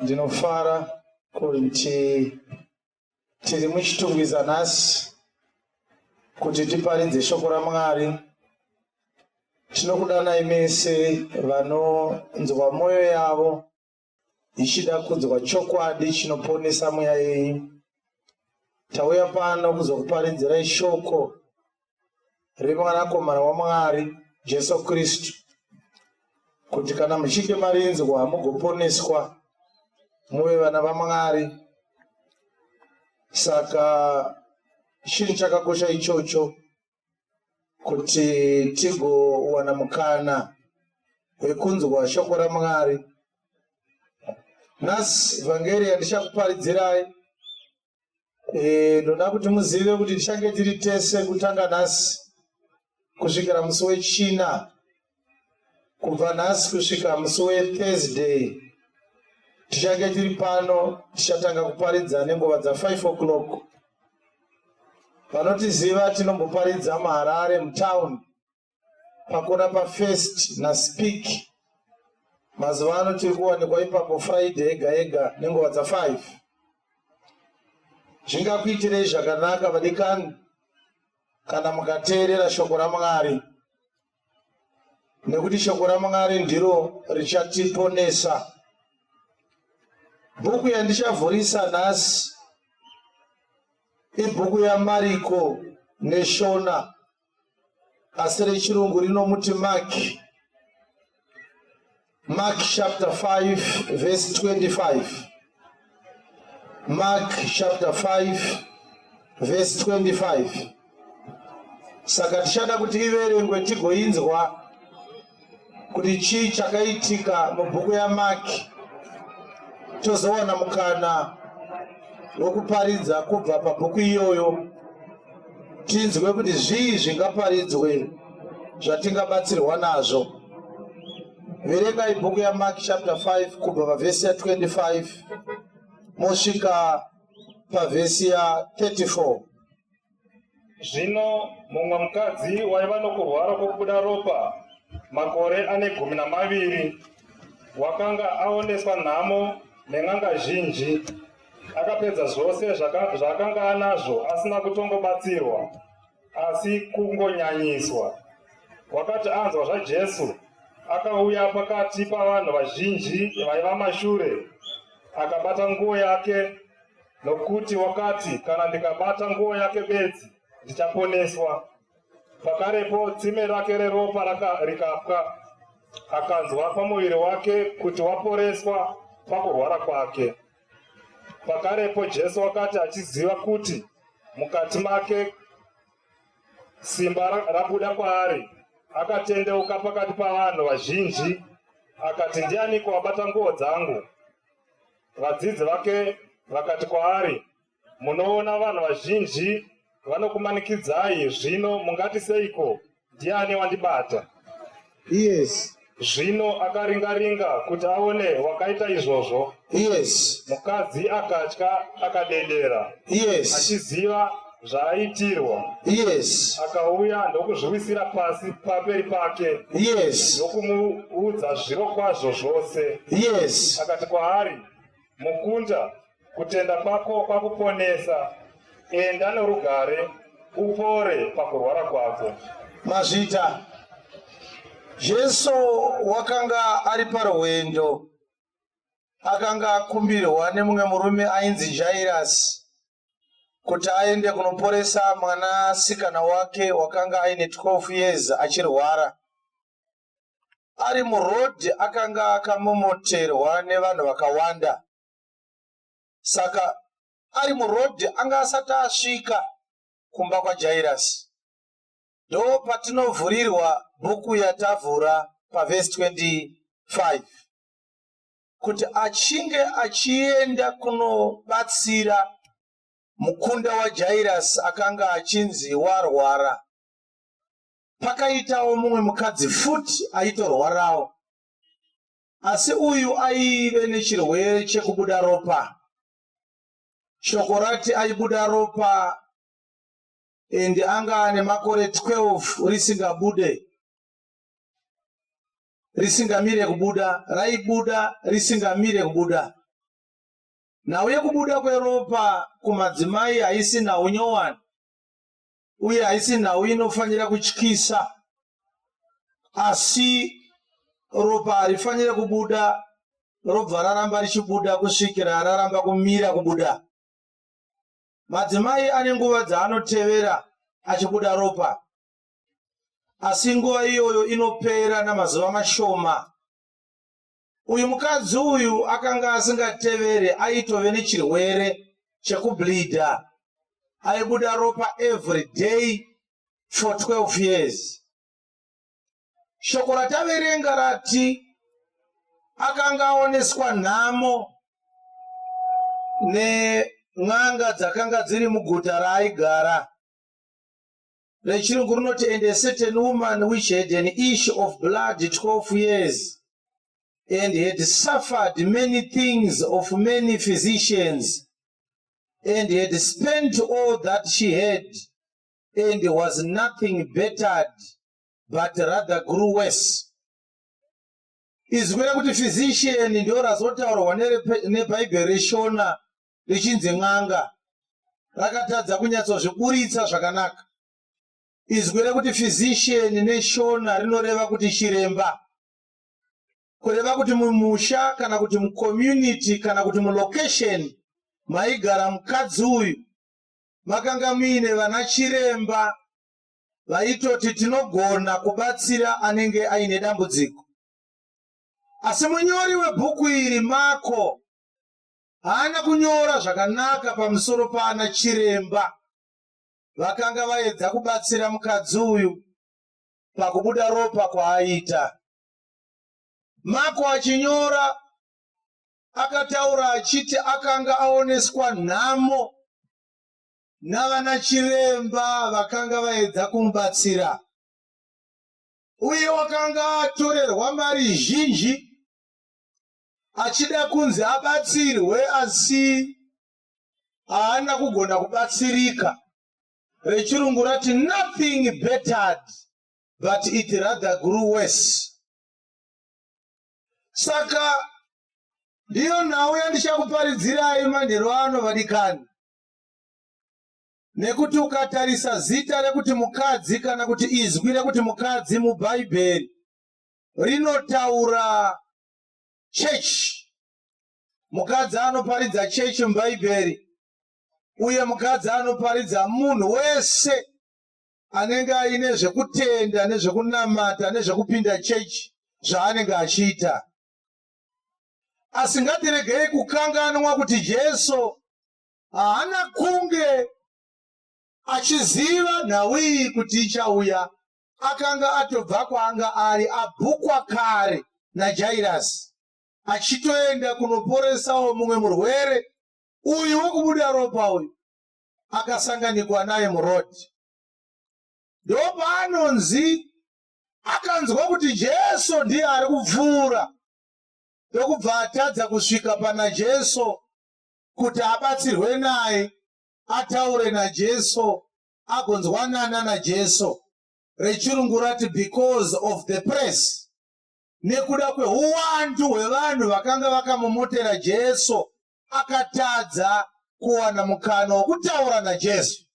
Ndinofara kuti tiri muChitungwiza nhasi kuti tiparidze shoko raMwari. Tinokudanai mese vanonzwa mwoyo yavo ichida kunzwa chokwadi chinoponesa mweya yenyu. Tauya pano kuzokuparidzirai shoko reMwanakomana waMwari, Jesu Kristu, kuti kana muchinge marinzwa mugoponeswa muve vana vaMwari. Saka chinhu chakakosha ichocho kuti tigowana mukana wekunzwa shoko raMwari. Nhasi vhangeri yandichakuparidzirai ndoda kuti muzive kuti tichange tiri tese kutanga nhasi kusvikira musi weChina, kubva nhasi kusvika musi weThursday tichange tiri pano. Tichatanga kuparidza nenguva dza5 o'clock. Vanotiziva, tinomboparidza muHarare mutown, pakona paFirst naSpeke. Mazuva ano tiri kuwanikwa ipapo Friday ega ega nenguva dza5. Zvingakuitirei zvakanaka, vadikani, kana mukateerera shoko raMwari, nekuti shoko raMwari ndiro richatiponesa. Bhuku yandichavhurisa nhasi ibhuku yaMariko neShona, asi rechirungu rinomuti Mark. Mark chapter 5 verse 25. Mark chapter 5 verse 25. Saka tichada kuti iverengwe tigoinzwa kuti chii chakaitika mubhuku yaMark, tozowana mukana wekuparidza kubva pabhuku iyoyo, tinzwe kuti zvii zvingaparidzwe zvatingabatsirwa nazvo. Verengai bhuku yaMark chapter 5 kubva pavhesi ya25 mosvika pavhesi ya34. Zvino mumwe mukadzi waiva nokurwara kwokubuda ropa makore ane 12, wakanga aoneswa nhamo nen'anga zhinji, akapedza zvose zvaakanga anazvo asina kutongobatsirwa, asi kungonyanyiswa. Wakati anzwa zvaJesu, akauya pakati pavanhu vazhinji vaiva mashure, akabata nguo yake, nokuti wakati, "Kana ndikabata nguo yake bedzi, ndichaponeswa." Pakarepo tsime rake reropa rikapwa, akanzwa pamuviri wake kuti waporeswa pakurwara kwake. Pakarepo Jesu wakati achiziva kuti mukati make simba rabuda kwaari, akatendeuka pakati pavanhu vazhinji akati, "Ndianiko wabata nguo dzangu?" Vadzidzi vake vakati kwaari, "Munoona vanhu vazhinji vanokumanikidzai, zvino mungati seiko, 'Ndiani wandibata?'" Zvino akaringa-ringa kuti aone wakaita izvozvo. Mukadzi akatya, akadedera, achiziva zvaaitirwa. Akauya ndokuzviwisira pasi pamberi pake ndokumuudza zviro kwazvo zvose. Akati kwaari, "Mukunda, kutenda kwako kwakuponesa. Enda norugare, upore pakurwara kwako." Mazvita. Jesu wakanga ari parwendo, akanga akumbirwa nemumwe murume ainzi Jairasi kuti aende kunoporesa mwanasikana wake wakanga aine 12 years achirwara. Ari murodhi akanga akamomoterwa nevanhu vakawanda. Saka ari murodhi anga asati asvika kumba kwaJairasi, ndo patinovhurirwa bhuku yatavhura pavhesi 25, kuti achinge achienda kunobatsira mukunda waJairasi akanga achinzi warwara, pakaitawo mumwe mukadzi futi aitorwarawo, asi uyu aive nechirwere chekubuda ropa. Shoko rati aibuda ropa ende anga ane makore 12 risingabude. Risingamire kubuda, raibuda risingamire kubuda. Nhau yekubuda kweropa kumadzimai haisi nhau nyowani uye haisi nhau inofanira kutyisa, asi ropa harifanire kubuda robva raramba richibuda kusvikira raramba kumira kubuda. Madzimai ane nguva dzaanotevera achibuda ropa, asi nguva iyoyo inopera namazuva mashoma. Uyu mukadzi uyu akanga asingatevere, aitove nechirwere chekubleeda. Aibuda ropa every day for 12 years. Shoko rataverenga rati akanga aoneswa nhamo nen'anga dzakanga dziri muguta raaigara. Rechirungu rinoti, "And a certain woman which had an issue of blood 12 years and had suffered many things of many physicians and had spent all that she had and was nothing bettered, but rather grew worse." Izwi rekuti physician ndo razotaurwa neBhaibheri reShona richinzi n'anga. Rakatadza kunyatsozviburitsa zvakanaka. Izwi rekuti physician neShona rinoreva kuti chiremba, kureva kuti mumusha kana kuti mucommunity kana kuti mulocation maigara mukadzi uyu makanga muine vana chiremba vaitoti tinogona kubatsira anenge aine dambudziko. Asi munyori webhuku iri, Mako, haana kunyora zvakanaka pamusoro paana chiremba vakanga vaedza kubatsira mukadzi uyu pakubuda ropa kwaaita. Mako achinyora akataura achiti akanga aoneswa nhamo navana chiremba vakanga vaedza kumubatsira, uye wakanga atorerwa mari zhinji achida kunzi abatsirwe, asi haana kugona kubatsirika. Rechirungu rati, "Nothing bettered, but it rather grew worse." Saka ndiyo nhau yandichakuparidzirai manheru ano, vadikani, nekuti ukatarisa zita rekuti mukadzi kana kuti izwi rekuti mukadzi muBhaibheri rinotaura chechi. Mukadzi anoparidza chechi muBhaibheri, uye mukadzi anoparidza munhu wese anenge aine zvekutenda nezvekunamata nezvekupinda chechi zvaanenge achiita. Asi ngatiregei kukanganwa kuti Jesu haana kunge achiziva nhau iyi kuti ichauya. Akanga atobva kwaanga ari abhukwa kare naJairasi, achitoenda kunoporesawo mumwe murwere uyu wekubuda ropa uyu akasanganikwa naye murodhi. Ndopaanonzi akanzwa kuti Jesu ndiye ari kupfuura, ndokubva atadza kusvika pana Jesu kuti abatsirwe naye, ataure naJesu, agonzwanana naJesu. Rechirungu rati, "Because of the press," nekuda kweuwandu hwevanhu vakanga vakamomotera Jesu, akatadza kuwana mukana wokutaura naJesu.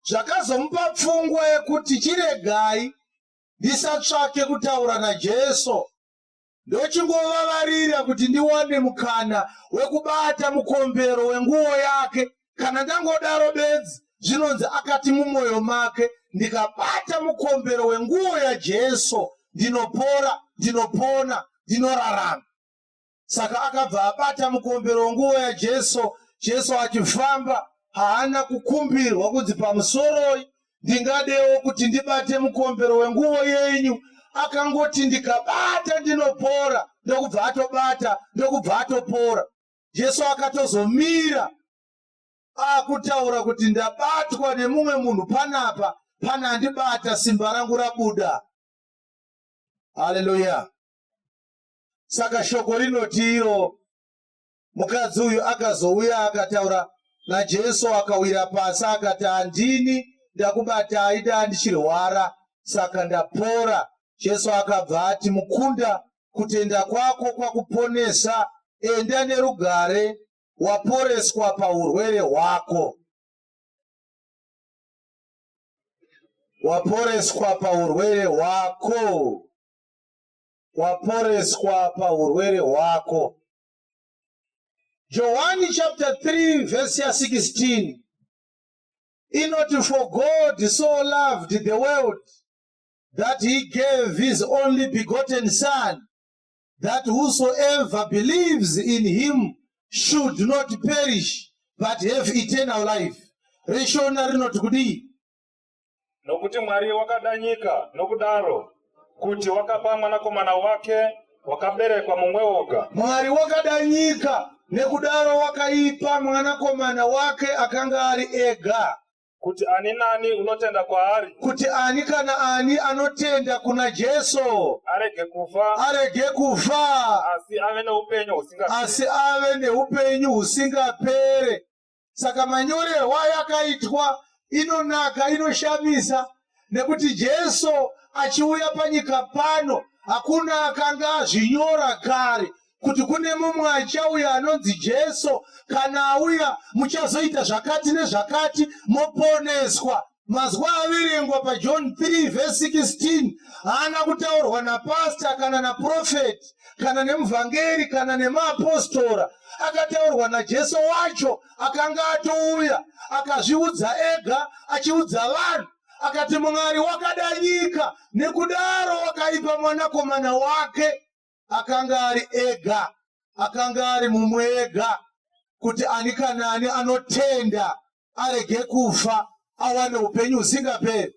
Zvakazomupa pfungwa yekuti chiregai ndisatsvake kutaura naJesu, ndochingovavarira kuti ndiwane mukana wekubata mukombero wenguo yake. Kana ndangodaro bedzi, zvinonzi akati mumwoyo make, "Ndikabata mukombero wenguo yaJesu ndinopora, ndinopona, ndinorarama." Saka akabva abata mukombero wenguo yaJesu, Jesu achifamba. Haana kukumbirwa kunzi, "Pamusoroi, ndingadewo kuti ndibate mukombero wenguo yenyu." Akangoti, "Ndikabata ndinopora," ndokubva atobata, ndokubva atopora. Jesu akatozomira akutaura kuti, "Ndabatwa nemumwe munhu panapa, pana andibata, simba rangu rabuda." Haleluya! Saka shoko rinoti iro mukadzi uyu akazouya akataura naJesu, akawira pasi akati, "Handini ndakubatai, daa ndichirwara, saka ndapora." Jesu akabva ati, Mukunda, kutenda kwako kwakuponesa, enda nerugare, waporeswa paurwere hwako. Waporeswa paurwere hwako. Waporeswa paurwere hwako. Johani chapter 3 verse ya 16 inoti, For God so loved the world that he gave his only begotten Son, that whosoever believes in him should not perish but have eternal life. ReShona rinoti kudii? Nokuti Mwari wakada nyika nokudaro kuti wakapa mwanakomana wake wakaberekwa mumwe woga. Mwari wakada nyika nekudaro wakaipa mwanakomana wake akanga ari ega. Kuti ani nani unotenda kwaari. Kuti ani kana ani anotenda kuna Jesu. Arege kufa. Arege kufa. Asi ave neupenyu husingaperi. Asi ave neupenyu husingapere. Saka manyorerwo ayakaitwa inonaka, inoshamisa, nekuti Jesu achiuya panyika pano hakuna akanga azvinyora kare kuti kune mumwe achauya anonzi Jesu, kana auya muchazoita zvakati nezvakati moponeswa. Mazwi averengwa paJohn 3 vhesi 16 haana kutaurwa napasta kana naprofeti kana nemuvhangeri kana nemaapostora. Akataurwa naJesu wacho akanga atouya, akazviudza ega achiudza vanhu. Akati, Mwari wakada nyika nekudaro wakaipa mwanakomana wake akanga ari ega, akanga ari mumwe ega, kuti ani kana ani anotenda arege kufa awane upenyu husingaperi.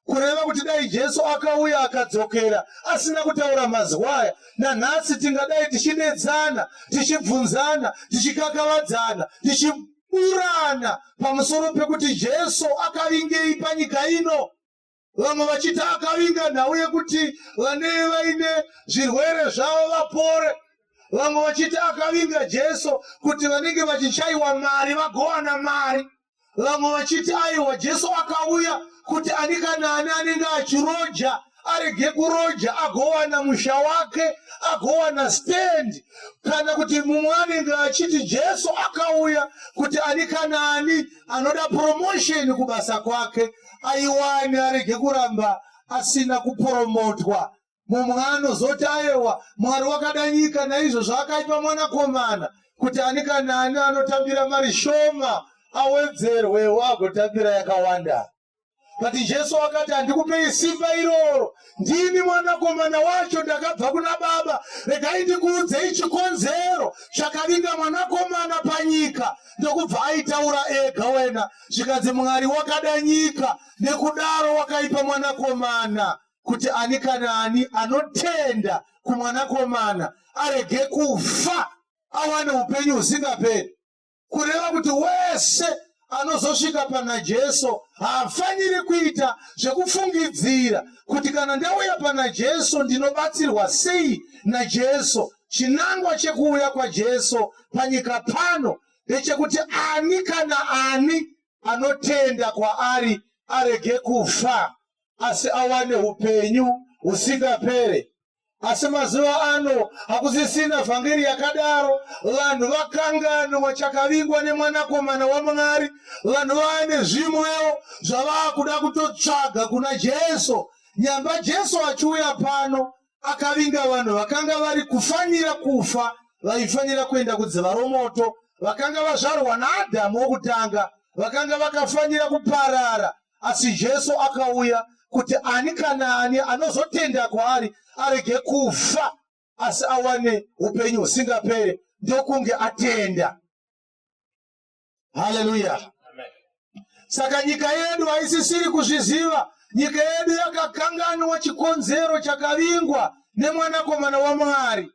Kureva kuti dai Jesu akauya akadzokera asina kutaura mazwi aya, nanhasi tingadai tichinetsana, tichibvunzana, tichikakavadzana, tichiburana pamusoro pekuti Jesu akavingei panyika ino. Vamwe vachiti akavinga nhau yekuti vane vaine zvirwere zvavo vapore. Vamwe vachiti akavinga Jesu kuti vanenge vachichaiwa mari vagowana mari. Vamwe vachiti aiwa, Jesu akauya kuti ani kana ani anenge achiroja arege kuroja, agowana musha wake, agowana stand. Kana kuti mumwe anenge achiti Jesu akauya kuti ani kana ani anoda promotion kubasa kwake aiwane, arege kuramba asina kupromotwa. Mumwe anozoti ayewa, Mwari wakada nyika naizvozvo akaipa mwanakomana kuti ani kana ani anotambira mari shoma awedzerwewo agotambira yakawanda. But Jesu akati, handikupei simba iroro, ndini mwanakomana wacho, ndakabva kuna Baba. Regai ndikuudzei chikonzero chakavinga mwanakomana panyika. Ndokubva aitaura ega wena, zvikanzi Mwari wakada nyika nekudaro wakaipa mwanakomana kuti ani kana ani anotenda kumwanakomana arege kufa awane upenyu husingaperi. Kureva kuti wese anozosvika pana Jesu haafaniri kuita zvekufungidzira kuti kana ndauya pana Jesu ndinobatsirwa sei naJesu. Chinangwa chekuuya kwaJesu panyika pano ndechekuti ani kana ani anotenda kwaari arege kufa asi awane upenyu husingapere. Asi mazuva ano hakusisina vhangeri yakadaro. Vanhu vakanganwa chakavingwa nemwanakomana waMwari. Vanhu vaane zvimwewo zvavakuda kutotsvaga kuna Jesu. Nyamba Jesu achiuya pano akavinga vanhu vakanga vari kufanira kufa, vaifanira kuenda kudziva romoto, vakanga vazvarwa naAdhamu wokutanga, vakanga vakafanira kuparara. Asi Jesu akauya kuti ani kana ani anozotenda kwaari arege kufa asi awane upenyu husingapere, ndokunge atenda. Haleluya! Saka nyika yedu haisisiri kuzviziva. Nyika yedu yakakanganwa chikonzero chakavingwa nemwanakomana waMwari.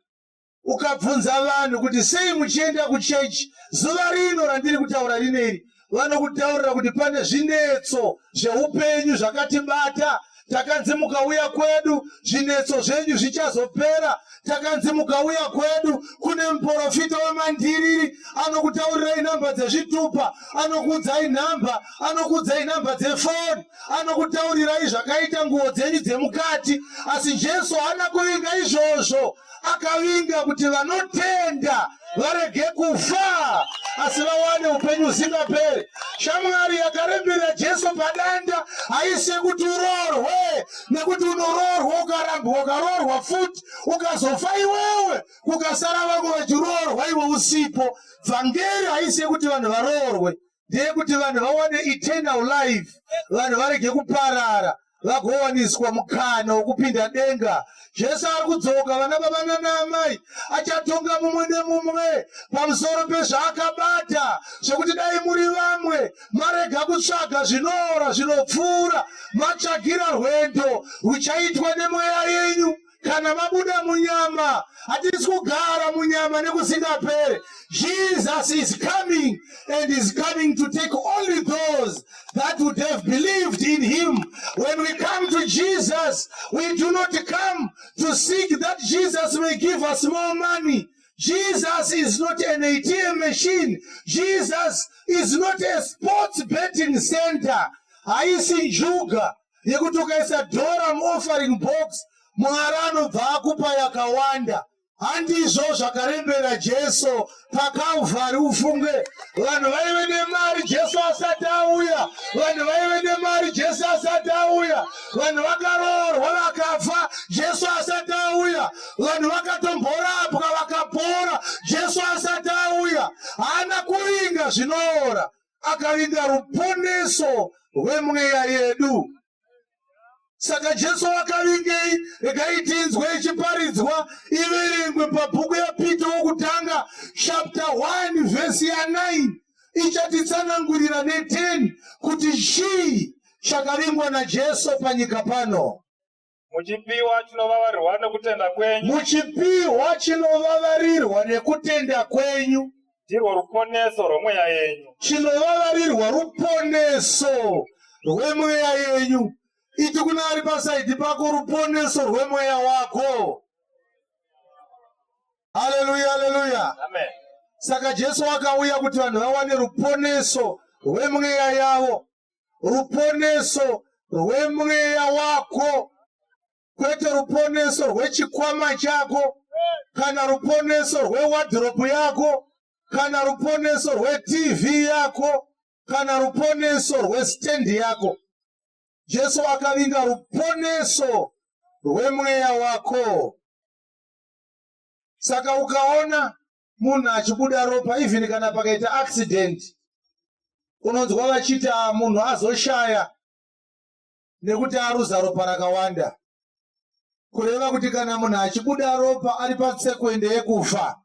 Ukabvunza vanhu kuti sei muchienda kuchechi zuva rino randiri kutaura rineri, vanokutaurira kuti pane zvinetso zveupenyu zvakatibata. Takanzi mukauya kwedu zvinetso zvenyu zvichazopera. Takanzi mukauya kwedu kune muprofita wemandiriri anokutaurirai nhamba dzezvitupa, anokuudzai nhamba, anokuudzai nhamba dzefoni, anokutaurirai zvakaita nguo dzenyu dzemukati. Asi Jesu haana kuvinga izvozvo. Akavinga kuti vanotenda varege kufa asi vawane upenyu husingaperi. Shamwari yakaremberera Jesu padanda haisi yekuti uroorwe, nekuti unoroorwa ukarambwa ukaroorwa futi ukazofa iwewe, kukasara vamwe vachiroorwa iwe usipo. Vhangeri haisi yekuti vanhu varoorwe, ndeyekuti vanhu vawane eternal life, vanhu varege kuparara, vagowaniswa mukana wokupinda denga. Jesu ari kudzoka, vana baba nana amai, achatonga mumwe nemumwe pamusoro pezvaakabata, zvekuti dai muri vamwe marega kutsvaga zvinoora zvinopfuura, matsvagira rwendo ruchaitwa nemweya yenyu. Kana mabuda munyama, hatisi kugara munyama nekusingapere. Jesus is coming and is coming to take only those that would have believed in him. When we come to Jesus, we do not come to seek that Jesus may give us more money. Jesus is not an ATM machine. Jesus is not a sports betting center. Haisi njuga yekuti ukaisa dhora muoffering box Mwari anobva akupa yakawanda. Handizvo zvakarembera Jesu paKalvari. Ufunge, vanhu vaive nemari Jesu asati auya, vanhu vaive nemari Jesu asati auya, vanhu vakaroorwa vakafa Jesu asati auya, vanhu vakatomborapwa vakapora Jesu asati auya. Haana kuvinga zvinoora, akavinga ruponeso rwemweya yedu. Saka Jesu akavingei? Regai tinzwe ichiparidzwa iverengwe pabhuku yaPita wokutanga chapter 1 vhesi ya9 ichatitsanangurira ne10 kuti chii chakavingwa naJesu panyika pano. Muchipiwa chinovavarirwa nekutenda kwenyu. Muchipiwa chinovavarirwa nekutenda kwenyu. Ndirwo ruponeso rwemweya yenyu. Chinovavarirwa ruponeso rwemweya yenyu. Iti kuna ari pasaidhi pako, ruponeso rwemweya wako. Haleluya, haleluya. Amen. Saka Jesu akauya kuti vanhu vawane ruponeso rwemweya yavo. Ruponeso rwemweya wako, kwete ruponeso rwechikwama chako, kana ruponeso rwewadhiropu yako, kana ruponeso rweTV yako, kana ruponeso rwestendi yako. Jesu akavinga ruponeso rwemweya wako. Saka ukaona munhu achibuda ropa, even kana pakaita accident, unonzwa vachiti munhu azoshaya nekuti aruza ropa rakawanda. Kureva kuti kana munhu achibuda ropa ari patsekwende yekufa.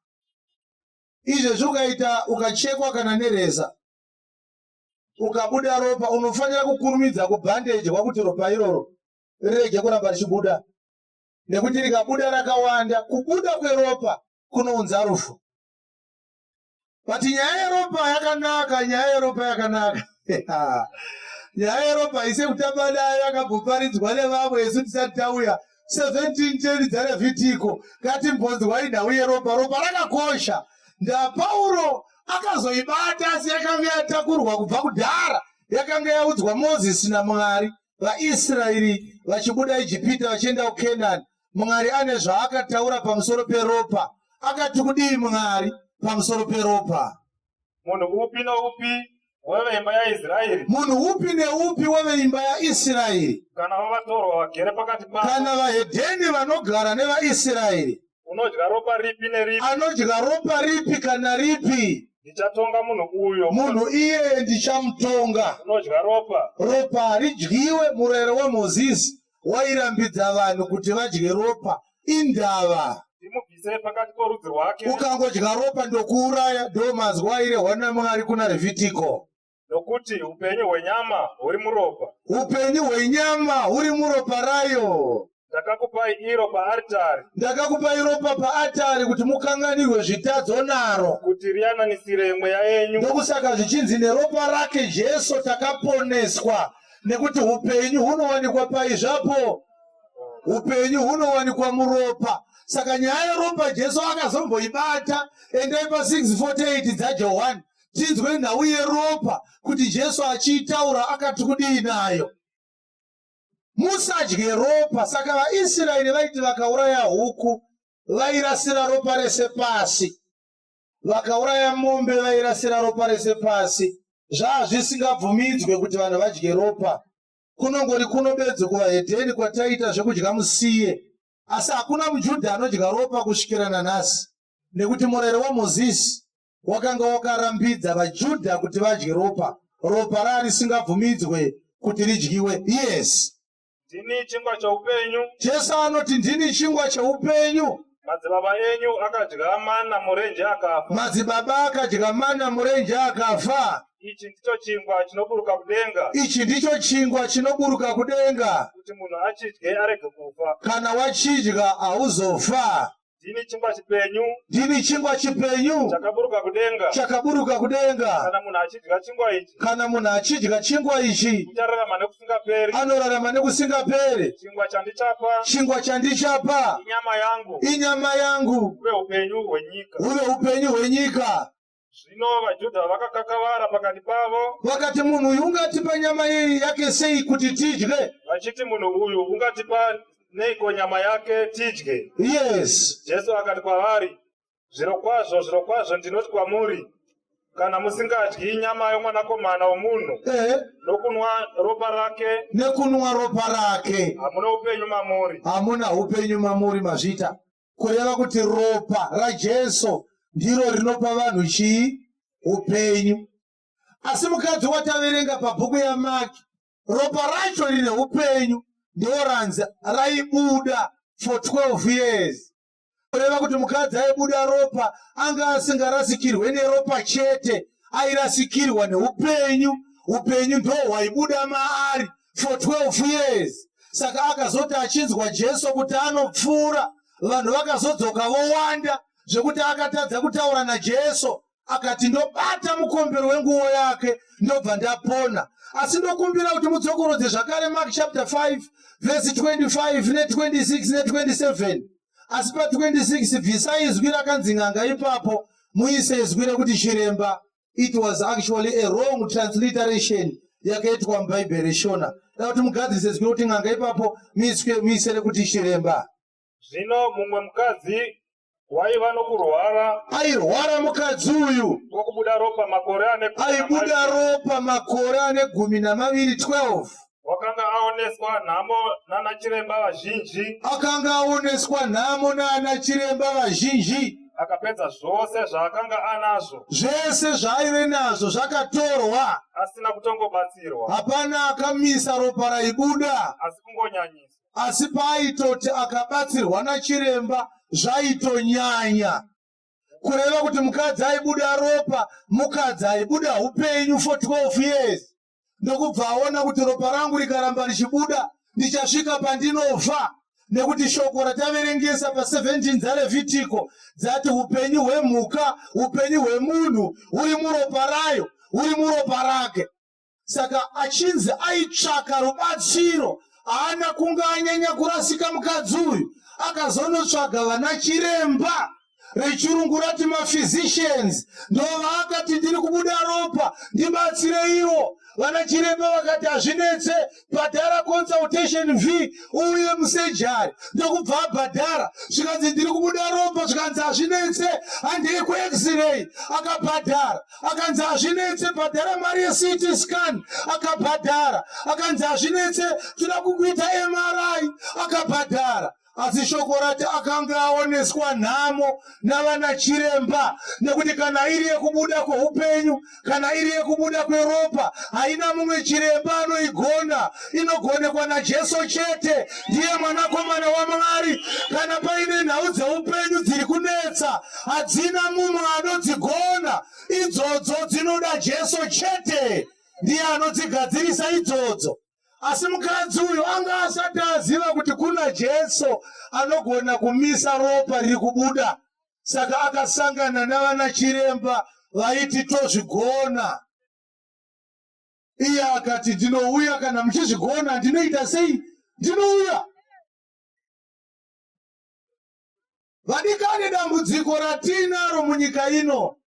Izvezvi ukaita ukachekwa kana nereza ukabuda ropa, unofanira kukurumidza kubhandejwa kuti ropa iroro rirege kuramba richibuda, nekuti rikabuda rakawanda, kubuda kweropa kunounza rufu. But nyaya yeropa yakanaka, nyaya yeropa yakanaka. Nyaya yeropa ise kutamba nayo yakamboparidzwa nevamwe isu tisati tauya 1710 dzaRevhitiko. Ngatimbonzwai nhau yeropa. Ropa rakakosha. NdaPauro akazoibata, asi yakanga yatakurwa kubva kudhara, yakanga yaudzwa Mozisi naMwari. VaIsraeri vachibuda Ijipita vachienda kuKenani, Mwari ane zvaakataura pamusoro peropa. Akati kudii Mwari pamusoro peropa? Munhu upi noupi weveimba yaIsraeri, Munhu upi neupi weveimba yaIsraeri, kana vavatorwa vagere pakati pavo, kana vahedheni vanogara nevaIsraeri, unodya ropa ripi neripi, anodya ropa ripi kana ripi, ndichatonga munhu uyo. Munhu iyeye ndichamutonga. Unodya ropa. Ropa haridyiwe. Murayiro waMozisi wairambidza vanhu kuti vadye ropa. Indava? Ndimubvise pakati porudzi rwake. Ukangodya ropa ndokuuraya. Ndo mazwi airehwa naMwari kuna Revhitiko. Nokuti upenyu hwenyama huri muropa. Upenyu hwenyama huri muropa rayo. Ndakakupai iro paaritari. Ndakakupai ropa paatari kuti mukanganirwe zvitadzo naro, kuti riyananisire mweya yenyu. Ndokusaka zvichinzi neropa rake Jesu takaponeswa. Nekuti upenyu hunowanikwa pai zvapo? Upenyu hunowanikwa muropa. Saka nyaya yeropa Jesu akazomboibata. Endai pa 648 dzaJohani tinzwe nhau yeropa kuti Jesu achiitaura akati kudii nayo. Musadye ropa. Saka vaIsraeri vaiti vakauraya huku vairasira ropa rese pasi. Vakauraya mombe vairasira ropa rese pasi. Zvazvisingabvumidzwe kuti vanhu vadye ropa. Kunongori kuno bedzi kuvahedheni kwataiita zvekudya musiye. Asi hakuna muJudha anodya ropa kusvikira nanhasi, nekuti murayiro waMozisi wakanga wakarambidza vaJudha kuti vadye ropa. Ropa rarisingabvumidzwe kuti ridyiwe. Yes. Ndini chingwa choupenyu. Jesu anoti ndini chingwa cheupenyu. Madzibaba enyu akadya mana murenje akafa. Madzibaba akadya mana murenje akafa. Ichi ndicho chingwa chinoburuka kudenga. Ichi ndicho chingwa chinoburuka kudenga. Kuti munhu achidye arege kufa. Kana wachidya hauzofa. Ndini chingwa chipenyu. Ndini chingwa chipenyu. Chakaburuka kudenga. Chakaburuka kudenga. Kana munhu achidya chingwa ichi. Kana munhu achidya chingwa ichi. Uchararama nekusingaperi. Anorarama nekusingaperi. Chingwa chandichapa. Chingwa chandichapa. Inyama yangu. Inyama yangu. Huve upenyu hwenyika. Huve upenyu hwenyika. Zvino vaJudha vakakakavara pakati pavo. Vakati, munhu uyu ungatipa nyama yei yake sei kuti tidye? Vachiti, munhu uyu ungatipa neiko nyama yake tidye? Yes. Jesu akati kwavari, zvirokwazvo, zvirokwazvo ndinoti kwamuri, kana musingadyi nyama yomwanakomana womunhu nokunwa ropa rake, nekunwa ropa rake, hamuna upenyu mamuri. Hamuna upenyu mamuri. Mazvita. Kureva kuti ropa raJesu ndiro rinopa vanhu chii? Upenyu. Asi mukadzi wataverenga pabhuku yaMaki, ropa racho rine upenyu ndoranzi raibuda for 12 years. Kureva kuti mukadzi aibuda ropa anga asingarasikirwe neropa chete, airasikirwa neupenyu. Upenyu ndo hwaibuda maari for 12 years. Saka akazoti achinzwa Jesu kuti anopfuura, vanhu vakazodzoka vowanda zvekuti akatadza kutaura naJesu. Akati ndobata mukombero wenguo yake ndobva ndapona. Asi ndokumbira kuti mudzokorodze zvakare Mark chapter 5 verse 25 ne26 ne27. Asi pa26 bvisai izwi rakanzi n'anga ipapo, muise izwi rekuti chiremba. It was actually a wrong transliteration yakaitwa muBhaibheri reShona. Da kuti mugadzirise izwi rekuti n'anga ipapo, muise rekuti chiremba. Zvino mumwe mukadzi waiva nokurwara. Airwara mukadzi uyu. Kwokubuda ropa makore ane gumi Aibuda namaviri. ropa makore ane 12, 12. Wakanga aoneswa nhamo nana chiremba vazhinji. Akanga aoneswa nhamo nana chiremba vazhinji. Akapedza zvose zvaakanga anazvo. Zvese zvaaive nazvo zvakatorwa. Asina kutongobatsirwa. Hapana akamisa ropa raibuda. Asi kungonyanyisa. Asi paaitoti akabatsirwa nachiremba zvaitonyanya. Kureva kuti mukadzi aibuda ropa, mukadzi aibuda upenyu for 12 years. Ndokubva aona kuti ropa rangu rikaramba richibuda ndichasvika pandinofa. Nekuti shoko rataverengesa pa17 dzaLevhitiko dzati upenyu hwemhuka, upenyu hwemunhu huri muropa rayo, huri muropa rake. Saka achinzi aitsvaka rubatsiro, haana kunge anyanya kurasika mukadzi uyu. Akazonotsvaga vana chiremba, rechirungu rati maphysicians, ndovaakati ndiri kubuda ropa, ndibatsireiwo. Vana chiremba vakati hazvinetse, bhadhara consultation fee uuye musejari. Ndokubva abhadhara, zvikanzi ndiri kubuda ropa, zvikanzi hazvinetse, handei kuX-ray. Akabhadhara, akanzi hazvinetse, bhadhara mari yeCT scan. Akabhadhara, akanzi hazvinetse, toda kukuita MRI. Akabhadhara. Asi shoko rati akanga aoneswa nhamo navana chiremba, nekuti kana iri yekubuda kweupenyu, kana iri yekubuda kweropa, haina mumwe chiremba anoigona. Inogonekwa naJesu chete, ndiye mwanakomana waMwari. Kana paine nhau dzeupenyu dziri kunetsa, hadzina mumwe anodzigona. Idzodzo dzinoda Jesu chete, ndiye anodzigadzirisa idzodzo. Asi mukadzi uyu anga asati aziva kuti kuna Jesu anogona kumisa ropa riri kubuda. Saka akasangana navana chiremba vaiti tozvigona. Iye akati, ndinouya kana muchizvigona. Ndinoita sei? Ndinouya. Vadikani, dambudziko ratinaro munyika ino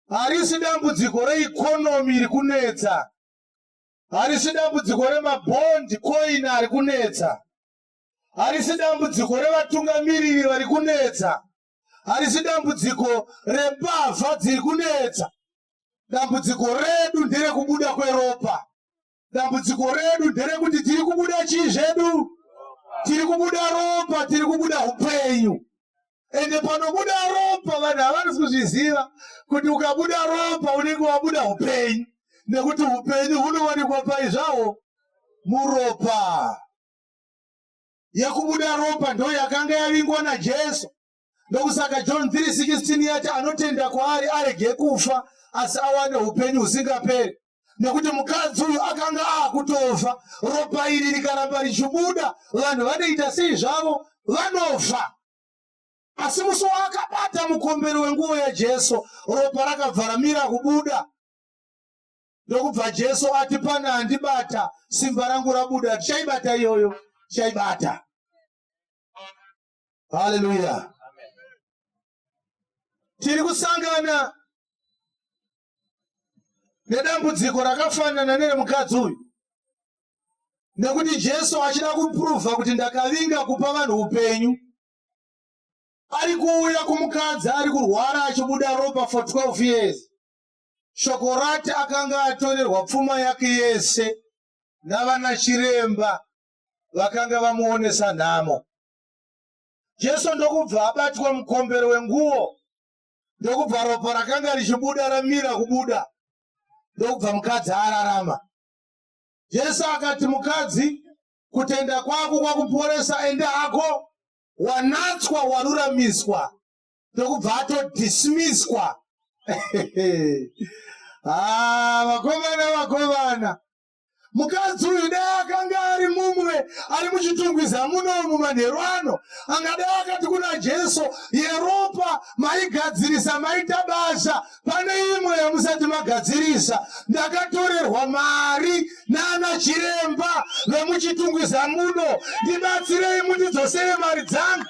harisi dambudziko reeconomy iri kunetsa, harisi dambudziko remabhondi coin ari kunetsa, harisi dambudziko revatungamiriri vari kunetsa, harisi dambudziko rembavha dziri kunetsa. Dambudziko redu nderekubuda kweropa. Dambudziko redu nderekuti tiri kubuda chii zvedu? Tiri kubuda ropa, tiri kubuda upenyu. Ende panobuda ropa vanhu havasi kuzviziva kuti ukabuda ropa unenge wabuda upenyu, nekuti upenyu hunowanikwa pai zvawo? Muropa. Yekubuda ropa ndo yakanga yavingwa naJesu. Ndokusaka John 3:16 yati anotenda kwaari arege kufa asi awane upenyu husingaperi. Nekuti mukadzi uyu akanga aakutofa, ropa iri rikaramba richibuda, vanhu vanoita sei zvavo? Vanofa. Asi musi waakabata mukombero wenguvo yaJesu, ropa rakabva ramira kubuda. Ndokubva Jesu ati, pane andibata, simba rangu rabuda. Tichaibata iyoyo, tichaibata. Haleluya. Tiri kusangana nedambudziko rakafanana neremukadzi uyu, nekuti Jesu achida kupuruvha kuti ndakavinga kupa vanhu upenyu, ari kuuya kumukadzi ari kurwara achibuda ropa for 12 years. Shoko rati akanga atorerwa pfuma yake yese navana chiremba vakanga vamuonesa nhamo. Jesu ndokubva abatwa mukombero wenguo, ndokubva ropa rakanga richibuda ramira kubuda, ndokubva mukadzi ararama. Jesu akati, mukadzi, kutenda kwako kwakuporesa, enda hako, wanatswa, waruramiswa. Ndokubva atodismiswa. Ah, vakomana, vakomana, mukadzi uyu dai akanga ari mumwe ari muChitungwiza munomu manheru ano, angadai akati kuna Jesu, yeropa maigadzirisa, maita basa, pane imwe yamusati magadzirisa. Ndakatorerwa mari nana chiremba vemuChitungwiza muno, ndibatsirei mundidzosere mari dzangu.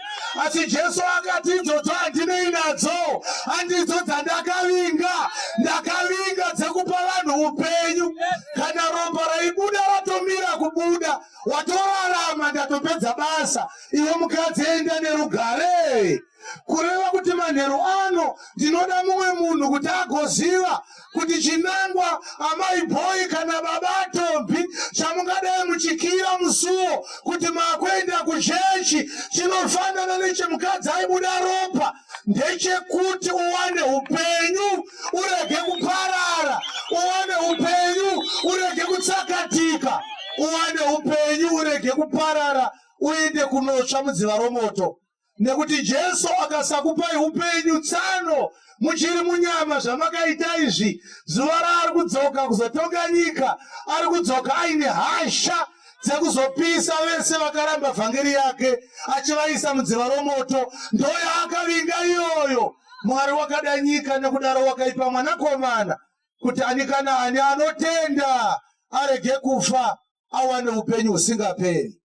Asi Jesu akati, idzodzo handinei nadzo, handidzo dzandakavinga. Ndakavinga dzekupa vanhu upenyu. Kana ropa raibuda ratomira kubuda, watorarama, ndatopedza basa. Iwe mukadzi, enda nerugare. Kureva kuti manheru ano ndinoda mumwe munhu kuti agoziva kuti chinangwa amai bhoi kana baba atombi chamungadai muchikira musuwo kuti makuenda kuchechi chinofanana nechemukadzi aibuda ropa, ndechekuti uwane upenyu urege kuparara, uwane upenyu urege kutsakatika, uwane upenyu urege kuparara uende kunotsva mudziva romoto. Nekuti Jesu akasakupai upenyu tsano muchiri munyama zvamakaita izvi, zuva raari kudzoka kuzotonga nyika, ari kudzoka aine hasha dzekuzopisa vese vakaramba vhangeri yake, achivaisa mudziva romoto. Ndoyaakavinga iyoyo. Mwari wakada nyika nekudaro wakaipa mwanakomana kuti ani kana ani anotenda arege kufa awane upenyu husingaperi.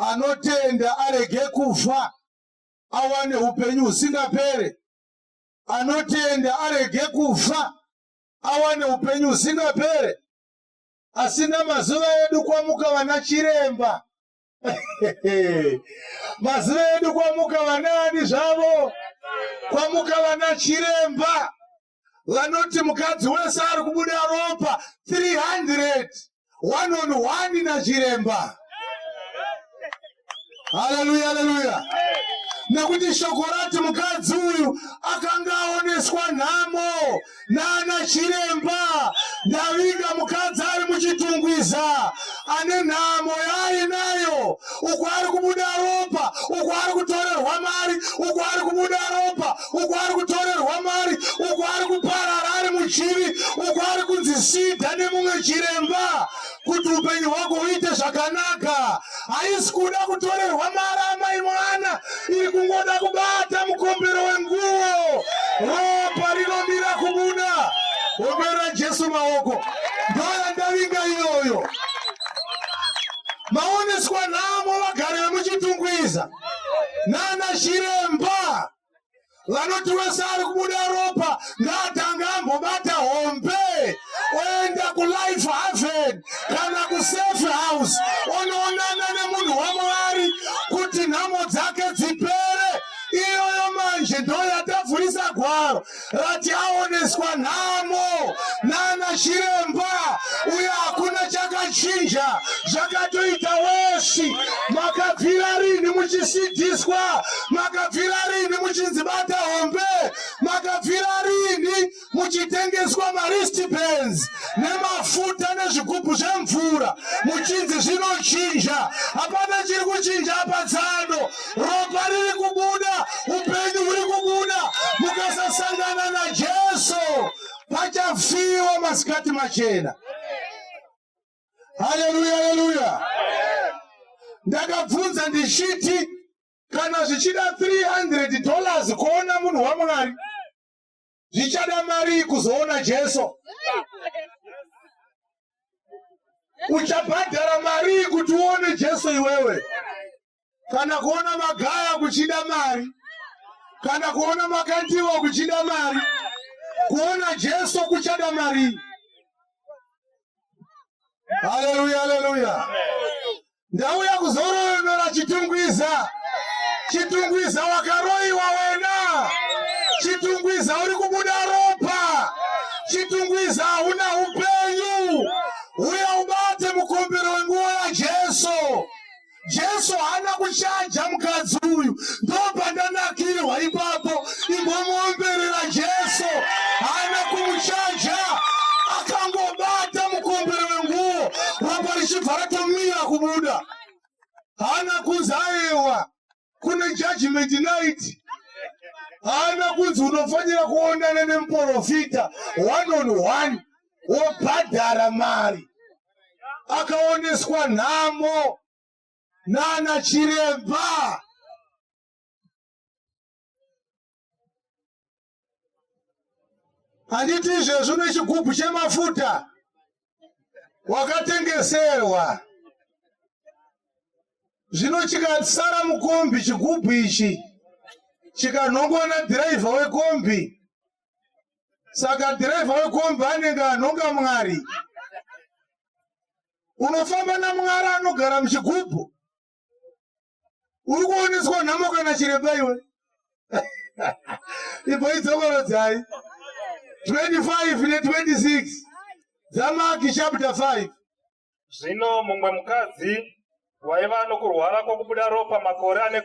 Anotenda arege kufa awane upenyu husingaperi. Anotenda arege kufa awane upenyu husingaperi. Asina mazuva edu kwamuka vana chiremba. Mazuva edu kwamuka vanaani zvavo? Kwamuka vana chiremba vanoti mukadzi wese ari kubuda ropa 300 one on one nachiremba. Haleluya, haleluya. Nekuti shoko rati mukadzi uyu akanga aoneswa nhamo nana chiremba. Ndavinga mukadzi ari muChitungwiza ane nhamo yaainayo, uku ari kubuda ropa, uku ari kutorerwa mari, uku ari kubuda ropa, uku ari kutorerwa mari, uku ari kuparara ari muchivi, uku ari kunzi sidha nemumwe chiremba kuti upenyu hwako huite zvakanaka. Haisi kuda kutorerwa mari amai mwana, iri kungoda kubata mukombero wenguo, ropa rinomira kubuda. Ombera Jesu. Maoneswa nhamo vagari vemuChitungwiza nana chiremba vanoti wese ari kubuda ropa ngaatange ambobata hombe oenda kuLife Haven kana kuSafe House onoonana nemunhu waMwari kuti nhamo dzake dzipere. Iyoyo manje ndo yatavhurisa gwaro rati aoneswa nhamo nana chiremba uye hakuna chakachinja, zvakatoita wesi. Makabvira rini muchisidhiswa? Makabvira rini muchinzi bata hombe? Makabvira rini muchitengeswa maWristbands nemafuta nezvigubhu zvemvura muchinzi zvinochinja? Hapana chiri kuchinja patsano. Ropa riri kubuda, upenyu huri kubuda. Mukasasangana naJesu pachafiwa masikati machena. Haleluya, haleluya. Ndakabvunza ndichiti kana zvichida $300 kuona munhu waMwari, zvichada mari kuzoona Jesu? Uchabhadhara mari kuti uone Jesu iwewe? Kana kuona Magaya kuchida mari, kana kuona Makandiwa kuchida mari, kuona Jesu kuchada mari? Haleluya, haleluya. Ndauya kuzoroyonora Chitungwiza. Chitungwiza wakaroyiwa wena. Chitungwiza uri kubuda ropa. Chitungwiza hauna upenyu. Uya ubate mukombero wenguo yaJesu. Jesu haana kuchaja mukadzi uyu, ndopandanakirwa ipapo. Imbomuomberera Jesu, haana kumuchaja, akangobata mukombero wenguo, ropa richibva ratomira kubuda. Haana kunzi aiwa kune judgment night, haana kunzi unofanira kuonana nemuprofita one on one wobhadhara mari. Akaoneswa nhamo nana chiremba. Handiti izvezvi une chigubhu chemafuta wakatengeserwa, zvino chikasara mukombi chigubhu ichi chikanhongwa nadhiraivha wekombi, saka dhiraivha wekombi anenge anhonga Mwari. Unofamba naMwari anogara muchigubhu? Uri kuoneswa nhamo kana chiremba iwe. Ibvo idzokorodzai 25 ne26 dzaMaki chapter 5. Zvino mumwe mukadzi waiva nokurwara kwokubuda ropa makore ane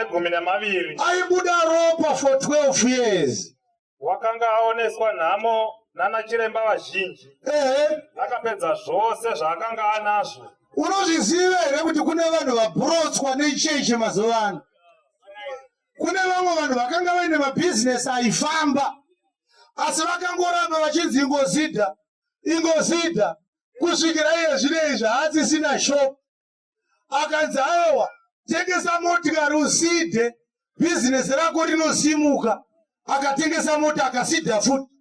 12. Aibuda ropa for 12 years. Wakanga aoneswa nhamo nana chiremba vazhinji. Akapedza zvose zvaakanga anazvo. Unozviziva here kuti kune vanhu vabhurotswa nechechi mazuva ano? Kune vamwe vanhu vakanga vaine mabhizinesi aifamba, asi vakangoramba vachinzi ingozidha, ingozidha, kusvikira iye zvino izvi haasisina shop. Akanzi aiwa, tengesa motikari usidhe, bhizinesi rako rinosimuka. Akatengesa mota akasidha futi,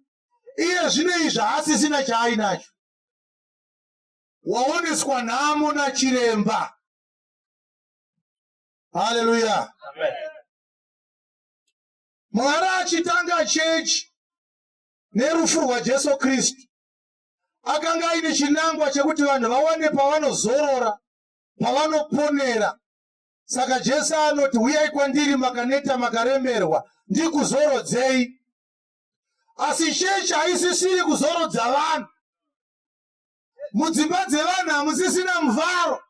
iye zvino izvi haasisina chaainacho. Waoneswa nhamo nachiremba. Haleluya. Mwari achitanga chechi nerufu rwaJesu Kristu, akanga aine chinangwa chekuti vanhu vawane pavanozorora, pavanoponera. Saka Jesu anoti, uyai kwandiri makaneta makaremerwa, ndikuzorodzei. Asi chechi haisisiri kuzorodza vanhu. Mudzimba dzevanhu hamusisina mufaro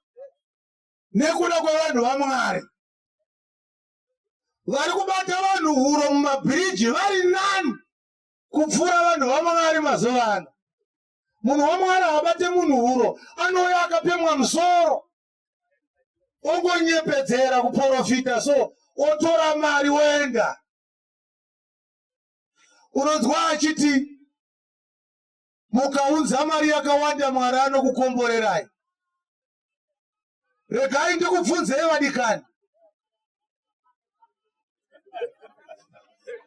nekuda kwevanhu vaMwari vari kubata vanhu huro mumabhiriji vari nani kupfuura vanhu vaMwari mazuva ano. Munhu waMwari haabate munhu huro, anouya akapemwa musoro, ongonyepedzera kuprofita so, otora mari oenda. Unonzwa achiti mukaunza mari yakawanda Mwari anokukomborerai. Regai ndikubvunzei vadikani,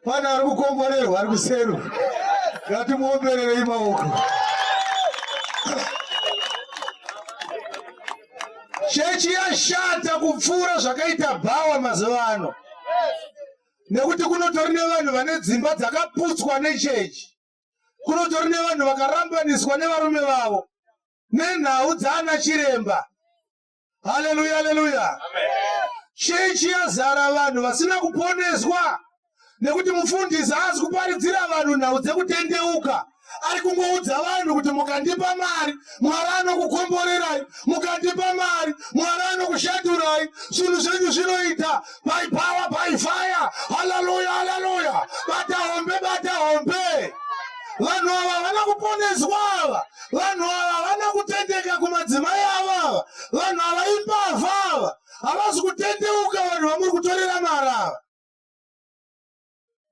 pane ari kukomborerwa ari kuseru, ngatimuombererei maoko. Chechi yashata kupfuura zvakaita bhawa mazuva ano, nekuti kunotori nevanhu vane dzimba dzakaputswa nechechi, kunotori nevanhu vakarambaniswa nevarume vavo nenhau dzaana chiremba. Haleluya, haleluya! Chechi yazara vanhu vasina kuponeswa nekuti mufundisi haasi kuparidzira vanhu nhau dzekutendeuka. Ari kungoudza vanhu kuti mukandipa mari Mwari anokukomborerai, mukandipa mari Mwari anokushandurai, zvinhu zvenyu zvinoita by power, by fire. Haleluya, haleluya! Bata hombe, bata hombe. Vanhu ava havana kuponeswa ava, vanhu ava havana kutendeka kumadzimai avo ava, vanhu ava imbavha ava, havasi kutendeuka vanhu vamuri kutorera mari ava.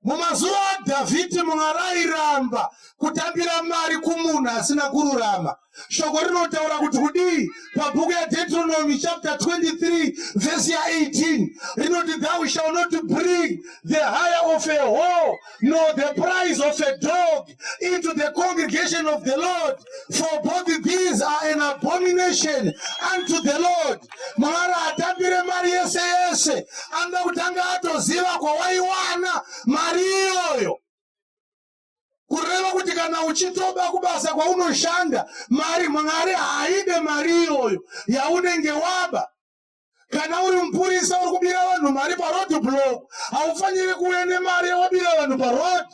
Mumazuva aDhavhidhi, Mwari airamba kutambira mari kumunhu asina kururama. Shoko rinotaura kuti kudii pabhuku yaDeuteronomy chapter 23 vhesi ya18? Rinoti, "Thou shall not bring the hire of a whore nor the price of a dog into the congregation of the Lord, for both these are an abomination unto the Lord." Mwari hatambire mari yese yese, anoda kutanga atoziva kwawaiwana mari iyoyo. Kureva kuti kana uchitoba kubasa kwaunoshanda mari, Mwari haaide mari iyoyo yaunenge waba. Kana uri mupurisa uri kubira vanhu mari paroad block, haufaniri kuuya nemari yawabira vanhu paroad.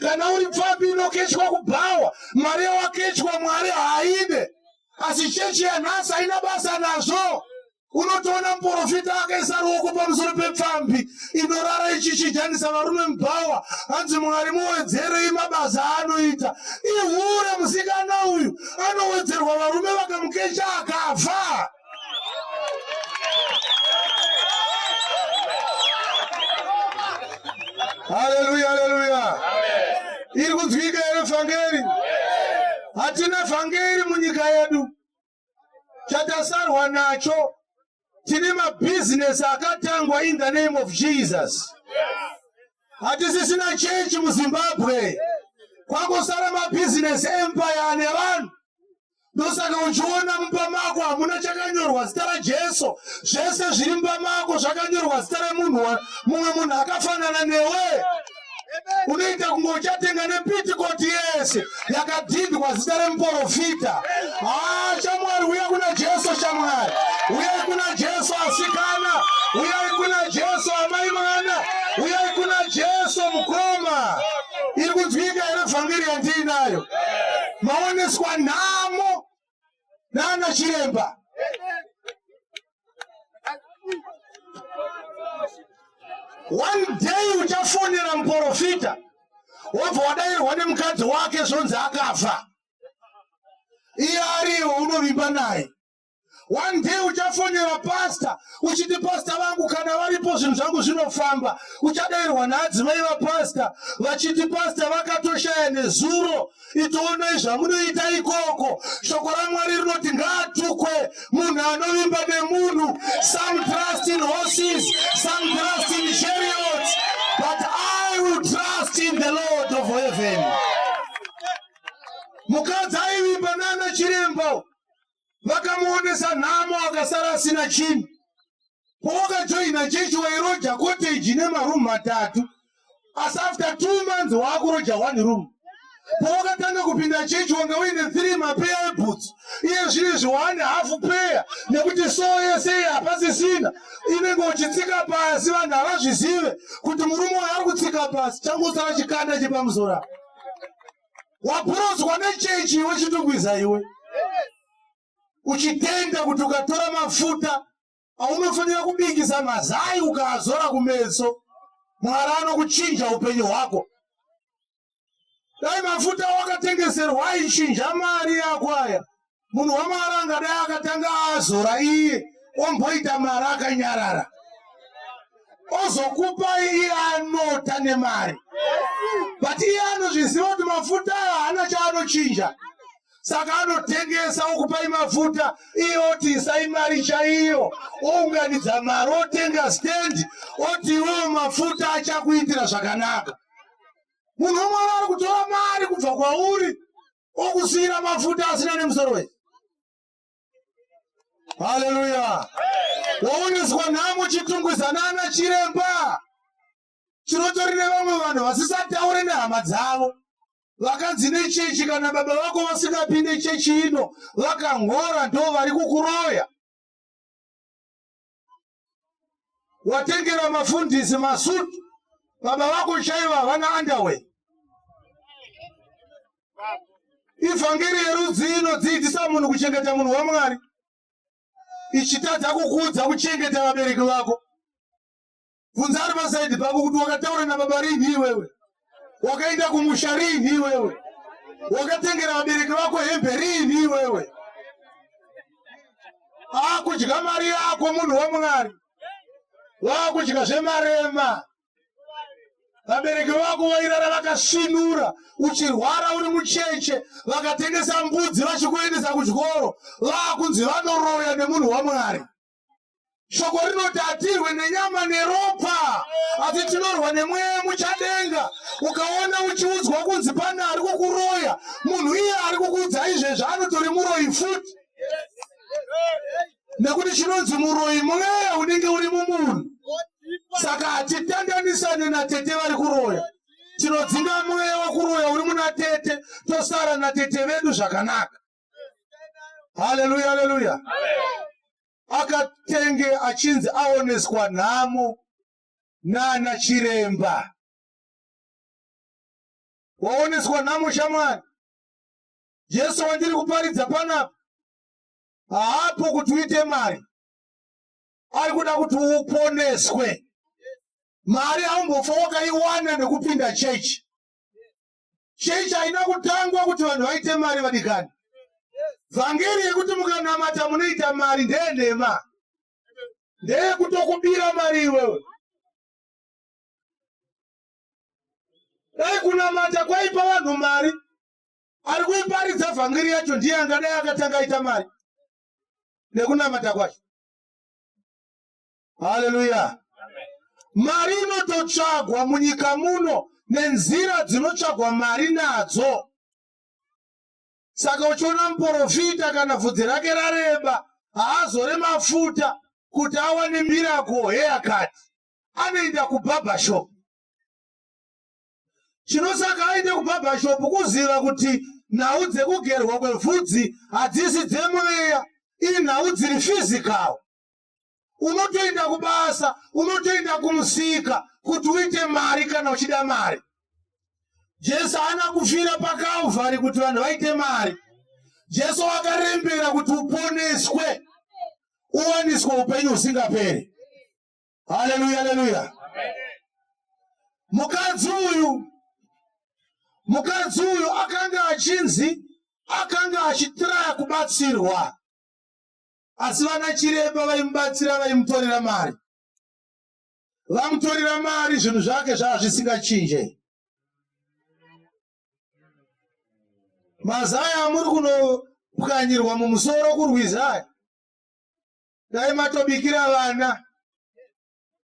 Kana uri pfambi inokechwa kubhawa, mari yawakechwa Mwari haaide. Asi chechi yanhasi haina basa nazvo. Unotoona muprofita akaisa ruoko pamusoro pepfambi inorara ichichijanisa varume mubhawa, hanzi Mwari muwedzerei mabasa aanoita. Ihure musikana uyu, anowedzerwa varume vakamukecha akafa. Haleluya, haleluya! Iri kunzwika here vhangeri? Hatina vhangeri munyika yedu. Chatasarwa nacho, tine mabhizinesi akatangwa in the name of Jesus. Hatisisina chechi muZimbabwe, kwangosara mabhizinesi empire ane vanhu. Ndosaka uchiona mumba mako hamuna chakanyorwa zita raJesu. Zvese zviri mumba mako zvakanyorwa zita remunhu, mumwe munhu akafanana newe. Unoita kunge uchatenga nepitikoti yese yakadhindwa zita remuprofita. Haa, shamwari, uya kuna Jesu. Shamwari, uyai kuna Jesu. Asikana, uyai kuna Jesu. Amai mwana, uyai kuna Jesu. Mukoma, iri kunzwika here vhangeri yandiinayo? Maoneswa nhamo nana chiremba. One day uchafonera muprofita, wobva wadairwa nemukadzi wake, zvonzi akafa. Iye ariwo unovimba naye. One day uchafonera pasta uchiti, "Pasta vangu kana varipo zvinhu zvangu zvinofamba." Uchadairwa naadzimai vapasta vachiti, "Pasta vakatoshaya nezuro." Itoonai zvamunoita ikoko. Shoko raMwari rinoti ngaatukwe munhu anovimba nemunhu. Some trust in horses, some trust in chariots, but I will trust in the Lord of heaven. Mukadzi aivimba nana chiremba, vakamuonesa nhamo, akasara asina chinhu. Pawakajoina chechi wairoja cottage nemarumu 3, asi after 2 months waakuroja one room. Pawakatanga kupinda chechi wanga uine three mapeya ebhutsu, iye zvinezvi waane half pair, nekuti sole yese iyi hapasisina, inenge uchitsika pasi. Vanhu havazvizive kuti murume uyu ari kutsika pasi, changosara chikanda chepamusoro apa. Wapurodzwa nechechi iwe, Chitungwiza iwe, uchitenda kuti ukatora mafuta aunofanira kubikisa mazai ukaazora kumeso, Mwari anokuchinja upenyu hwako. Dai mafuta wakatengeserwa aichinja mari yako aya, munhu waMwari angadai akatanga azora iye, omboita mari akanyarara, ozokupa iye anota nemari. But iye anozviziva kuti mafuta aya haana chaanochinja, saka anotengesa, okupai mafuta, iye oti isai mari chaiyo, ounganidza mari, otenga stendi, oti iwewo mafuta achakuitira zvakanaka. Munhu wamwari ari kutora mari kubva kwauri, okusiyira mafuta asina nemusoro wese. Haleluya! Waoneswa nhamo chitungwiza nana chiremba chinotori nevamwe vanhu vasisataure nehama dzavo vakanzi nechechi kana baba vako vasingapinde chechi ino vakanhora ndo vari kukuroya. Watengera mafundisi masutu, baba vako chaivo havana underwear. Ivhangeri yerudzi inodzidzisa munhu kuchengeta munhu waMwari ichitadza kukuudza kuchengeta vabereki vako. Bvunza ari pasaidhi pako kuti wakataura nababa rinhi iwewe? Wakaenda kumusha rinhi iwewe? Wakatengera vabereki vako hembe rinhi iwewe? Akudya mari yako munhu waMwari, wakudya zvemarema. Vabereki vako vairara vakasvinura, uchirwara uri mucheche, vakatengesa mbudzi vachikuendesa kuchikoro, vakunzi vanoroya nemunhu waMwari. Shoko rinoti hatirwe nenyama neropa, asi tinorwa nemweya muchadenga. Ukaona uchiudzwa kunzi pane ari kukuroya, munhu iye ari kukuudza izvezvi anotori muroyi futi, nekuti chinonzi muroyi mweya unenge uri mumunhu. Saka hatitandanisane natete vari kuroya, tinodzinga mweya wekuroya uri muna tete, tosara natete vedu zvakanaka. Haleluya, haleluya. Akatenge achinzi aoneswa nhamo nana chiremba. Waoneswa nhamo shamwari. Jesu wandiri kuparidza panapa haapo kuti uite mari, ari kuda kuti uponeswe. Mari haumbofa wakaiwana nekupinda chechi. Chechi haina kutangwa kuti vanhu vaite mari vadikani. Vhangeri yekuti mukanamata munoita mari ndeyenhema, ndeyekutokubira mari iwewe. Dai kunamata kwaipa vanhu mari, ari kuiparidza vhangeri yacho ndiye angadai akatanga aita mari nekunamata kwacho. Haleluya! Mari inototsvagwa munyika muno nenzira dzinotsvagwa mari nadzo. Saka uchiona muprofita kana bvudzi rake rareba, haazore mafuta kuti awane miracle haircut, anoenda kubarbershop. Chinosaka aende kubarbershop kuziva kuti nhau dzekugerwa kwevhudzi hadzisi dzemweya, inhau dziri physical. Unotoenda kubasa, unotoenda kumusika kuti uite mari kana uchida mari. Jesu haana kufira paKalvari kuti vanhu vaite mari. Jesu akarembera kuti uponeswe, uwaniswe upenyu husingaperi. Haleluya, haleluya. Mukadzi uyu, mukadzi uyu akanga achinzi akanga achitraya kubatsirwa, asi vana chiremba vaimubatsira vaimutorera mari. Vamutorera mari, zvinhu zvake zvava zvisingachinje. Mazai amuri kunopwanyirwa mumusoro kurwizi aya, dai matobikira vana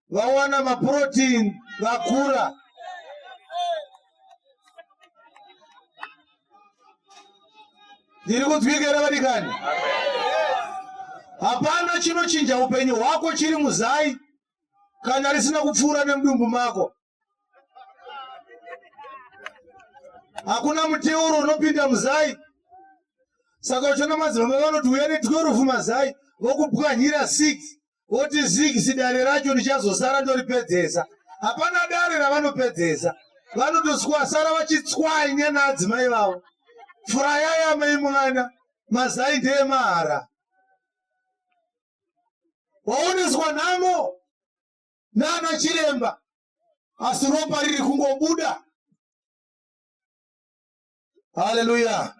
vawana maprotein vakura. Ndiri kunzwika here vadikani? Hapana chinochinja upenyu hwako chiri muzai kana risina kupfuura nemudumbu mako. Hakuna muteuro unopinda muzai. Saka uchiona madzibaba vanoti uya ne12 mazai, vokupwanyira 6, voti 6 dare racho ndichazosara ndoripedzesa. Hapana dare ravanopedzesa, vanotoswasara vachitswanya naadzimai vavo. Furayai amai mwana, mazai ndeemahara. Waoneswa nhamo nana chiremba, asi ropa riri kungobuda. Haleluya.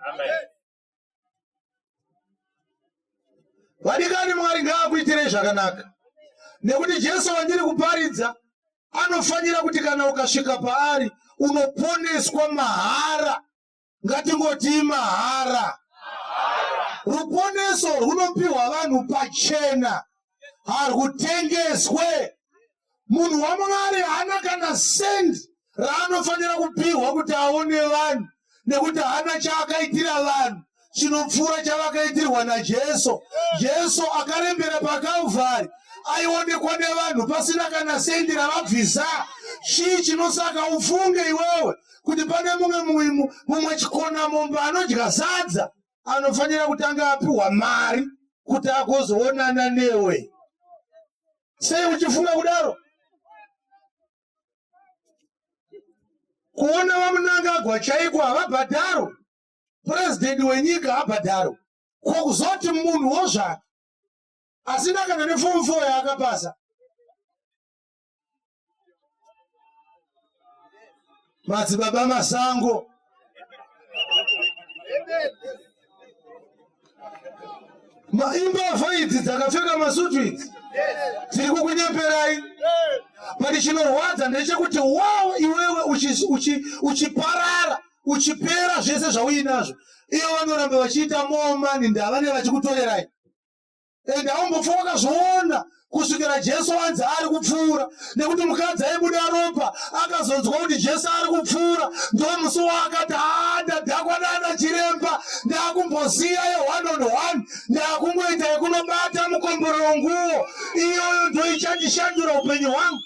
Vadikani, Mwari ngaakuitirei zvakanaka, nekuti Jesu wandiri kuparidza anofanira kuti kana ukasvika paari unoponeswa mahara. Ngatingoti mahara. Ruponeso runopiwa vanhu pachena, harwutengeswe. Munhu waMwari haana kana sendi raanofanira kupiwa kuti aone vanhu, nekuti haana chaakaitira vanhu. chinopfuura chavakaitirwa naJesu. Jesu akarembera paKalvari aionekwa nevanhu pasina kana sendi ravabvisa. Chii chinosaka ufunge iwewe kuti pane mumwe mumwe chikonamombe anodya sadza anofanira kutanga apiwa mari kuti agozoonana newe? Sei uchifunga kudaro? Kuona vaMnangagwa chaiko havabhadharo, purezidendi wenyika habhadharo, ko kuzoti munhu wo zvake asina kana nefomu 4 yaakapasa. Madzibaba Masango Imbavha idzi dzakapfeka masutu idzi dziri kukunyeperai, but chinorwadza ndechekuti wawo iwewe uchiparara uchipera zvese zvauinazvo, ivo vanoramba vachiita more money, ndava nevachikutorerai. Ende haumbofa wakazviona kusvikira Jesu anzi ari kupfuura, nekuti mukadzi aibuda ropa akazonzwa kuti Jesu ari kupfuura, ndomusi waakati, haa, ndadhakwa nana chiremba, ndakumbosiya ye1 on 1, ndakungoita yekunobata mukomborero nguo iyoyo, ndoichandishandura upenyu hwangu.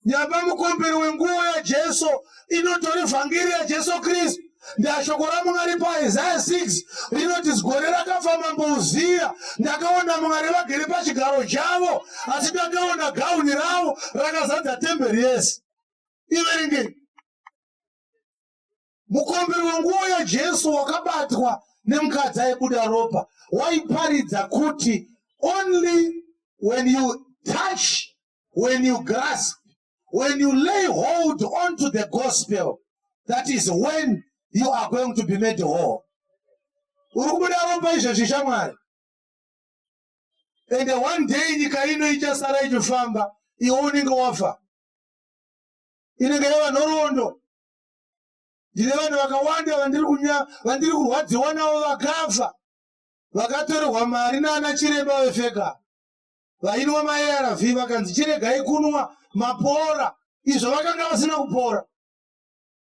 Nyamba mukombero wenguo yaJesu inotori vhangeri yaJesu Kristu. Ndashoko raMwari paIsaya 6 rinoti, gore rakafa mambo Uziya, ndakaona Mwari vagere pachigaro chavo, asi ndakaona gauni ravo rakazadza temberi yese. Iverengei. Mukombero wenguo yaJesu wakabatwa nemukadzi aibuda ropa waiparidza kuti only when you touch, when you grasp, when you lay hold onto the gospel, that is when you are going to be made whole. Uri kubuda ropa izvezvi, shamwari, ende one day nyika ino ichasara ichifamba, iwe unenge wafa, inenge yava nhoroondo. Ndine vanhu vakawanda vandiri kurwadziwa navo vakafa, vakatorerwa mari naana chiremba vefeka, vainwa maARV, vakanzi chiregai kunwa, mapora, izvo vakanga vasina kupora.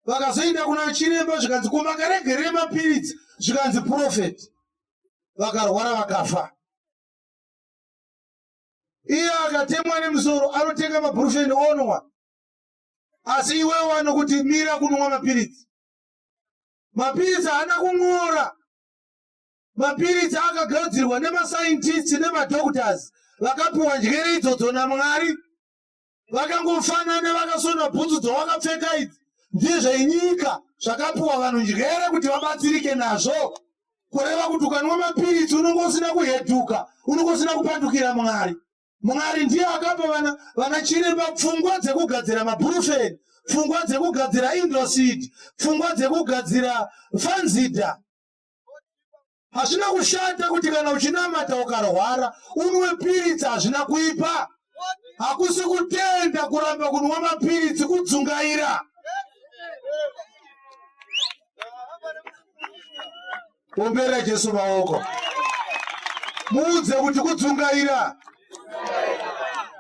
Vakazoenda kuna chiremba, zvikanzi, ko makaregerei mapiritsi? Zvikanzi, prophet. Vakarwara, vakafa. Iye akatemwa nemusoro anotenga mabhurufeni onwa, asi iwewe anokuti mira kunwa mapiritsi. Mapiritsi haana kun'ora. Mapiritsi akagadzirwa nemascientists nemadoctors vakapiwa njere idzodzo naMwari. Vakangofanana vakasona bhutsu dzawakapfeka idzi, ndezvenyika zvakapiwa vanhu njere kuti vabatsirike nazvo. Kureva kuti ukanwa mapiritsi unonge usina kuhedhuka, unonge usina kupandukira Mwari. Mwari ndiye akapa vana vana chiremba pfungwa dzekugadzira mabhurufeni, pfungwa dzekugadzira Indosid, pfungwa dzekugadzira Fanzida. Hazvina kushata kuti kana uchinamata ukarwara unwe piritsi, hazvina kuipa. Hakusi kutenda kuramba kunwa mapiritsi, kudzungaira. Ombera Jesu maoko, muudze kuti kudzungaira,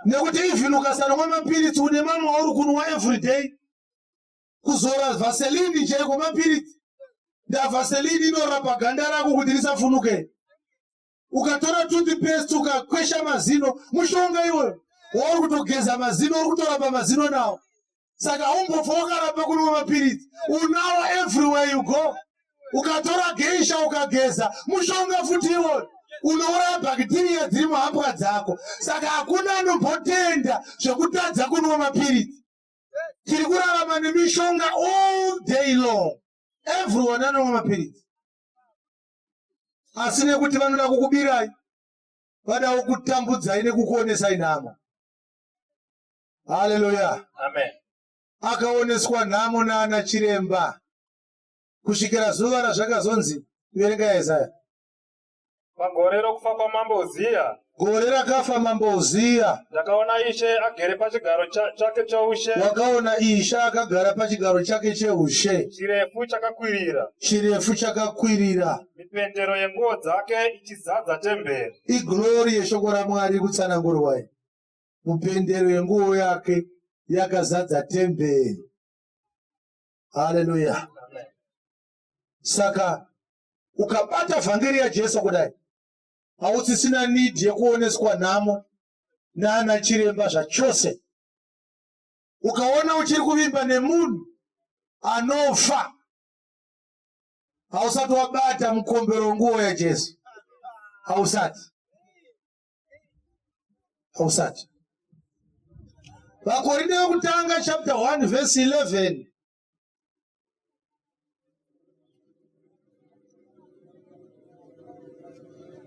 nekuti even ukasanwa mapiritsi une mamwe auri kunwa everyday. Kuzora Vaseline chaiko mapiritsi, ndaVaseline inorapa ganda rako kuti risafunuke. Ukatora toothpaste ukakwesha mazino, mushonga iwoyo wauri kutogeza mazino, uri kutorapa mazino nawo. Saka haumbofa wakaramba kunwa mapiritsi, unawo everywhere you go. Ukatora geisha ukageza, mushonga futi iwoyo unouraya bhakitiriya dziri muhapwa dzako. Saka hakuna anombotenda zvekutadza kunwa mapiritsi. Tiri kurarama nemishonga all day long, everyone anonwa mapiritsi, asi nekuti vanoda kukubirai, vadawo kutambudzai nekukuonesai nhamo. Haleluya, amen. Akaoneswa nhamo naana chiremba kusvikira zuva razvakazonzi, verenga Isaya. Pagore rokufa kwamambo Uziya, Gore rakafa mambo Uziya, ndakaona Ishe agere pachigaro chake choushe, wakaona Ishe akagara pachigaro chake cheushe, chirefu chakakwirira, chirefu chakakwirira, mipendero yenguo dzake ichizadza temberi. Iglori yeshoko raMwari iri kutsanangurwa iyi. Mupendero yenguo yake yakazadza temberi. Haleluya. Saka Ukabata vhangeri yaJesu kudai, hausisina need yekuoneswa nhamo naana chiremba zvachose. Ukaona uchiri kuvimba nemunhu anofa, hausati wabata mukombero wenguo yaJesu. Hausati, hausati. VaKorinde vekutanga chapter 1 verse 11.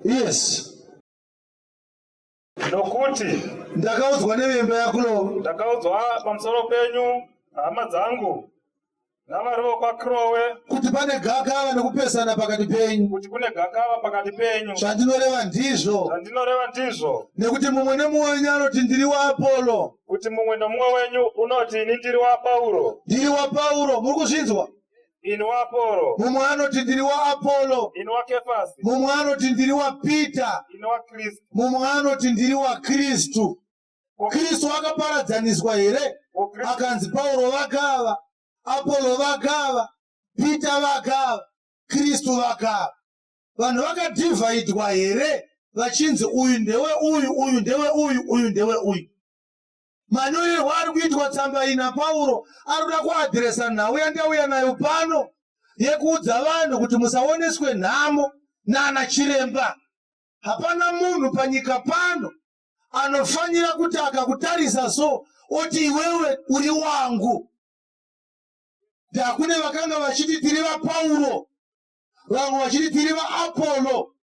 Yes. Nokuti ndakaudzwa nevemba yaKulo, ndakaudzwa pamusoro penyu, hama dzangu, navari vokwaKrowe, kuti pane gakava nekupesana pakati penyu. Kuti kune gakava pakati penyu. Zvandinoreva ndizvo. Zvandinoreva ndizvo. Nekuti mumwe nemumwe wenyu anoti ndiri waApolo. Kuti mumwe nomumwe wenyu unoti ini ndiri waPauro. Ndiri waPauro. Muri kuzvinzwa? Ini waApolo. Mumwe anoti ndiri waApolo. Ini waKefasi. Mumwe anoti ndiri waPita. Ini waKristu. Mumwe anoti ndiri waKristu. Kristu akaparadzaniswa here? Akanzi Pauro vakava, Apollo vakava, Peter vakava, Kristu vakava. Vanhu vakadhivhaidwa here vachinzi uyu ndewe uyu, uyu ndewe uyu, uyu ndewe uyu? Manyorerwo ari kuitwa tsamba iyi naPauro ari kuda kuadhiresa nhau yandauya nayo pano yekuudza vanhu kuti musaoneswe nhamo nana chiremba. Hapana munhu panyika pano anofanira kuti akakutarisa so oti iwewe uri wangu. Ndakune vakanga vachiti tiri vaPauro, vamwe vachiti tiri vaApollo,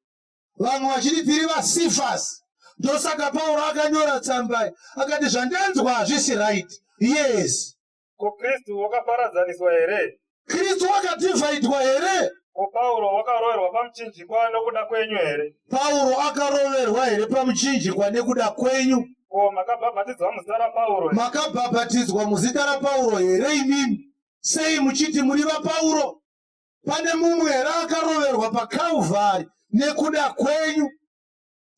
vamwe vachiti tiri vaSifasi. Ndosaka Pauro akanyora tsamba akati zvandanzwa hazvisi right. Yes. Ko Kristu wakaparadzaniswa here? Kristu wakadhivhaidwa here? Ko Pauro wakaroverwa pamuchinjikwa nokuda kwenyu here? Pauro akaroverwa here pamuchinjikwa nekuda kwenyu? Ko makabhabhatidzwa muzita raPauro? Makabhabhatidzwa muzita raPauro here imimi? Sei muchiti muri vaPauro? Pane mumwe here akaroverwa paKalvari nekuda kwenyu?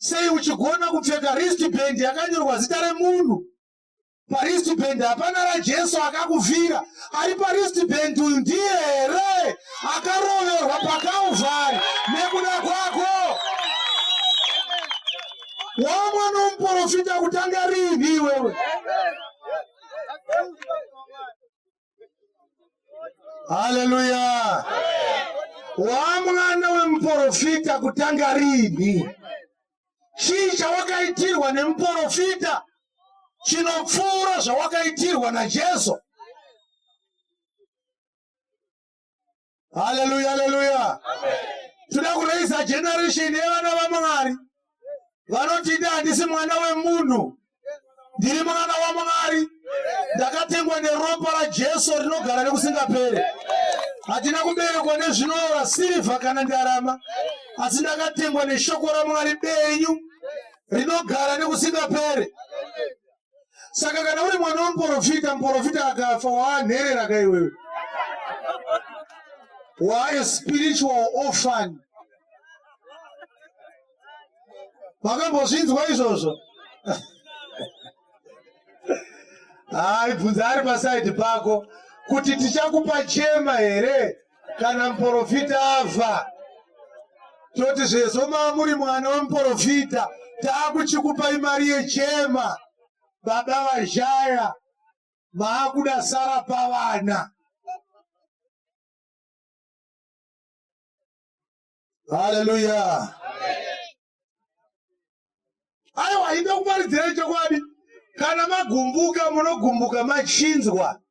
Sei uchigona kupfeka wristband yakanyorwa zita remunhu? Paristband hapana raJesu akakufira. Ari paristband uyu ndiye here akaroverwa paKalvari nekuda kwako? Wamwana womuprofita kutanga rini iwewe? Haleluya! Wamwana wemuprofita kutanga rini? Chii chawakaitirwa nemuprofita chinopfuura zvawakaitirwa naJesu? Haleluya, haleluya! Toda kureisa generation yevana vaMwari vanoti ini handisi mwana wemunhu, ndiri mwana waMwari, ndakatengwa neropa raJesu rinogara nekusingaperi. Hatina kuberekwa nezvinoora sirivha kana ndarama, asi ndakatengwa neshoko raMwari benyu rinogara nekusingaperi. Saka kana uri mwana wemuprofita, muprofita akafa waanherera ka iwewe, waa spiritual orphan. Makambozvinzwa izvozvo? Hayi, bvunza ari pasaidi pako kuti tichakupa chema here kana muprofita afa. Toti zvezo muri mwana wemuprofita, taakuchikupai mari yechema. Baba vashaya, maakuda sara pavana. Haleluya. Aiwa, inde kuparidzirai chokwadi. Kana magumbuka, munogumbuka machinzwa.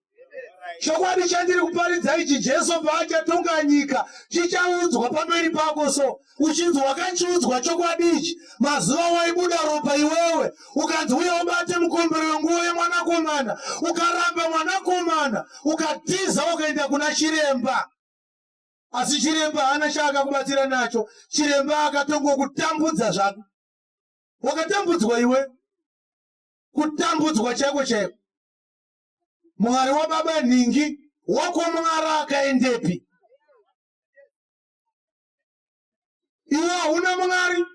Chokwadi chandiri kuparidza ichi, Jesu paachatonga nyika, chichaudzwa pamberi pako so. Uchinzwa wakachiudzwa chokwadi ichi, mazuva waibuda ropa iwewe, ukanzi uya ubate mukombero wenguo yemwanakomana, ukaramba mwanakomana, ukatiza ukaenda kuna chiremba. Asi chiremba haana chaakakubatsira nacho. Chiremba akatongokutambudza zvako. Wakatambudzwa iwe, kutambudzwa chaiko chaiko. Mwari wababa nhingi wako Mwari akaendepi? Iwe hauna Mwari.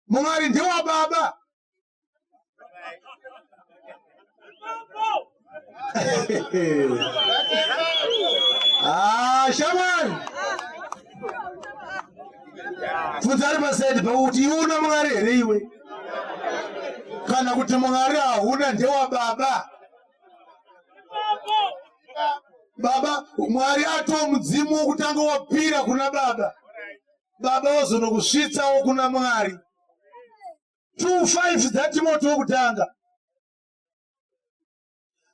Mwari ndewababa. Ah, shamwari. Bvunza ari pasaidi pako kuti iwe una Mwari here iwe, kana kuti Mwari hauna ndewababa. Baba Mwari atoo mudzimu wokutanga wapira kuna baba, baba wozonokusvitsawo kuna Mwari. 2:5 dzaTimoti wokutanga.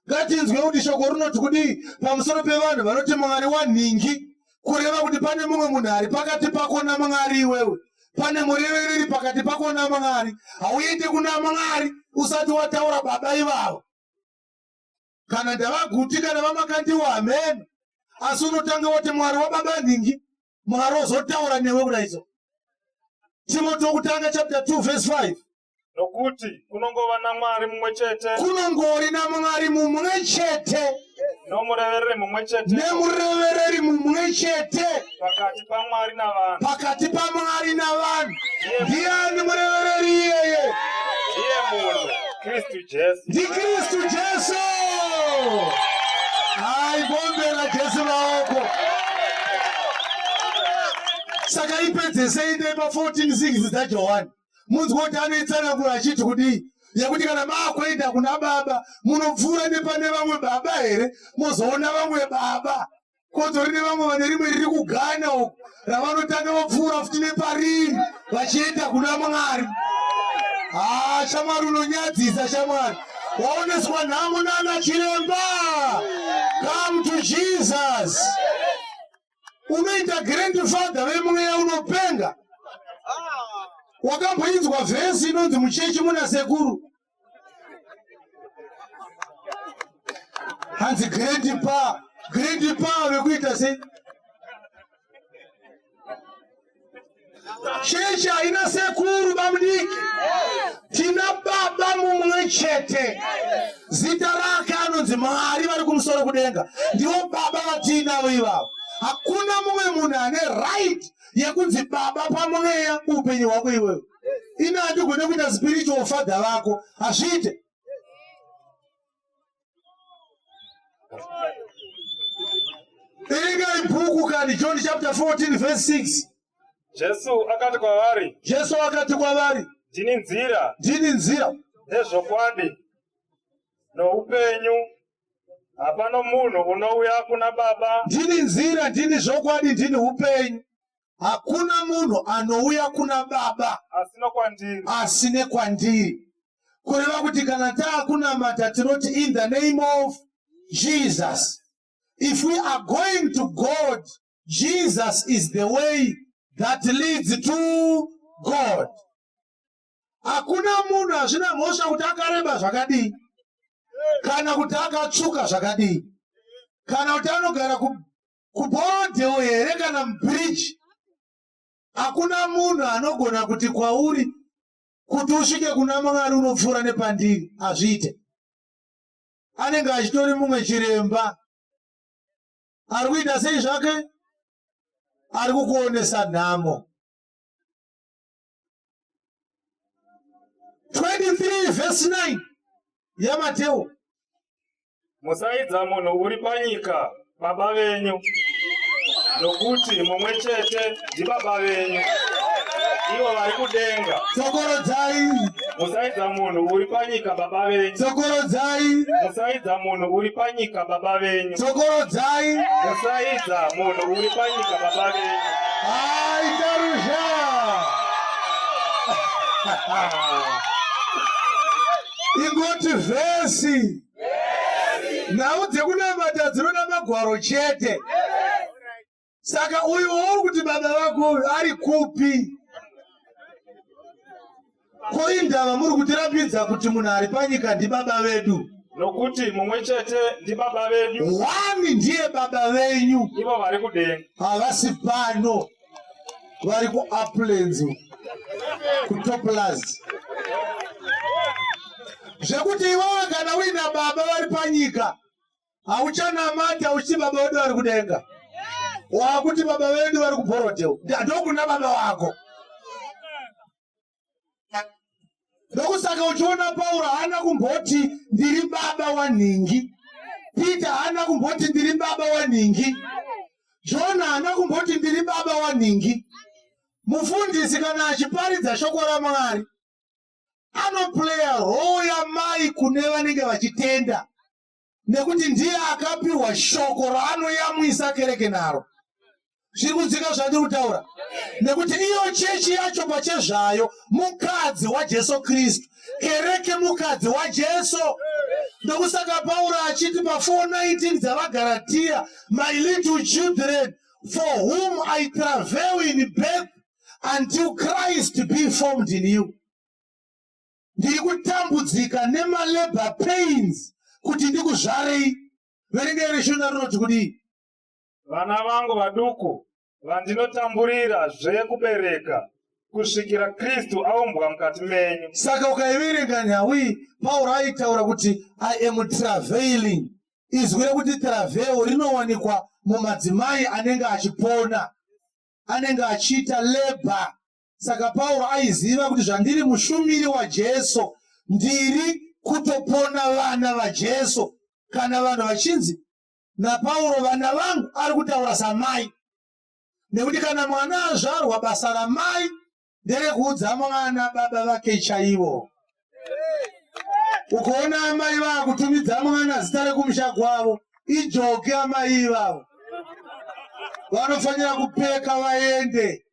Ngatinzwe kuti shoko rinoti kudii pamusoro pevanhu vanoti Mwari wanhingi, kureva kuti pane mumwe munhu ari pakati pako naMwari iwewe. Pane murevereri pakati pako naMwari. Hauende kuna Mwari usati wataura baba ivavo. Kana ndavaguti kana vamakandiwa hameno, asi unotanga wati Mwari wababa nhingi, Mwari ozotaura newe kudai so. Timoti wokutanga chapter 2 verse 5. Nokuti kunongova naMwari mumwe chete. Kunongori naMwari mumwe chete. Nomurevereri mumwe chete. Nemurevereri mumwe chete. Pakati paMwari navanhu. Pakati paMwari navanhu. Ndiani murevereri iyeye? Ndiye munhu, Kristu Jesu. NdiKristu Jesu. Hai, bombera Jesu maoko. Saka ipedzesei ndei pa 14:6 dzaJohani. Munzwe kuti anoitsanangura achiti kudii yekuti kana maakuenda kuna baba munopfuura nepane vamwe baba here mozoona vamwe baba kodzori nevamwe vane rimwe riri kuGhana uku ravanotanga vopfuura futi nepariri vachienda kuna Mwari. Haa shamwari unonyadzisa shamwari, waoneswa nhamo nana chiremba. Come to Jesus. Unoita grandfather vemweya unopenga. Wakamboinzwa vhesi inonzi muchechi muna sekuru hanzi grandpa, grandpa vekuita sei? Chechi haina sekuru bamudiki, tina baba mumwe chete, zita rake anonzi Mwari vari kumusoro kudenga, ndivo baba vatiinavo ivavo. Hakuna mumwe munhu ane right yekunzi baba pamweya upenyu hwako iwewe. Ini handigone kuita spiritual father vako, hazviite. Verengai bhuku kani, John chapter 14 verse 6. Jesu akati kwavari, Jesu akati kwavari, ndini nzira, ndini nzira, nezvokwadi, noupenyu, hapano munhu unouya kuna Baba. Ndini nzira, ndini zvokwadi, ndini upenyu. Hakuna munhu anouya kuna Baba asi nokwandiri. Asi nekwandiri. Kureva kuti kana taakunamata tinoti in the name of Jesus. If we are going to God, Jesus is the way that leads to God. Hakuna munhu, hazvina mhosva kuti akareba zvakadii, kana kuti akatsvuka zvakadii, kana kuti anogara kuBorrowdale here kana mubridge. Hakuna munhu anogona kuti kwauri kuti usvike kuna Mwari unopfuura nepandiri, hazviite. Anenge achitori mumwe chiremba ari kuita sei zvake, ari kukuonesa nhamo. 23 verse 9 yaMateo. Musaidza munhu uri panyika baba venyu, nokuti mumwe chete ndibaba venyu, ivo vari kudenga. Tsokorodzai. Musaidza munhu uri panyika baba venyu. Tsokorodzai. Musaidza munhu uri panyika baba venyu. Tsokorodzai. Musaidza munhu uri panyika baba venyu. Aita ruzha. Ingoti vhesi. Nhau dzekunamata dzinoda magwaro chete. Saka uyu wauri kuti baba vako uyu ari kupi? Ko indava muri kutirambidza kuti munhu ari panyika ndibaba vedu? Nokuti mumwe chete ndibaba vedu. Wani ndiye baba venyu. Ivo vari kudenga. Havasi pano. Vari kuUplands, kuToplas. Zvekuti iwewe kana uina baba vari panyika hauchanamata uchiti baba vedu vari kudenga, wakuti baba vedu vari kuBorrowdale, ndokuna baba wako. Ndokusaka uchiona Pauro haana kumboti ndiri baba wanhingi, Peter haana kumboti ndiri baba wanhingi, John haana kumboti ndiri baba wanhingi. Mufundisi kana achiparidza shoko raMwari anoplaya role yamai kune vanenge vachitenda nekuti ndiye akapiwa shoko raanoyamwisa kereke naro. Zviri kunzwika zvandiri kutaura? Nekuti iyo chechi yacho pachezvayo mukadzi waJesu Kristu, kereke mukadzi waJesu. Ndokusaka Pauro achiti pa 4:19 dzavaGaratiya, my little children for whom I travail in birth until Christ be formed in you. Ndiri kutambudzika nemalabor pains kuti ndikuzvarei. Verengai reshona rinoti kudii? Vana vangu vaduku vandinotamburira zve kubereka kusvikira Kristu aumbwa mukati menyu. Saka ukaiverenga nhau iyi, Pauro aitaura kuti I am travailing. Izwi rekuti travail rinowanikwa mumadzimai anenge achipona, anenge achiita labor. Saka Pauro aiziva kuti zvandiri mushumiri waJesu, ndiri kutopona vana vaJesu. Kana vanhu vachinzi naPauro vana vangu, ari kutaura samai. Nekuti kana mwana azvarwa, basa ramai nderekuudza mwana baba vake chaivo. Ukaona amai vakutumidza mwana zita rekumusha kwavo, ijoki amai ivavo. Vanofanira kupeka vaende.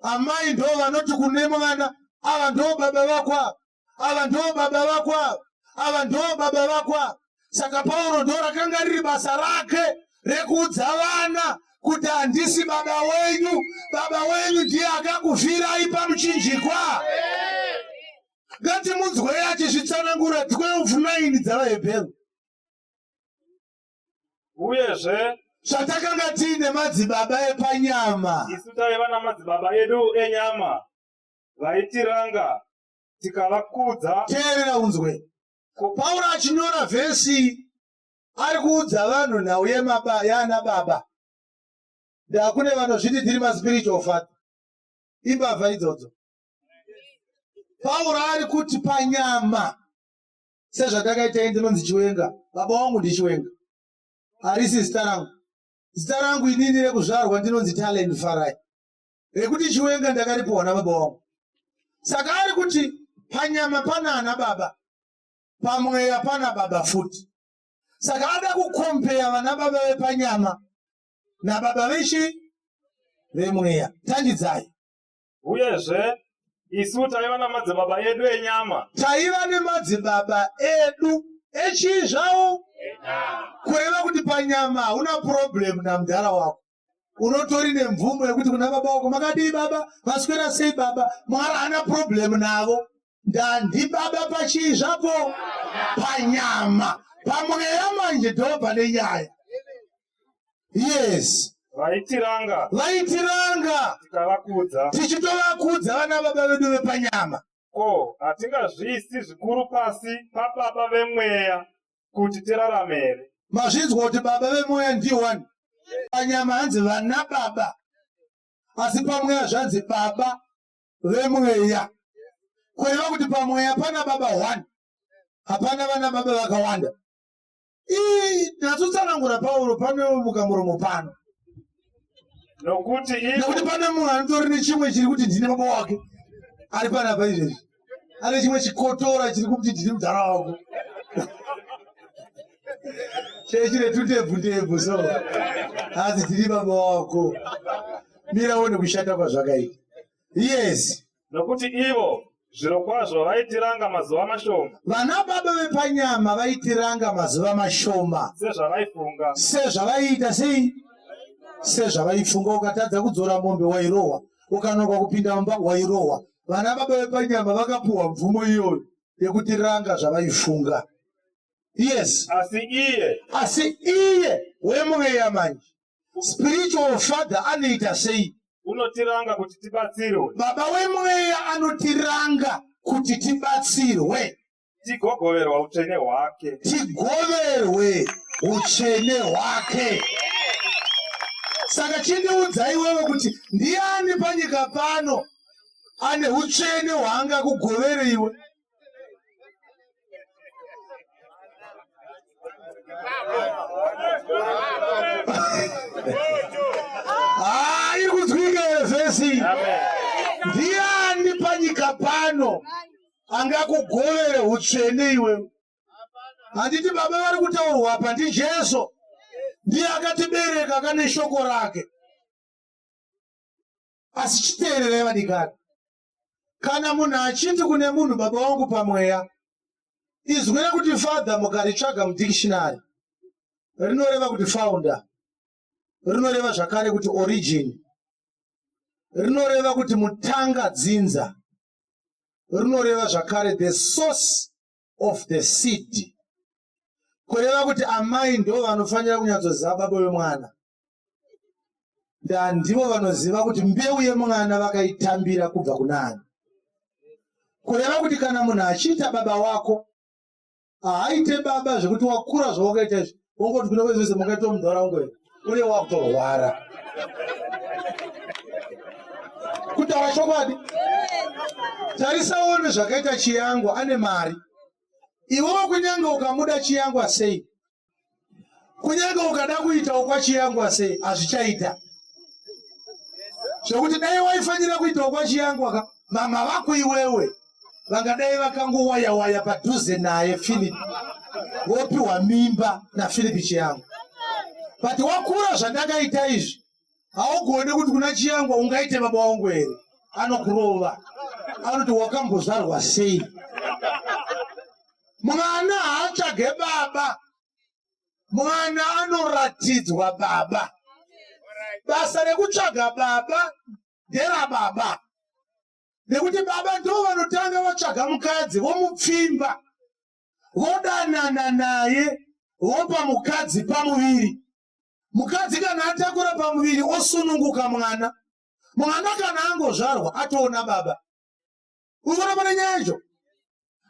Amai ndo vanoti kune mwana, ava ndo baba vako ava, ava ndo baba vako ava, ava ndo baba vako ava. Saka Pauro ndo rakanga riri basa rake rekuudza vana kuti handisi baba wenyu, baba wenyu ndiye akakufirai pamuchinjikwa. Ngatimunzwei achizvitsanangura 12:9 dzavaHebheru. Uyezve zvatakanga tiine madzibaba epanyama, isu taiva namadzibaba edu enyama vaitiranga tikavakudza. Teerera unzwe. Pauro achinyora vhesi ari kuudza vanhu nhau yaana baba. Ndakune vanozviti tiri maspiritual father, imbavha idzodzo. Pauro ari kuti panyama sezvatakaita ini ndinonzi Chiwenga, baba wangu ndiChiwenga, harisi zita rangu. Zita rangu inini rekuzvarwa ndinonzi Talent Farai, rekuti Chiwenga ndakaripiwa nababa wangu. Saka ari kuti panyama pana ana baba, pamweya pana baba futi. Saka ada kukompeya vana baba vepanyama nababa vechi vemweya. Tangidzai. Uyezve isu taiva namadzibaba edu enyama. Taiva nemadzibaba edu echii zvawo? Kureva kuti panyama hauna problem namudhara wako. Unotori nemvumo yekuti kuna baba wako makadii baba, maswera sei baba. Mwari haana problem navo. Ndandi baba pachii zvapo? Panyama. Pamweya manje ndo pane nyaya. Yes. Vaitiranga. Vaitiranga. Tikavakudza. Tichitovakudza vana baba vedu vepanyama. Ko, hatingazviisi zvikuru pasi pababa vemweya kuti tirarame here? Mazvinzwa kuti baba vemweya ndiwani? Panyama hanzi vana baba, asi pamweya zvanzi baba vemweya. Kureva kuti pamweya pana baba one, hapana vana baba vakawanda. Natsotsanangura Pauro pane mukamuromo pano. Nokuti pane munhu anotori nechimwe chiri kuti ndine baba wake ari panapa izvezvi, ane chimwe chikotora chiri kuti ndine mudhara wako chechine tutebvu ndebvu, so hanzi tiri baba wako. Mira uone kushata kwazvakaita. Yes. Nokuti ivo zvirokwazvo vaitiranga mazuva mashoma. Vana baba vepanyama vaitiranga mazuva mashoma. Sezvavaifunga. Sezvavaiita sei? Sezvavaifunga. Ukatadza kudzora mombe wairohwa, ukanoka kupinda mumba wairohwa. Vana baba vepanyama vakapuhwa mvumo iyoyo yekutiranga zvavaifunga. Yes. Asi iye. Asi iye wemweya manje. Spiritual father anoita sei? Unotiranga kuti tibatsirwe. Baba wemweya anotiranga kuti tibatsirwe. Tigogoverwa utsvene hwake. Tigoverwe utsvene hwake. Saka chindiudza iwewe kuti ndiani panyika pano ane utsvene hwaanga kugovere iwe? Iri kunzwika. Blessing. Amen. Ndiani panyika pano angakugovere utsvene iwewe? Handiti baba vari kutaurwa apa ndiJesu, ndiye akatibereka kane shoko rake. Asi chiteererai vadikani, kana munhu achiti kune munhu baba wangu pamweya, izwi rekuti father mukaritsvaga mudictionary rinoreva kuti founder, rinoreva zvakare kuti origin, rinoreva kuti mutanga dzinza, rinoreva zvakare the source of the seed, kureva kuti amai ndo vanofanira kunyatsoziva baba vemwana, ndandivo vanoziva kuti mbeu yemwana vakaitambira kubva kuna ani. Kureva kuti kana munhu achiita baba wako, haaite baba zvekuti wakura zvawakaita izvi wongoti kune wezvese mungaita munharaunda here, une wakutorwara. Kutaura chokwadi, tarisaone zvakaita Chiyangwa, ane mari. Iwewo kunyange ukamuda Chiyangwa sei, kunyange ukada kuitawo kwaChiyangwa sei, hazvichaita. Zvekuti dai waifanira kuitawo kwaChiyangwa ka, mama vako iwewe vangadai vakangowaya waya padhuze naye Philip, vopiwa mimba naPhilip Chiyangwa. But wakura zvandakaita izvi, haugoni kuti kuna Chiyangwa ungaite baba wangu here? Anokurova, anoti wakambozvarwa sei? Mwana haatsvage baba, mwana anoratidzwa baba. Basa rekutsvaga baba nderababa, nekuti baba ndo vanotanga vatsvaga mukadzi, vomupfimba, vodanana naye, vopa mukadzi pamuviri. Mukadzi kana atakura pamuviri, osununguka mwana. Mwana kana angozvarwa, atoona baba. Unoona pane nyaya yacho?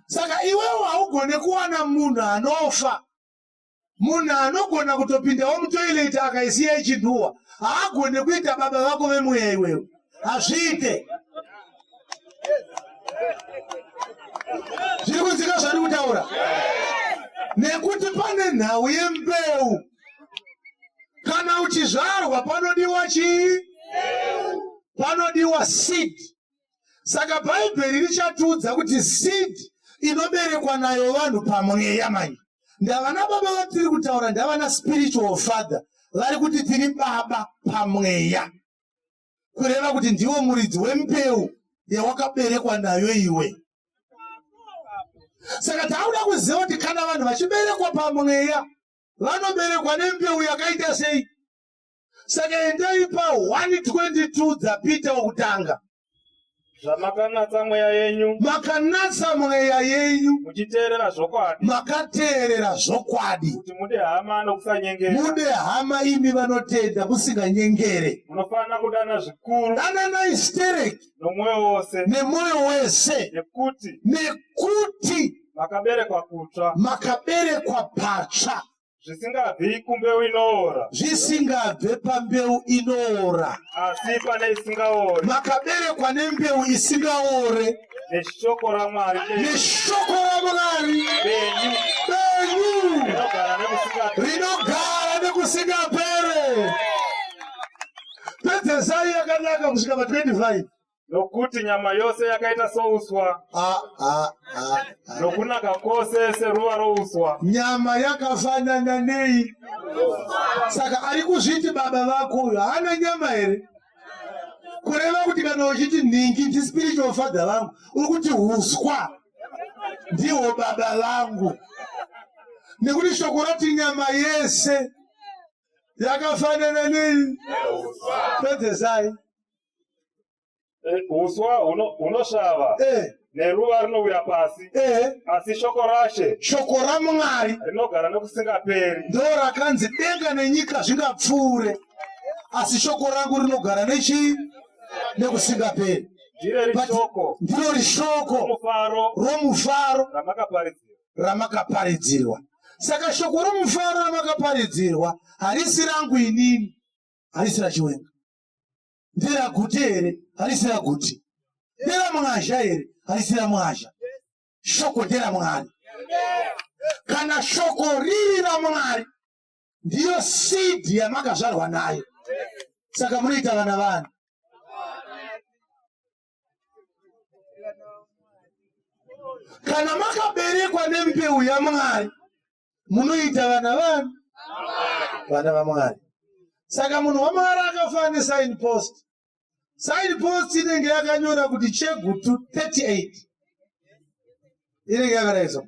Saka iwewo haugone kuwana munhu anofa. Munhu anogona kutopindawo mutoilet akaisiya ichinhuhwa, haagone kuita baba vako vemweya iwewe, hazviite. Zviri kunzika zvandiri kutaura? Nekuti pane nhau yembeu. Kana uchizvarwa panodiwa chii? Panodiwa seed. Saka Bhaibheri richatiudza kuti seed inoberekwa nayo vanhu pamweya manje ndavana baba vatiri kutaura, ndavana spiritual father vari kuti tiri baba pamweya, kureva kuti ndiwo muridzi wembeu yawakaberekwa nayo iwe. Saka taakuda kuziva kuti kana vanhu vachiberekwa pamweya, vanoberekwa nembeu yakaita sei? Saka endai pa 122 dzaPita wokutanga. Zvamakanatsa mweya yenyu, Makanatsa mweya yenyu, muchiteerera zvokwadi, makateerera zvokwadi, kuti mude hama nokusanyengera, mude hama imi vanotenda musinganyengere. Munofanira kudana zvikuru Dananai stereki nomwoyo wose, nemwoyo wese, nekuti nekuti makaberekwa kutsva, makaberekwa patsva, zvisingabvi kumbeu inoora, zvisingabve pambeu inoora, asi pane isingaori, Makaberekwa nembeu isingaore, neshoko raMwari benyu, neshoko raMwari benyu, benyu, rinogara nekusingaperi. Rinogara nekusingapere. Pedzesai yakanaka kusvika pa25. Nokuti nyama yose yakaita souswa, Ah, ah, ah, ah. nokunaka kwose seruva rouswa. Nyama yakafanana nei? Saka ari kuzviti baba vako uyo haana nyama here? Kureva kuti kana uchiti nhingi ndispiritual father vangu, uri kuti uswa ndihwo baba vangu, nekuti shoko rati nyama yese yakafanana nei? Pedzesai. Uswa hunosvava neruva rinowira pasi, asi shoko raShe, Shoko raMwari, rinogara nokusingaperi. Ndo rakanzi denga nenyika zvingapfuure, asi shoko rangu rinogara nechii? Nekusingaperi. Ndiro rishoko Ndiro rishoko romufaro romufaro ramakaparidzirwa. Ramakaparidzirwa. Saka shoko romufaro ramakaparidzirwa harisi rangu inini, harisi raChiwenga. NderaGuti here? Harisi raGuti. NderaMwazha here? Harisi raMwazha. Shoko nderaMwari. Kana shoko riri raMwari, ndiyo seed yamakazvarwa nayo. Saka munoita vana vani? Kana makaberekwa nembeu yaMwari, munoita vana vani? Vana vaMwari. Saka munhu waMwari akafanana nesign post. Sign post inenge yakanyora kuti Chegutu 38, inenge yakadaiso.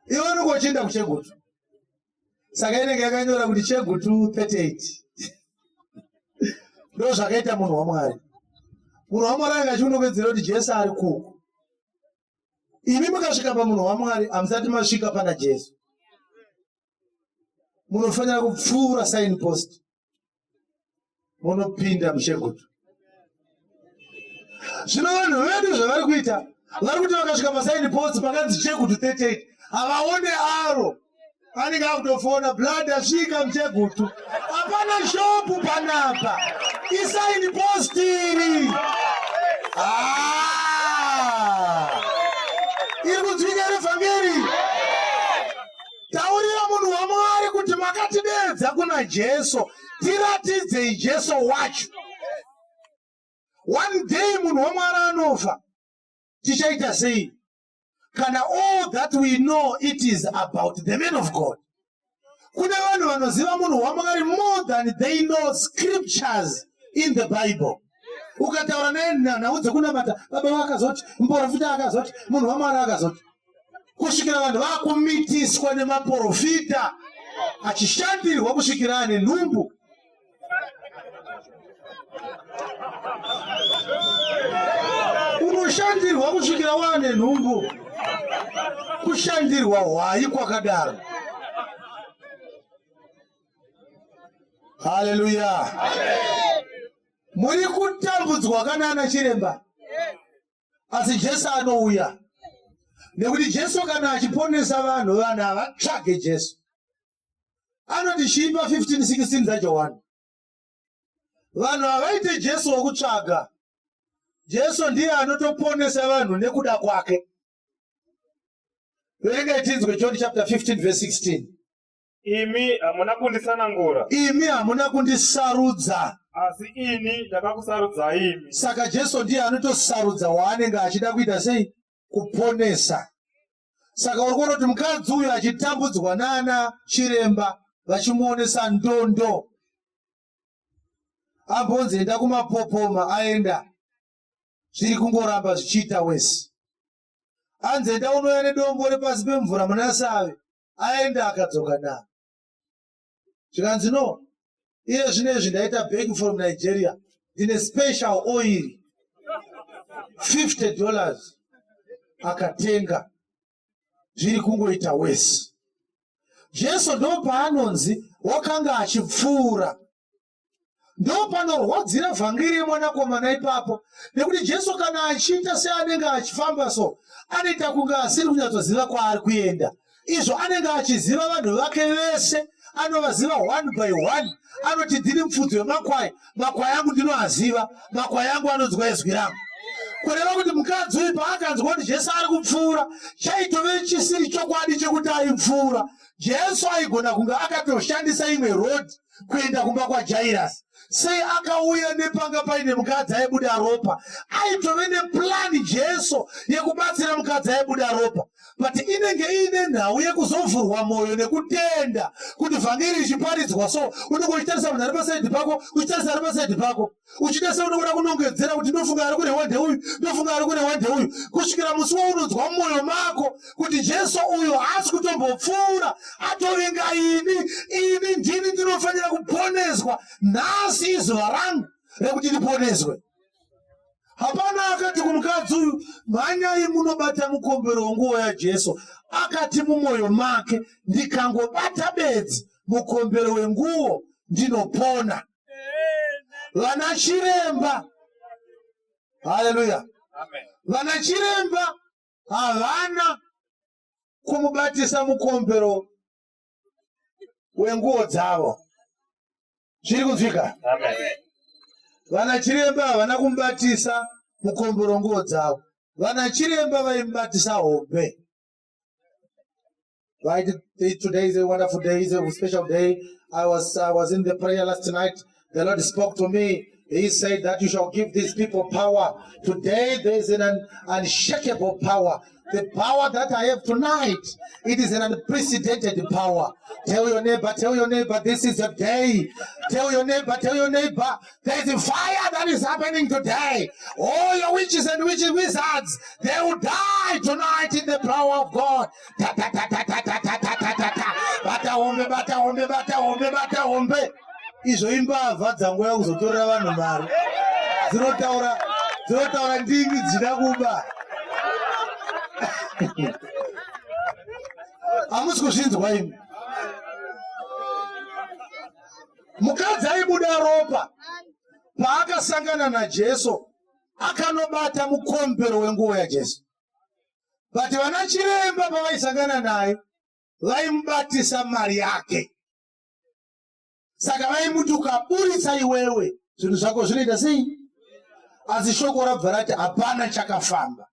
Iwe unenge uchienda kuChegutu, saka inenge yakanyora kuti Chegutu 38. Ndo zvakaita munhu waMwari. Munhu waMwari anenge achiunongedzera kuti Jesu ari kuku. Imi mukasvika pamunhu waMwari, hamusati masvika pana Jesu. Munofanira kupfuura sign post, munopinda muChegutu. Zvino vanhu vedu zvavari kuita, vari kuti vakasvika pasign post pakanzi Chegutu 38, havaone aro. Anenge akutofona, "Blood, asvika muChegutu, hapana shopu panapa, isign post iri." Ah! Iri kunzwika here vhangeri? Taurira munhu waMwari kuti makatidedza kuna Jesu, tiratidzei Jesu wacho. One day munhu waMwari anofa, tichaita sei kana all that we know, it is about the man of God? Kune vanhu vanoziva munhu waMwari more than they know scriptures in the Bible. Ukataura naye nhau dzekunamata, baba vakazoti, muprofita akazoti, munhu waMwari akazoti, kusvikira vanhu vakumitiswa nemaprofita, achishandirwa kusvikira ane nhumbu. Unoshandirwa kusvikira waane nhumbu. Kushandirwa hwai kwakadaro? Haleluya! Muri kutambudzwa kana ana chiremba, asi Jesu anouya, nekuti Jesu kana achiponesa vanhu, vanhu havatsvage Jesu. Anoti chiipa 15 16 dzaJohani, vanhu havaite Jesu wokutsvaga. Jesu ndiye anotoponesa vanhu nekuda kwake. Verengai tinzwe John chapter 15 verse 16. Imi hamuna kundisanangura. Imi hamuna kundisarudza. Asi ini ndakakusarudzai imi. Saka Jesu ndiye anotosarudza waanenge achida kuita sei? Kuponesa. Saka uri kuona kuti mukadzi uyu achitambudzwa nana chiremba, vachimuonesa ndondo, ambonzi enda kumapopoma, aenda, zviri kungoramba zvichiita wese. Anzi enda unouya nedombo repasi pemvura muna Save, aenda akadzoka naro. Zvikanzi no, iye zvino izvi ndaita back from Nigeria, ndine special oil, $50. Akatenga, zviri kungoita wese. Jesu ndo paanonzi wakanga achipfuura. Ndo panorwadzira vhangeri yemwanakomana ipapo, nekuti Jesu kana achiita seanenge achifamba so, anoita kunge asiri kunyatsoziva kwaari kuenda. Izvo anenge achiziva vanhu vake vese, anovaziva one by one. Anoti, "Ndini mufudzi wemakwai, makwai angu ndinoaziva, makwai angu anonzwa izwi rangu." Kureva kuti mukadzi uyu paakanzwa kuti Jesu ari kupfuura, chaitove chisiri chokwadi chekuti aipfuura. Jesu aigona kunge akatoshandisa imwe road kuenda kumba kwaJairasi. Sei akauya nepanga paine mukadzi aibuda ropa? Aitove neplani Jesu yekubatsira mukadzi aibuda ropa, but inenge iine nhau yekuzovhurwa mwoyo nekutenda kuti vhangeri ichiparidzwa. So unenge uchitarisa munhu ari pasaidhi pako, uchitarisa ari pasaidhi pako, uchida seunongoda kunongedzera kuti ndofunga ari kurehwa ndeuyu, ndofunga ari kurehwa ndeuyu, kusvikira musi waunonzwa mumwoyo mako kuti Jesu uyu haasi kutombopfuura, atovinga ini. Ini ndini ndinofanira kuponeswa nhasi, izuva rangu rekuti ndiponeswe. Hapana akati kumukadzi uyu, "Mhanyai munobata mukombero wenguo yaJesu." Akati mumwoyo make, "Ndikangobata bedzi mukombero wenguo, ndinopona." Vana chiremba, haleluya, vana chiremba havana kumubatisa mukombero wenguo dzavo. Zviri kunzwika? Vana chiremba havana kumubatisa mukombero wenguo dzavo. Vana chiremba vaimubatisa hombe. Right, today is a wonderful day, it's a special day. I was in the prayer last night. The Lord spoke to me. He said that you shall give these people power. Today there is an unshakable power. The power that I have tonight, it is an unprecedented power. Tell your neighbor, tell your neighbor, this is a day. Tell your neighbor, tell your neighbor, there is a fire that is happening today. All your witches and witches, wizards, they will die tonight in the power of God. Ta ta ta ta ta ta ta ta ta ta ta. Bata hombe, bata hombe, bata hombe, bata hombe. Izvo imbavha dzangouya kuzotorera vanhu mari. Dzinotaura dzinotaura ndimi dzida kuba. Hamusi kuzvinzwa imi. Mukadzi aibuda ropa paakasangana naJesu akanobata mukombero wenguvo yaJesu. But vana chiremba pavaisangana naye vaimubatisa mari yake. Saka vaimuti ukaburitsa iwewe zvinhu zvako zvinoita sei? Asi shoko rabva rati hapana chakafamba.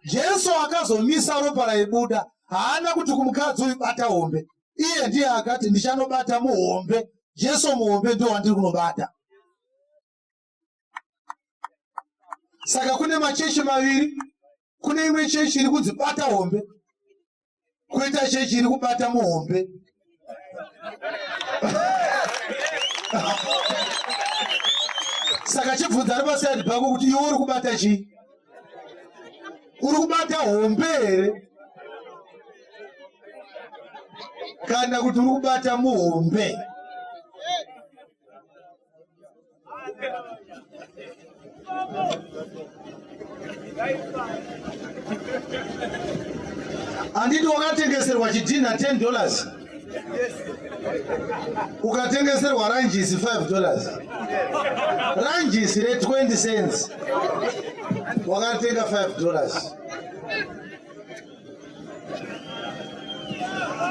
Jesu akazomisa ropa raibuda, haana kuti kumukadzi uyu bata hombe. Iye ndiye akati ndichanobata muhombe. Jesu muhombe ndiwo wandiri kunobata. Saka kune machechi maviri, kune imwe chechi iri kunzi bata hombe, koita chechi iri kubata muhombe. Saka chibvunza ari pasaidi pako kuti iwe uri kubata chii? Uri kubata hombe here kana kuti uri kubata muhombe? Handiti wakatengeserwa chidhinha 10 dollars, ukatengeserwa ranjisi 5 dollars, ranjisi re 20 cents wakatenga 5 dollars.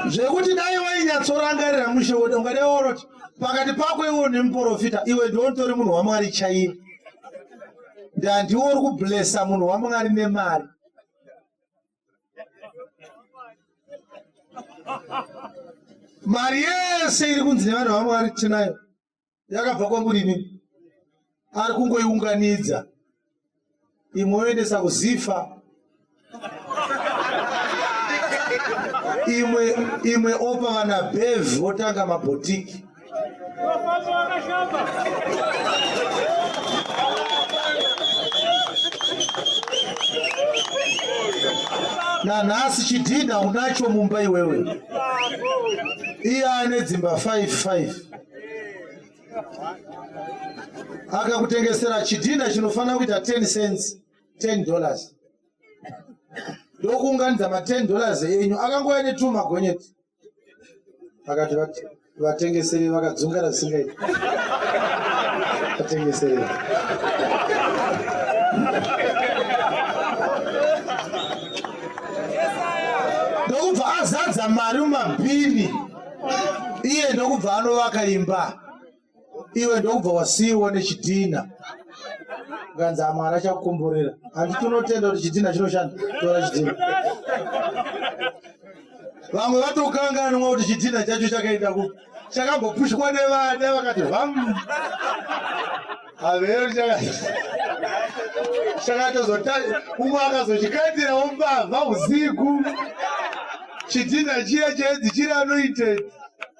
Zvekuti dai wainyatsorangarira mushe wode ungadai wauroti pakati pako iwe nemuprofita, iwe ndiwe unotori munhu waMwari chaiye, ndandiwe uri kublesa munhu waMwari nemari. Mari yese iri kunzi nevanhu vaMwari tinayo yakabva kwamuri imimi, ari kungoiunganidza imwe oendesa kuzifa, imwe imwe opa vana bev votanga mabhotiki. Nanhasi chidhinha unacho mumba iwewe, iye ane dzimba 5 5 akakutengesera chidhinha chinofanira kuita 10 cents 10 dollars, ndokuunganidza ma 10 dollars enyu. Akangouya netu magonyeti akati vatengesere, vakadzungara zvisingaiti, vatengesere. Ndokubva azadza mari mumabhini, iye ndokubva anovaka imba, iwe ndokubva wasiiwa nechidhina. Ukanzi Mwari achakukomborera, handiti unotenda kuti chidhina chinoshanda? Tora chidhina. Vamwe vatokanganwa kuti chidhina chacho chakaenda kupi, chakambopushwa nevana vakati vam havero chakatozota, umwe akazochikandirawo mbavha usiku. Chidhina chiya chainzi chiri anointed,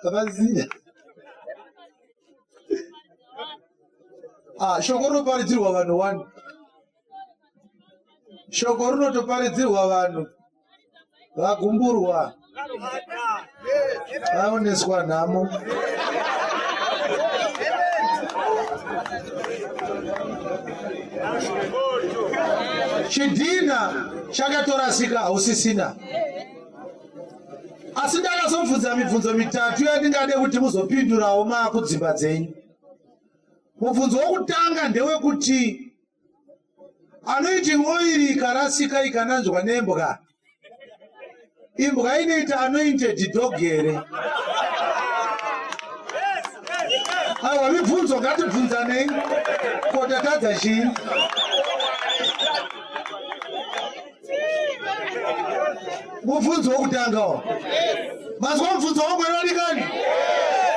havaziva. Ah, shoko rinoparidzirwa vanhu wani, shoko rinotoparidzirwa vanhu vagumburwa, vaoneswa nhamo. Chidhina chakatorasika, hausisina. Asi ndakazobvunza mibvunzo mitatu yandingade kuti muzopindurawo maakudzimba dzenyu. Mubvunzo wokutanga ndewekuti anointing oil ikarasika ikananzwa nembwa, imbwa inoita anointed dog here? Aiwa, mibvunzo ngatibvunzanei, ko tatadza chii? Mubvunzo wokutanga wa mazwa mubvunzo wangu inoadikani,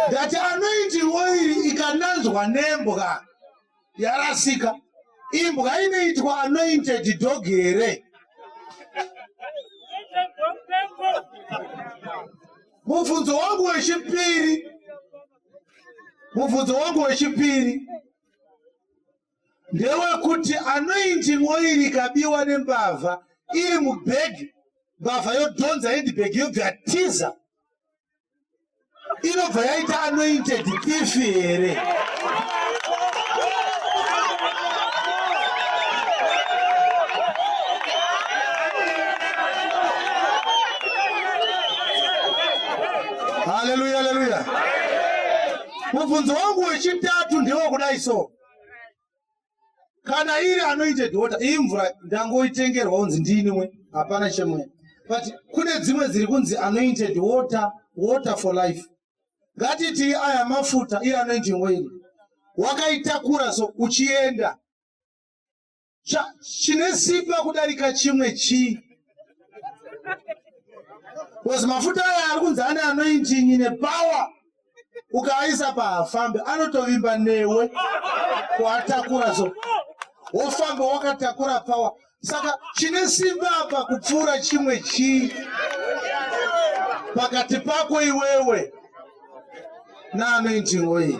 ndati anointing oil ikananzwa nembwa. Yarasika. Imbwa inoitwa anointed dog here? Mubvunzo wangu wechipiri, mubvunzo wangu wechipiri ndewekuti anointing oil ikabiwa nembavha iri mubhegi, mbavha yodhonza handbag yobva yatiza, inobva yaita anointed thief here? Haleluya, haleluya. Mubvunzo wangu wechitatu ndewekudai so. Kana iri anointed water, iyi mvura ndangoitengerwa kunzi ndinwe, hapana chemwe. But kune dzimwe dziri kunzi anointed water, water for life. Ngatiti aya mafuta, iyi anointing oil, wakaitakura so uchienda chine simba kudarika chimwe chii? Because mafuta aya ari kunzi ane anointing ine power, ukaaisa paafambe anotovimba newe kuatakura so wofamba wakatakura power. Saka chine simba apa kupfuura chimwe chii pakati pako iwewe naanointing oil?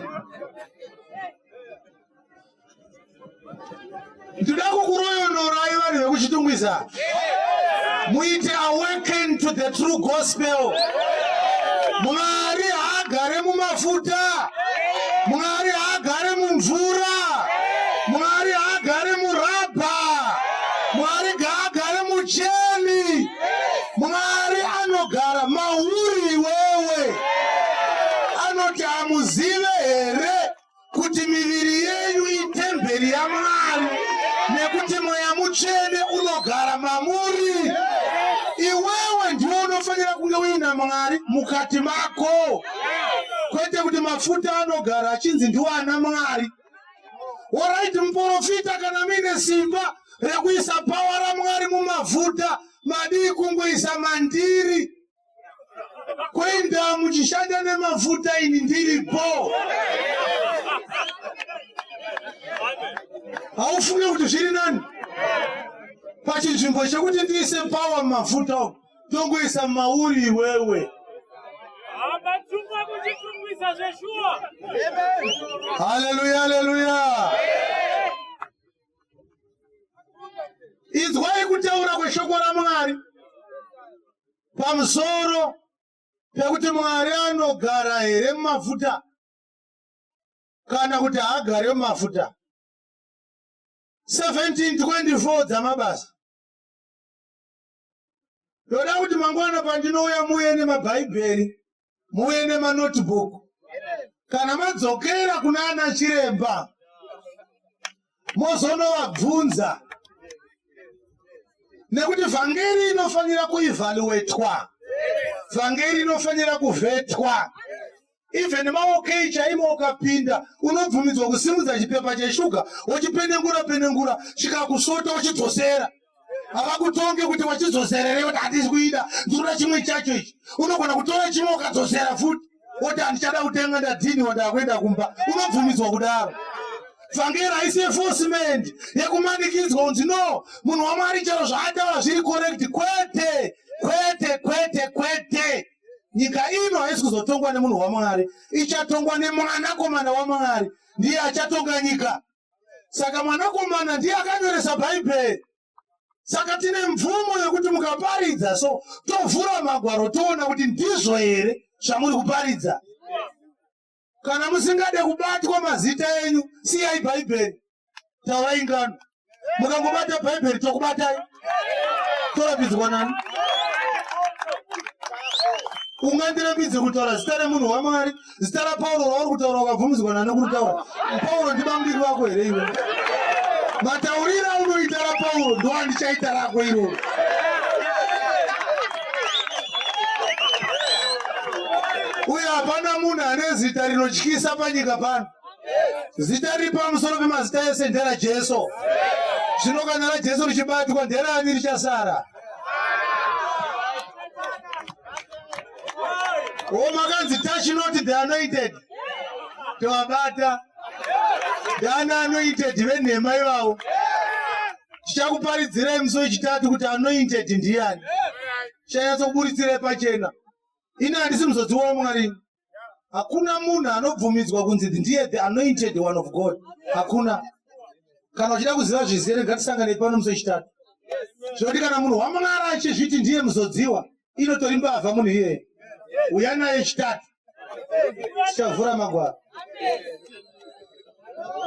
Ndinoda kukuroyonorai vanhu vekuChitungwiza, muite awaken to the true gospel. Mwari haagare mumafuta, Mwari haagare mumvura, Mwari haagare murabha, Mwari ngaagare mucheni. Mwari anogara mauri iwewe. Anoti hamuzive here kuti miviri yenyu itemberi yaMwari nekuti Mweya Mutsvene unogara mamuri? Iwewe ndiwe unofanira kunge uina Mwari mukati mako, kwete kuti mafuta anogara achinzi ndiwo ana Mwari. Alright, muprofita, kana muine simba rekuisa power raMwari mumafuta, madii kungoisa mandiri? Kuenda muchishanda nemafuta ini ndiripo. Haufunge kuti zviri nani pachinzvimbo chekuti ndiise power mumafuta umu, tongoisa mauri iwewe? Abatungwa kuChitungwiza zveshuwa. Haleluya, haleluya. Inzwai kutaura kweshoko raMwari pamusoro pekuti Mwari anogara here mumafuta kana kuti haagare mumafuta. 1724 dzaMabasa. Ndoda kuti mangwana pandinouya muuye nemabhaibheri, muuye nemanotebook. Kana madzokera kuna ana chiremba, mozonovabvunza, nekuti vhangeri inofanira kuevaluatwa, vhangeri inofanira kuvhetwa. Even maOK chaimo ukapinda, unobvumidzwa kusimudza chipepa cheshuga, wochipenengura penengura, chikakusvota uchidzosera. Havakutonge kuti wachidzoserere, kuti handisi kuida, ndinoda chimwe chacho ichi. Unogona kutora chimwe ukadzosera futi, woti handichada kutenga, ndadhiniwa, ndakuenda kumba. Unobvumidzwa kudaro. Vhangeri haisi enforcement yekumanikidzwa kunzi no, munhu waMwari chero zvaataura zviri correct. Kwete, kwete, kwete, kwete. Nyika ino haisi kuzotongwa nemunhu waMwari, ichatongwa nemwanakomana waMwari, ndiye achatonga nyika. Saka mwanakomana ndiye akanyoresa Bhaibheri. Saka tine mvumo yekuti mukaparidza so, tovhura magwaro toona kuti ndizvo here zvamuri kuparidza. Kana musingade kubatwa mazita enyu, siyai Bhaibheri, taurai ngano. Mukangobata Bhaibheri tokubatai, torambidzwa nani? Ungandirambidze kutaura zita remunhu waMwari? Zita raPauro rauri kutaura wakabvumidzwa nani kuritaura? Pauro ndibamudiki vako here iwe? Matauriro aunoita raPauro ndoandichaita rako iroro. Uye hapana munhu ane zita rinotyisa panyika pano. Zita riri pamusoro pemazita ese nderaJesu. Zvino kana raJesu richibatwa, nderani richasara? O, makanzi touch not the anointed, tovabata. Ndana anointed venhema ivavo. Tichakuparidzirai musi wechitatu kuti anointed ndiyani. Tichanyatsokuburitsira pachena. Ini handisi muzodziwa waMwari. Hakuna munhu anobvumidzwa kunzi ndiye the anointed one of God. Hakuna. Kana uchida kuziva zvizere ngatisangane pano musi wechitatu. Zvekuti kana munhu waMwari achizviti ndiye muzodziwa, inotori mbavha munhu iyeye. Uya naye chitatu. Tichavhura magwaro.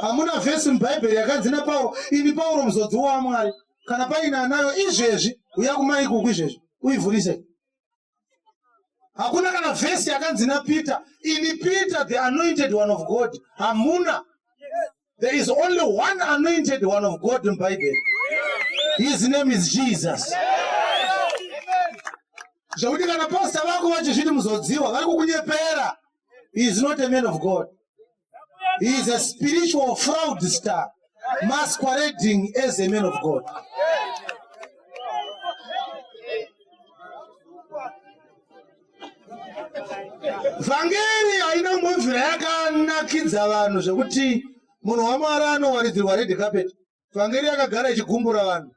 Hamuna vhesi muBhaibheri yakanzi naPauro, ini Pauro muzodziwa waMwari. Kana paine anayo izvezvi, uya kumaikuku izvezvi, uivhurise. Hakuna kana vhesi yakanzi naPeter, ini Peter the anointed one of God. Hamuna. There is only one anointed one of God in Bible. His name is Jesus. Zvekuti kana pastor vako vachizviti muzodziwa vari kukunyepera. He is not a man of God. He is a spiritual fraudster masquerading as a man of God. Vhangeri haina kumbobvira yakanakidza vanhu zvekuti munhu waMwari anowaridzirwa red carpet. Vhangeri yakagara ichigumbura vanhu.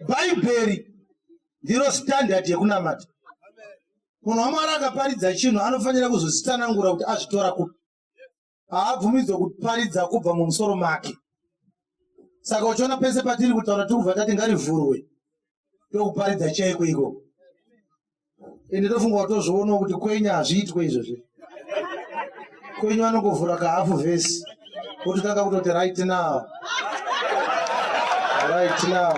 Bhaibheri ndiro standard yekunamata. Munhu waMwari akaparidza chinhu anofanira kuzozitsanangura kuti azvitora kupi. Haabvumidzwe kuparidza kubva mumusoro make. Saka uchiona pese patiri kutaura tiri kubva tati ngarivhurwe ndokuparidza chaiko ikoko. Ende tofunga kuti tozvionawo kuti kwenyu hazviitwe izvozvi. Kwenyu anongovhura kahafu vhesi wototanga kutoti right now, right now.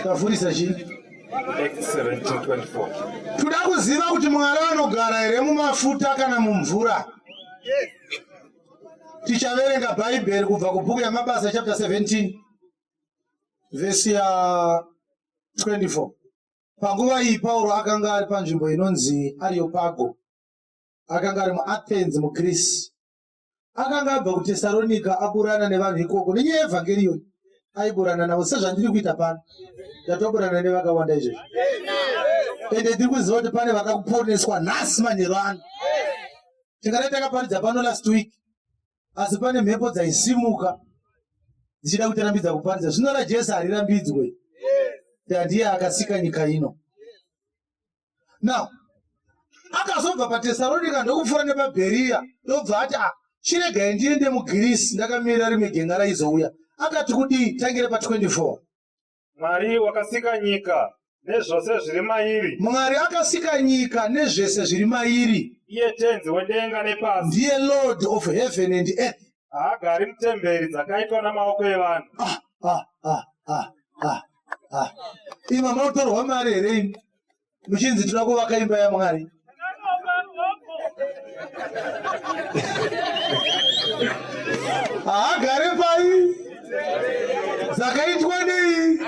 Tavhurisa chii? Acts 17:24. Toda kuziva kuti Mwari anogara here mumafuta kana mumvura. Tichaverenga Bhaibheri kubva kubhuku yaMabasa chapter 17 vhesi ya 24. Panguva iyi Pauro akanga ari panzvimbo inonzi Areopago. Akanga ari muAthens muGreece. Akanga abva kuTesaronika aburana nevanhu ikoko nenyaya yevhangeri iyoyi. Aiburana navo sezvandiri kuita pano. Ndatoburana nevakawanda izvezvi. Ende ndiri kuziva kuti pane vada kuponeswa nhasi manheru ano. Tingadai takaparidza pano last week, asi pane mhepo dzaisimuka dzichida kutirambidza kuparidza. Zvino raJesu harirambidzwe. Ndiye akasika nyika ino. Now, akazobva paTesaronika ndokupfuura nepaBheriya ndobva ati ah, chiregai ndiende muGirisi ndakamirira rimwe genga raizouya. Akati kudii? Tangire pa24. Mwari wakasika nyika nezvose zviri mairi. Mwari akasika nyika nezvese zviri mairi. Iye Tenzi wedenga nepasi. Ndiye Lord of heaven and earth. Haagari mutemberi dzakaitwa namaoko evanhu. Ah, ah, ah, ah, ah, ah. Ima munotorwa mari here imi? Muchinzi toda kuvaka imba yaMwari. Haagare pai? Dzakaitwa nei?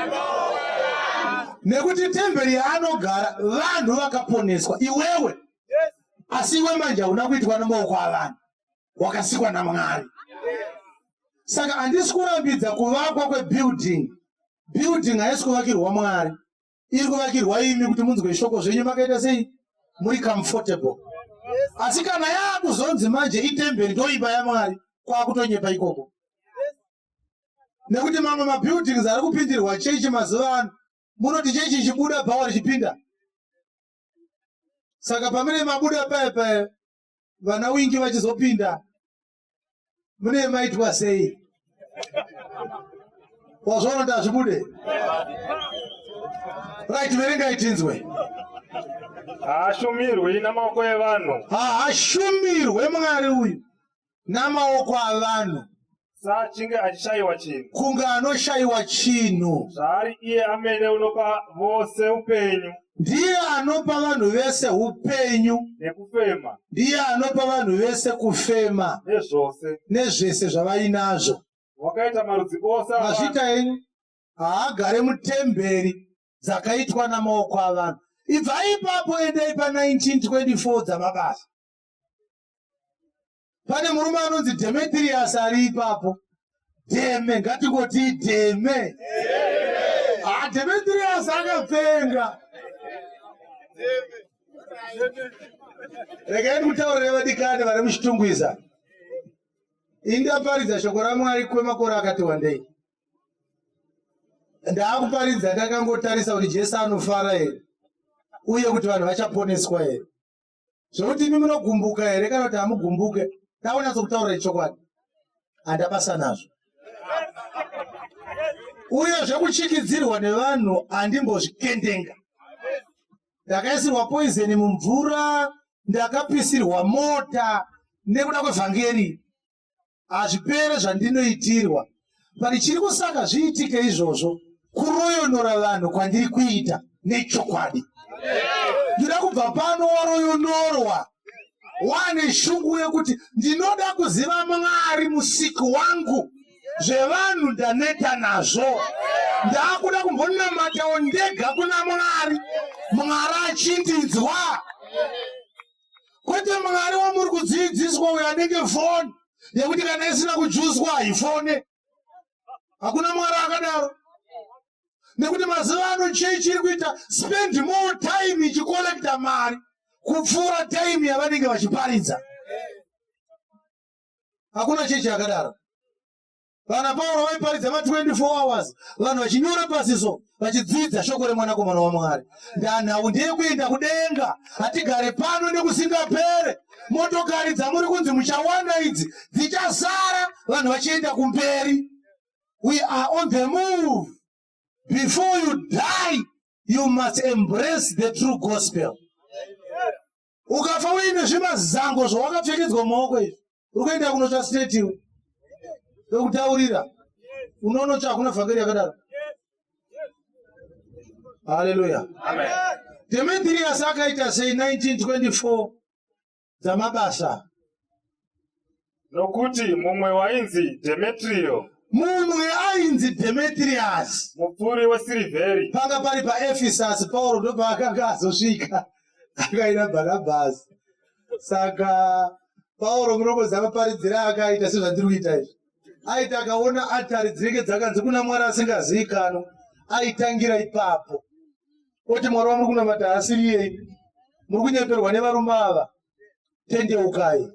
Nekuti temberi yaanogara vanhu vakaponeswa iwewe. Asi iwe manje hauna kuitwa nemaoko avanhu. Wakasikwa naMwari. Saka handisi kurambidza kuvakwa kwebuilding. Building haisi kuvakirwa Mwari. Iri kuvakirwa imi kuti munzwe shoko zvenyu makaita sei? Muri comfortable. Asi kana yaakuzonzi manje itemberi ndoimba yaMwari, kwakutonyepa ikoko. Nekuti mamwe mabuildings ari kupindirwa chechi mazuva ano, munoti chechi ichibuda bhawa richipinda. Saka pamene mabuda paya paya vana Wingi vachizopinda mune maitwa sei? Wazvaona kuti hazvibude? Right, verengai tinzwe. Haashumirwi namaoko evanhu. Haashumirwe Mwari uyu namaoko avanhu. Saachinge achishayiwa chinhu. Kunge anoshayiwa chinhu. Zvaari iye amene unopa vose upenyu. Ndiye anopa vanhu vese upenyu. Nekufema. Ndiye anopa vanhu vese kufema. Nezvose. Nezvese zvavainazvo. Wakaita marudzi ose avanhu. Mazvita henyu. Haagare mutemberi dzakaitwa namaoko avanhu. Ibvai ipapo endai pa 1924 dzamabasa. Pane murume anonzi Demetrius ari ipapo. Dheme, ngatingoti dheme. Demetrius akapenga. Regai ndikutaurire vadikani vari muChitungwiza. Ini ndaparidza shoko raMwari kwemakore akati wandei. Ndaakuparidza ndakangotarisa kuti Jesu anofara here uye kuti vanhu vachaponeswa here. Zvekuti imi munogumbuka here kana kuti hamugumbuke, ndakunyatsokutaurira chokwadi. Handabasa nazvo. Uye zvekuchikidzirwa nevanhu handimbozvikendenga. Ndakaisirwa poison mumvura, ndakapisirwa mota nekuda kwevhangeri. Hazvipere zvandinoitirwa. But chiri kusaka zviitike izvozvo kuroyonora vanhu kwandiri kuita nechokwadi. Ndinoda kubva pano waroyonorwa wane shungu yekuti ndinoda kuziva Mwari musiki wangu. Zvevanhu ndaneta nazvo, ndakuda kumbonamatawo ndega kuna Mwari, Mwari achindinzwa, kwete Mwari wamuri kudziidziswa uyo anenge foni yekuti kana isina kujuswa haifone. Hakuna Mwari akadaro, nekuti mazuva ano chechi iri kuita spend more time ichikolekta mari kupfuura time yavanenge vachiparidza. Hakuna chechi yakadaro. Vana Pauro vaiparidza ma 24 hours, vanhu vachinyora pasiso vachidzidza shoko remwanakomana waMwari. Ndanhau ndeyekuenda kudenga, hatigare pano nekusingapere. Motokari dzamuri kunzi muchawana idzi dzichasara vanhu vachienda kumberi. We are on the move. Before you die, you must embrace the true gospel. Ukafa uine zvimazango zvawakapfekedzwa mumaoko izvi, uri kuenda kunotsva straight iwe. Ndokutaurira. Unonotsva, hakuna vhangeri yakadaro. Haleluya. Amen. Demetrius akaita sei 1924 dzamabasa? Nokuti mumwe wainzi Demetrio, Mumwe ainzi Demetrius, mupfuri wesirivheri, panga pari paEfisasi, Pauro ndopaakanga azosvika akaina Bhanabhasi. Saka Pauro munongoziva maparidziro akaita sezvandiri kuita izvi. Aiti akaona atari dzinenge dzakanzi kuna Mwari asingazivikanwi, aitangira ipapo oti Mwari wamuri kunamata haasiri iyei, muri kunyeperwa nevarume ava, tendeukai.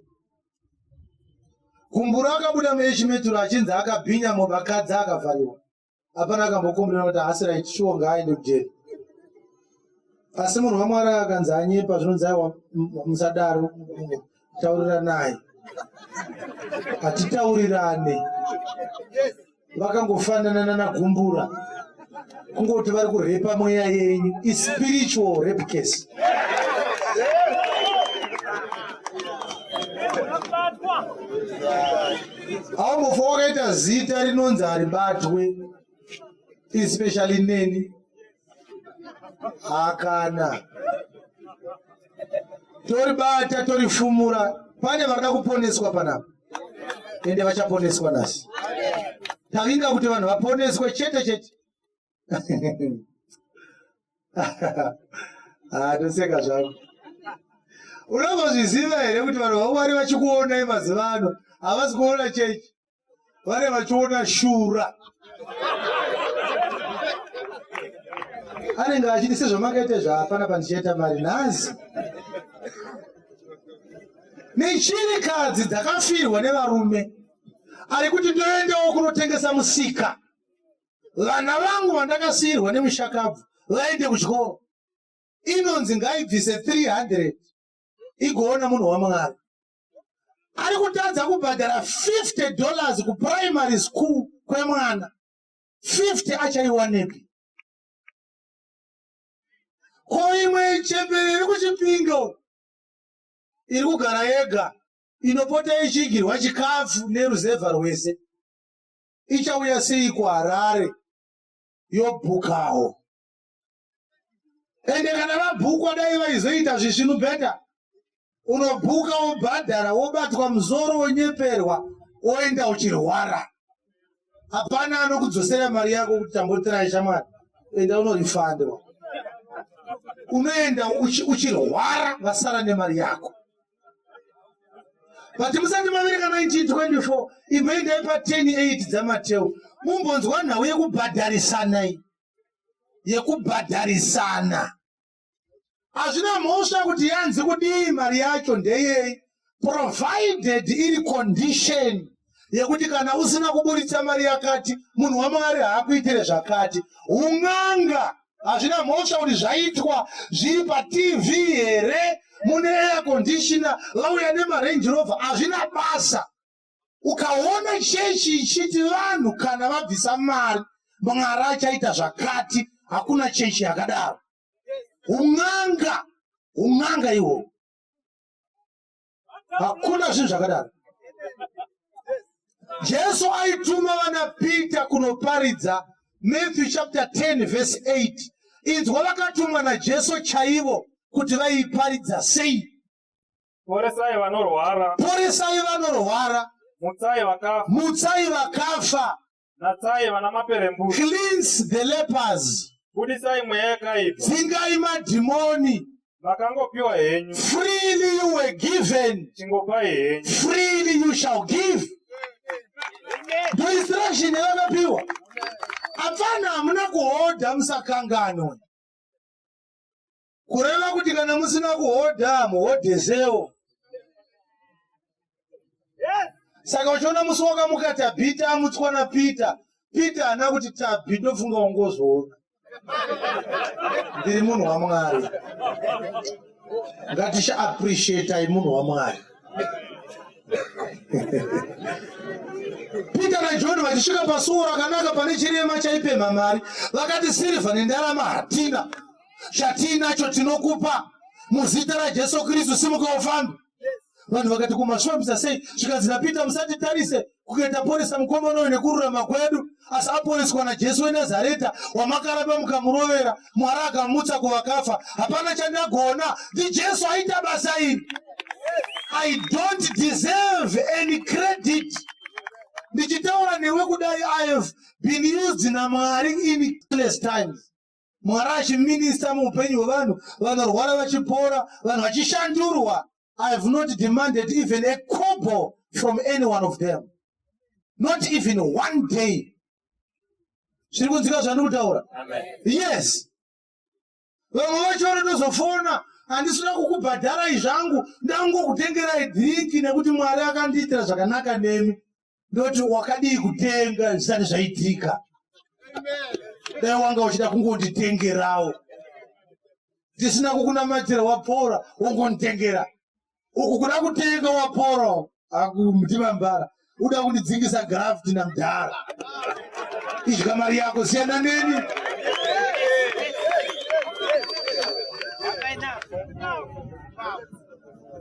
Gumbura akabuda muEchimeturo achinzi akabhinya mubakadzi akavhariwa. Hapana akambokomborera kuti haasi right, shuwa ngaaende kujeri. Asi munhu waMwari akanzi anyepa, zvinonzi aiwa, musadaro, tauriranai. Hatitaurirane. Vakangofanana nanaGumbura, kungoti vari kurepa mweya yenyu. Ispiritual rape case. Haumbofa wakaita zita rinonzi haribatwe, especially neni. Hakana. Toribata, torifumura. Pane varida kuponeswa panapa, ende vachaponeswa nhasi. Tavinga kuti vanhu vaponeswe chete chete. Toseka zvangu. Unombozviziva here kuti vanhu vaMwari vachikuonai mazuva ano havasi kuona chechi, vane vachiona shura. Anenge achiti sezvamakaita zvaapana pandichaita mari nhasi. Nechirikadzi dzakafirwa nevarume ari kuti ndoendawo kunotengesa musika, vana vangu vandakasiyirwa nemushakabvu vaende kuchikoro. Inonzi ngaibvise 300 igoona munhu waMwari ari kutadza kubhadhara $50 kuprimary school kwemwana. 50 achaiwanepi? Ko imwe chembere iri kuChipinge iri kugara yega inopota ichiigirwa chikafu neruzevha rwese, ichauya sei kuHarare yobhukawo? Ende kana vabhukwa, dai vaizoita zvisvinu bheta. Unobhuka wobhadhara, wobatwa musoro, wonyeperwa, woenda uchirwara. Hapana anokudzosera mari yako kuti tambotirai shamwari, enda unorifandwa. Unoenda uchirwara, vasara nemari yako. But musati maverenga 1924, imboendai pa 10:8 dzaMateo mumbonzwa nhau yekubhadharisana iyi. yekubhadharisana. Hazvina mhosva kuti yanzi kudii mari yacho ndeyei, provided iri condition yekuti kana usina kuburitsa mari yakati munhu waMwari haakuitire zvakati. Un'anga hazvina mhosva kuti zvaitwa zviri paTV here, mune air conditioner, vauya nemaRange Rover, hazvina basa. Ukaona chechi ichiti vanhu kana vabvisa mari Mwari achaita zvakati, hakuna chechi yakadaro. Un'anga, un'anga ihwo, hakuna zvinhu zvakadaro. Jesu aituma vana Peter kunoparidza Matthew chapter 10 verse 8. Inzwa vakatumwa naJesu chaivo kuti vaiparidza sei. Poresai vanorwara. Poresai vanorwara. Mutsai vakafa. Mutsai vakafa. Natsai vana maperembudzi. Cleanse the lepers. Budisai mweya yakaipa. Dzingai madhimoni. Makangopiwa henyu. Freely you were given. Chingopai henyu. Freely you shall give. Ndo instruction yavakapiwa. Apfana hamuna kuhodha musakanganwe. Kureva kuti kana musina kuhodha muhodhesewo. Saka uchiona musi wakamuka Tabhita amutswa naPita, Pita haana kuti Tabhi ndofunga ungozoona. Ndiri munhu waMwari. Ngatisha appreciate munhu waMwari. Peter naJohn vachisvika pasuo rakanaka pane chirema chaipemha mari, vakati sirivha nendarama hatina, chatiinacho tinokupa muzita raJesu Kristu, simuka ufambe. Vanhu vakati kumasvambisa sei? Zvikanzi naPeter, musatitarise kukaita poresa mukomana uyu nekururama kwedu, asi aporeswa naJesu weNazareta wamakaramba mukamurovera, Mwari akamutsa kuvakafa. Hapana chandagona, ndiJesu aita basa iri. I don't deserve any credit. Ndichitaura newe kudai, I have been used naMwari in countless times. Mwari achiminista muupenyu hwevanhu, vanorwara vachipora, vanhu vachishandurwa. I have not demanded even a kobo from any one of them. Not even one day. Zviri kunzika zvandiri kutaura? Yes. Vamwe vacho vanotozofona, handisina kukubhadharai zvangu, ndangokutengerai drink nekuti Mwari akandiitira zvakanaka nemi. Ndoti wakadii kutenga zvisati zvaitika? Dai wanga uchida kungonditengerawo, tisina kukunamatira wapora wongonditengera. Uku kuda kutenga wapora akumudimambara, uda kundidzingisa graft namudhara. Idya mari yako, siyana neni.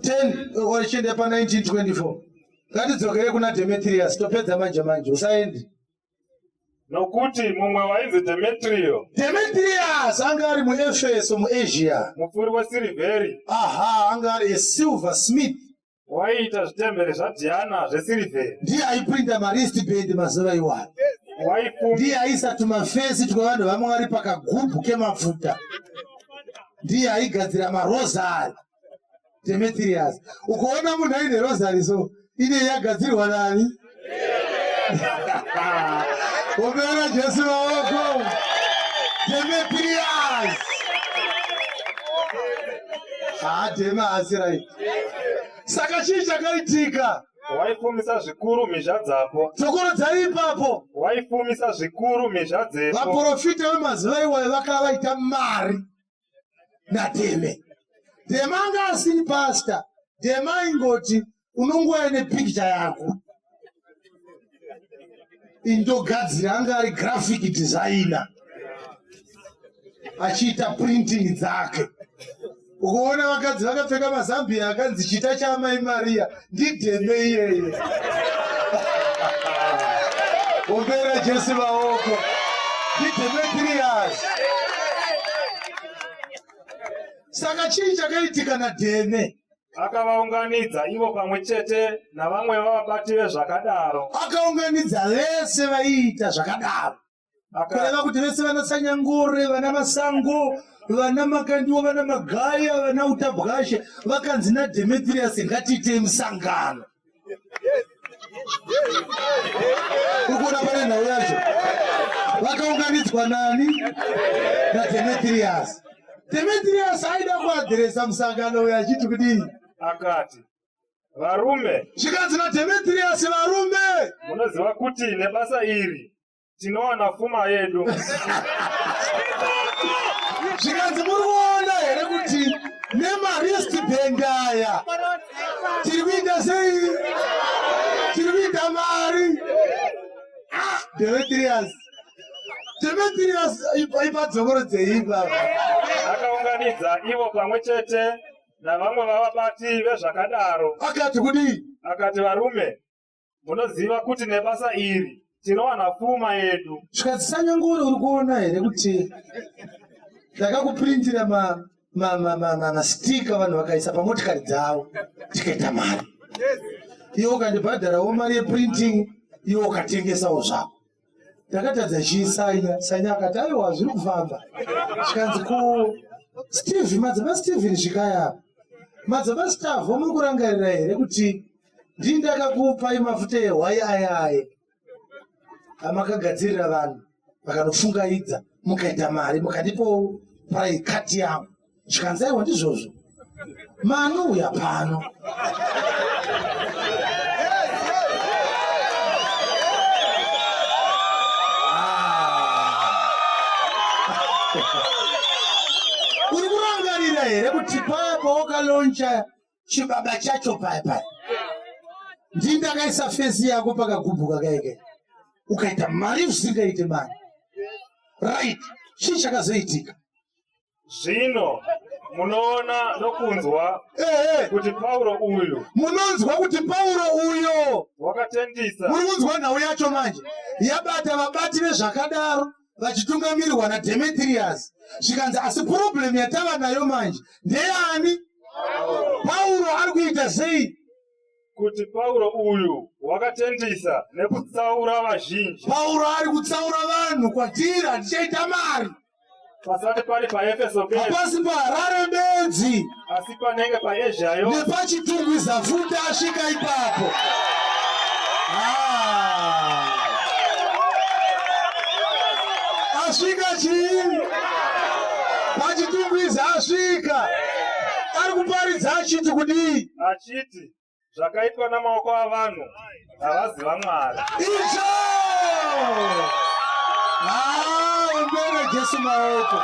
Ten ochienda pa 1924. Ngatidzokere kuna Demetrius, topedza manje manje, usaendi. Nokuti mumwe wainzi Demetrio. Demetrius anga ari muEfeso muAsia. Mupfuri wesirivheri. Aha, anga ari a silver smith. Waiita zvitembere zvaDhiana zvesirivheri. Ndiye aiprinta maristband mazuva iwayo. Ndiye aisa tumafesi twevanhu vaMwari pakagubhu kemafuta. Ndiye aigadzira marozari. Demetrius. Ukaona munhu aine rosary so ine yagadzirwa nani? Omera Jesu maoko. Demetrius. Ah, Dema asi right. Saka chii chakaitika? Waifumisa zvikuru mhizha dzapo. Dzokorodzai ipapo. Waifumisa zvikuru mhizha dzepo. Vaprofita vemazuva iwayo vakava vaita mari. naDheme. Dheme anga asiri pasta. Dheme aingoti unongouya nepikicha yako indogadzira. Anga ari graphic designer achiita printing dzake. Ukuona vakadzi vakapfeka mazambia akanzi chita chaamai Maria, ndidheme iyeye. Ombera Jesu maoko. NdiDemetrius. Saka chii chakaitika naDheme? Akavaunganidza ivo pamwe chete navamwe vavabati vezvakadaro. Akaunganidza vese vaiita zvakadaro. Kureva kuti vese vana Sanyangore, vana Masango, vana Makandiwa, vana Magaya, vana Utabwashe vakanzi naDemetrius ngatiitei musangano. Uri kuona pane nhau yacho? Vakaunganidzwa nani? NaDemetrius. Demetrius aida kuadhiresa musangano uyu achiti kudii? Akati, Varume, Zvikanzi naDemetrius, varume, munoziva kuti nebasa iri tinowana fuma yedu. Zvikanzi muri kuona here kuti nemawristband aya tiri kuita sei? Tiri kuita mari. Ah, Demetrius, Demetrius, ipa dzokorodzei ipapa. Akaunganidza ivo pamwe chete navamwe vavabati vezvakadaro. Akati kudii? Akati, varume, munoziva kuti nebasa iri tinowana fuma yedu. Zvikanzi Sanyangore, uri kuona here kuti ndakakuprintira mastika vanhu vakaisa pamotikari dzavo tikaita mari, iwe ukandibhadharawo mari yeprinting, iwe ukatengesawo zvako. Ndakatadza chii Sanya? Sanya akati aiwa, zviri kufamba. Zvikanzi ko Steve, madzibaba Steven, zvikaya madzibaba Stavo, muri kurangarira here kuti ndii ndakakupai mafuta ehwai aya aya amakagadzirira vanhu vakanofungaidza mukaita mari, mukandipawo cut yangu? Zvikanzi aiwa, ndizvozvo, mani uya pano. Ah. Uri kurangarira here kuti paya pawakalauncha chibaba chacho paya paya, ndii ndakaisa face yako pakagubhuka kaike, ukaita mari zvisingaite mari? Right, chii chakazoitika? Zvino munoona nokunzwa Ehe. kuti Pauro uyu Munonzwa kuti Pauro uyo wakatendisa Muri kunzwa nhau yacho manje yabata vabati vezvakadaro vachitungamirirwa naDemetrius. Zvikanzi asi problem yatava nayo manje ndeyani? Pauro ari kuita sei? Kuti Pauro uyu wakatendisa nekutsaura vazhinji. Pauro ari kutsaura vanhu kwatiri, hatichaita mari. Pasati pari paEfeso bedzi, Hapasi paHarare bedzi, asi panenge paEzhia yose, nepaChitungwiza futi asvika ipapo. Ah. Asvika chii? PaChitungwiza asvika, ari kuparidza achiti kudii? Achiti zvakaitwa namaoko avanhu havazi vamwari. Izvo ombera Jesu maoko.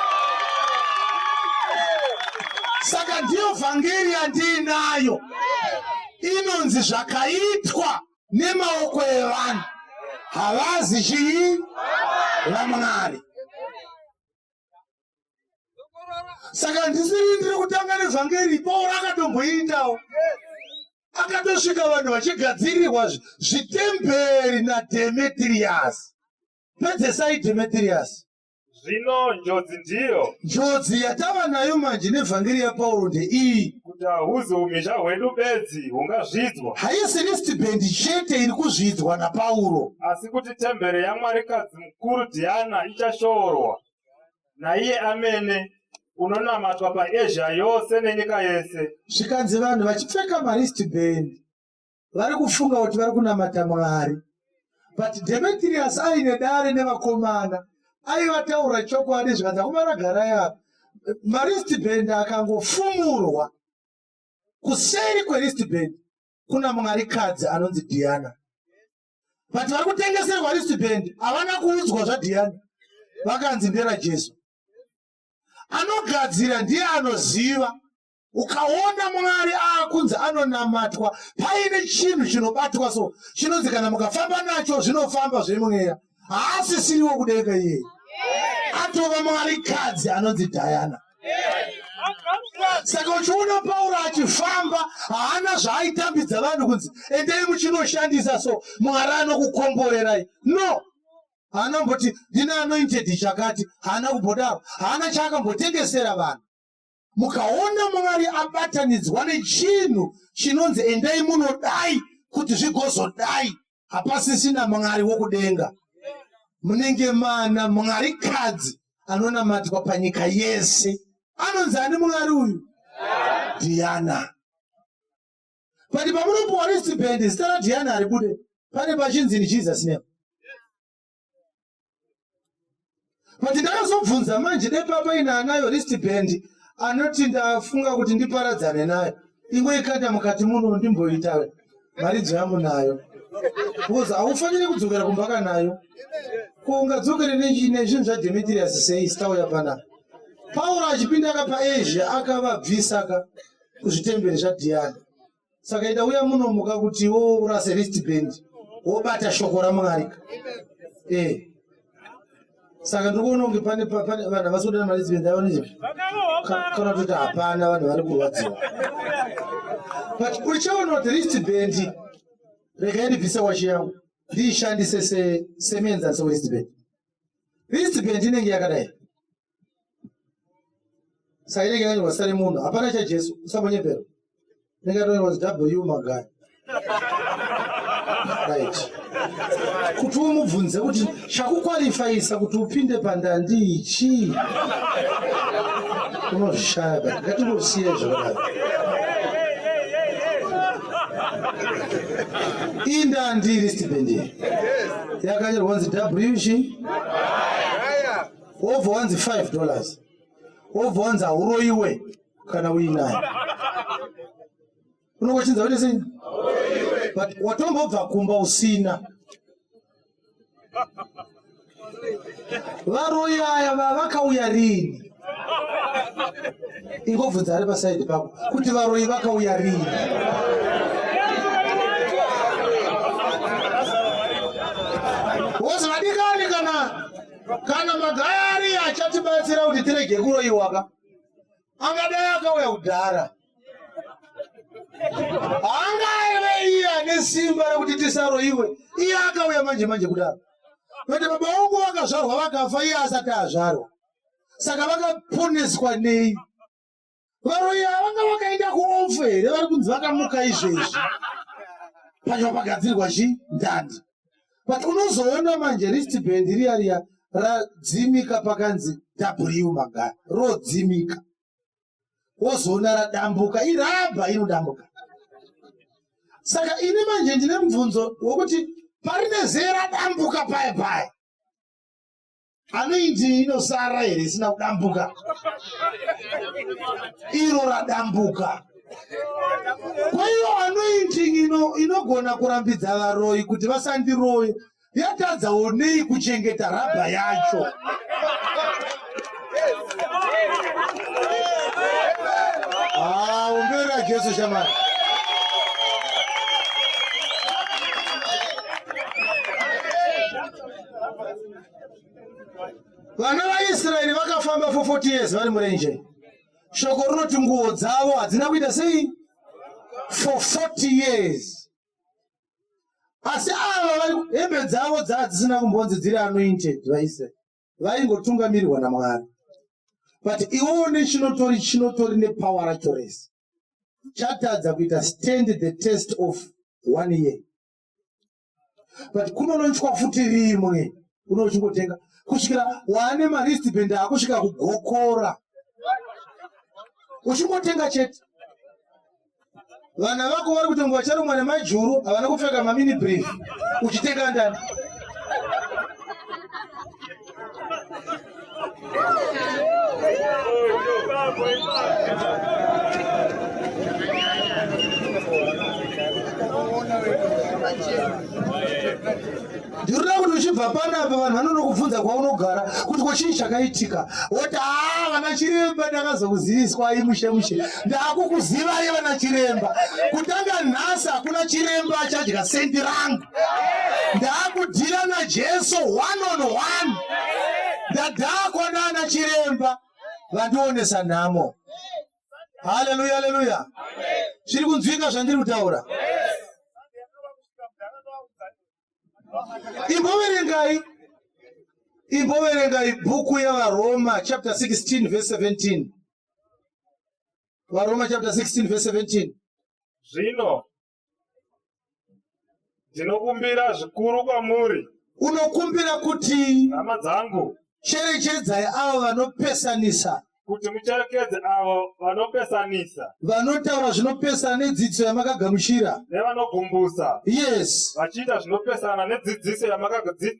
Saka ndiyo vhangeri yandiinayo, inonzi zvakaitwa nemaoko evanhu havazi chii? Vamwari. Saka ndisiri ndiri kutanga nevhangeri. Pauro akatomboiitawo, akatosvika vanhu vachigadzirirwa zvitemberi naDemetrius. Pedzesai, Demetrius. Zvino njodzi ndiyo Njodzi yatava nayo manje nevhangeri yaPauro ndeiyi: kuti hahuzi umhizha hwedu bedzi hungazvidzwa, haisi wristband chete iri kuzvidzwa naPauro, asi kuti temberi yamwarikadzi mukuru Dhiana ichashoorwa, naiye amene unonamatwa paEzhia yose nenyika yese. Zvikanzi vanhu vachipfeka mawristband vari kufunga kuti vari kunamata Mwari, but Demetrius aine dare nevakomana aivataura chokwadi. Zvikanzi akomana, garai apa. Mawristband akangofumurwa, kuseri kwewristband kuna mwarikadzi anonzi Diana, but vari kutengeserwa wristband havana kuudzwa zvaDiana, vakanzi nderaJesu. Anogadzira ndiye anoziva. Ukaona Mwari aakunzi anonamatwa paine chinhu chinobatwa, so chinonzi kana mukafamba nacho zvinofamba zvemweya, haasisiriwo kudenga iyeye, atova mwarikadzi anonzi Diana. Saka uchiona Pauro achifamba, haana zvaaitambidza vanhu kunzi endei muchinoshandisa, so Mwari anokukomborerai. No, haana kumboti ndine anointed chakati, haana kumbodaro, haana chaakambotengesera vanhu. Mukaona Mwari abatanidzwa nechinhu chinonzi endai munodai kuti zvigozodai, hapasisina Mwari wokudenga, munenge mana mwarikadzi anonamatwa panyika yese. Anonzi ani Mwari uyu? Diana. But pamunopuwa wristband, zita raDiana haribude. Pane pachinzi in Jesus name. But ndakazobvunza manje dai papa ina anayo wristband anoti ndafunga kuti ndiparadzane nayo. Ingoikanda mukati muno ndimboita mharidzo yangu nayo. Because haufaniri kudzokera kumba kanayo. Ko ungadzokere nezvinhu zvaDemetrius sei sitauya panapa? Pauro achipinda ka paAsia akavabvisa ka kuzvitemberi zvaDhiana. Saka ida uya munomuka kuti wo urase wristband wobata shoko raMwari ka. Eh. Saka ndiri kuona kunge pane pane vanhu havasi kuda mawristband avo nezvi. Kana kuti hapana vanhu vari kurwadziwa. But uchaona kuti wristband regai ndibvise wachi yangu ndiishandise se semuenzaniso wewristband. Wristband inenge yakadai. Saka inenge yakanyorwa zita remunhu. Hapana chaJesu, usambonyepera. Inenge yatonyorwa kuti W Magaya. Right. Kuti umubvunze kuti chakukwalifaisa kuti upinde pandandi ichi unozvishaya but ngatingosiye zvakadaro. Indandi wristband iyi yakanyorwa kunzi W chi wobva wanzi 5 dollars wobva wanzi hauroyiwe kana uinayo unongochinza kuti sei but watombobva kumba usina varoyi aya vavakauya rini ingobvunza ari pasaidi pako kuti varoyi vakauya rini wozi vadikani kana kana magaya ari achatibatsira kuti tirege kuroyiwaka angadai akauya kudhara angaive iye ane simba rekuti tisaroyiwe iye akauya manje manje kudaro kwete baba vangu vakazvarwa vakafa iye asati azvarwa saka vakaponeswa nei varoyi ava vanga vakaenda kuofu here vari kunzi vakamuka izvezvi pacho pagadzirwa chi ndandi but unozoona manje wristband riya riya radzimika pakanzi w magaya rodzimika wozoona radambuka irabha inodambuka saka ini manje ndine mubvunzo wokuti parine zee radambuka paya paya anoinzi inosara here isina kudambuka iro radambuka kwaiyo anointing ino inogona kurambidza varoyi kuti vasandiroye yatadzawo nei kuchengeta rabha yacho ah, umbera jesu shamari Vana vaIsraeri vakafamba for 40 years vari murenje. Shoko rinoti nguo dzavo hadzina kuita sei? For 40 years. Asi ava vari hembe dzavo dzaa dzisina kumbonzi dziri anointed vaIsraeri. Vaingotungamirirwa naMwari. But iwowo nechinotori chinotori nepower racho rese. Chatadza kuita stand the test of one year. but kunononchwa futi rimwe unochingotenga kusvikira waane maristband akusvika kugokora uchingotenga chete vana vako vari kutonga vacharumwa nemajuru havana kupfeka mamini brief uchitenga ndani Ndinoda kuti uchibva panapa vanhu vanonokubvunza kwaunogara kuti ko chii chakaitika woti haa vana chiremba ndakazokuziviswai mushe mushe ndakukuzivai vana chiremba kutanga nhasi hakuna chiremba achadya sendi rangu ndakudhira najesu one on one ndadhakwa nana chiremba vandionesa nhamo haleluya haleluya zviri kunzwika zvandiri kutaura imboverengai imboverengai bhuku yavaroma chapter 16 verse 17 varoma chapter 16 verse 17 zvino Ndinokumbira zvikuru kwamuri. Unokumbira kuti hama dzangu, cherechedzai avo vanopesanisa Kuti mucherekedze avo vanopesanisa. Vanotaura zvinopesana nedzidziso yamakagamuchira. Nevanogumbusa. Yes. Vachiita zvinopesana nedzidziso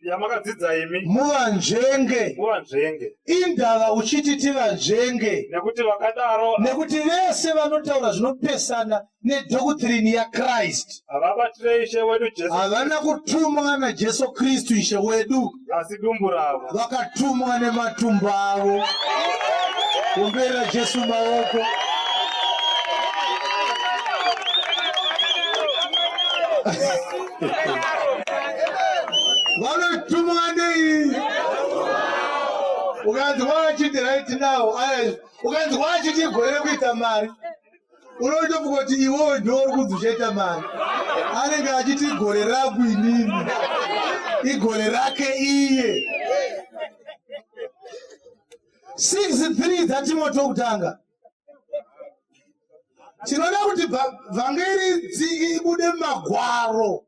yamakadzidza imi. Muvanzvenge. Muvanzvenge. Indava uchiti tivanzvenge. Nekuti vakadaro. Nekuti vese vanotaura zvinopesana nedoctrine yaChrist. Havabatire Ishe wedu Jesu. Havana kutumwa naJesu Kristu Ishe wedu. Asi dumbu ravo. Vakatumwa nematumbu avo. Kumbera Jesu maoko. Vanotumwa nei? Ukanzwa vachiti right now, ukanzwa vachiti gore rekuita mari. Unotofunga kuti iwewe ndiwe uri kunzi uchaita mari. Anenge achiti gore rangu inini, igore rake iye. 6:3 dzaTimoti wokutanga. Tinoda kuti vhangeri ibude mumagwaro,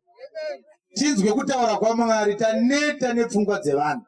tinzwe kutaura kwaMwari. Taneta nepfungwa dzevanhu.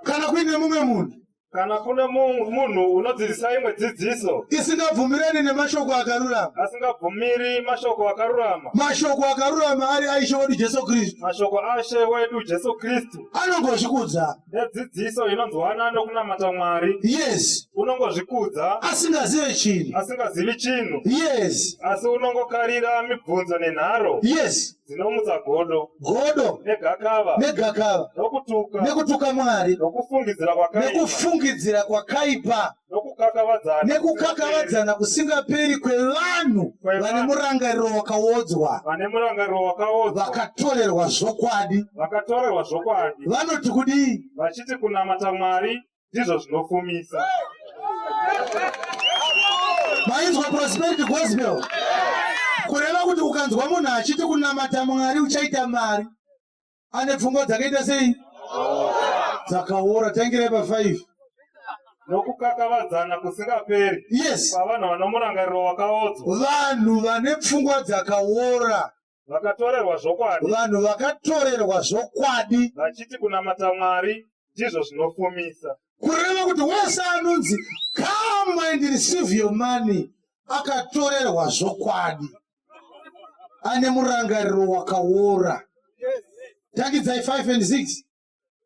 Kana kuine mumwe munhu, Kana kune munhu unodzidzisa imwe dzidziso isingabvumirani nemashoko akarurama, asingabvumiri mashoko akarurama, mashoko akarurama ari aIshe wedu Jesu Kristu, mashoko aShe wedu Jesu Kristu, anongozvikudza nedzidziso inonzwana nokunamata Mwari, yes, unongozvikudza asingazive chinhu, asingazivi chinhu, yes, asi unongokarira mibvunzo nenharo, yes, dzinomutsa godo, godo negakava, negakava, nokutuka, nekutuka Mwari, nokufungidzira kwakaipa, nekufungidzira kwakaipa, nokukakavadzana, nekukakavadzana kusingaperi kwevanhu vane murangariro wakaodzwa, vane murangariro wakaodzwa, vakatorerwa zvokwadi, vakatorerwa zvokwadi, vanoti kudii? Vachiti kunamata Mwari ndizvo zvinofumisa. Mainzwa prosperity gospel? Kureva kuti ukanzwa munhu achiti kunamata Mwari uchaita mari, ane pfungwa dzakaita sei? Dzakaora. Tangirai pa 5. Nokukakavadzana kusingaperi. Yes. Pavanhu vane murangariro wakaodzwa. Vanhu vane pfungwa dzakaora. Vakatorerwa zvokwadi. Vanhu vakatorerwa zvokwadi. Vachiti kunamata Mwari ndizvo zvinofumisa. Kureva kuti wese anonzi come and receive your money akatorerwa zvokwadi, ane murangariro wakaora. Tangidzai 5 and 6.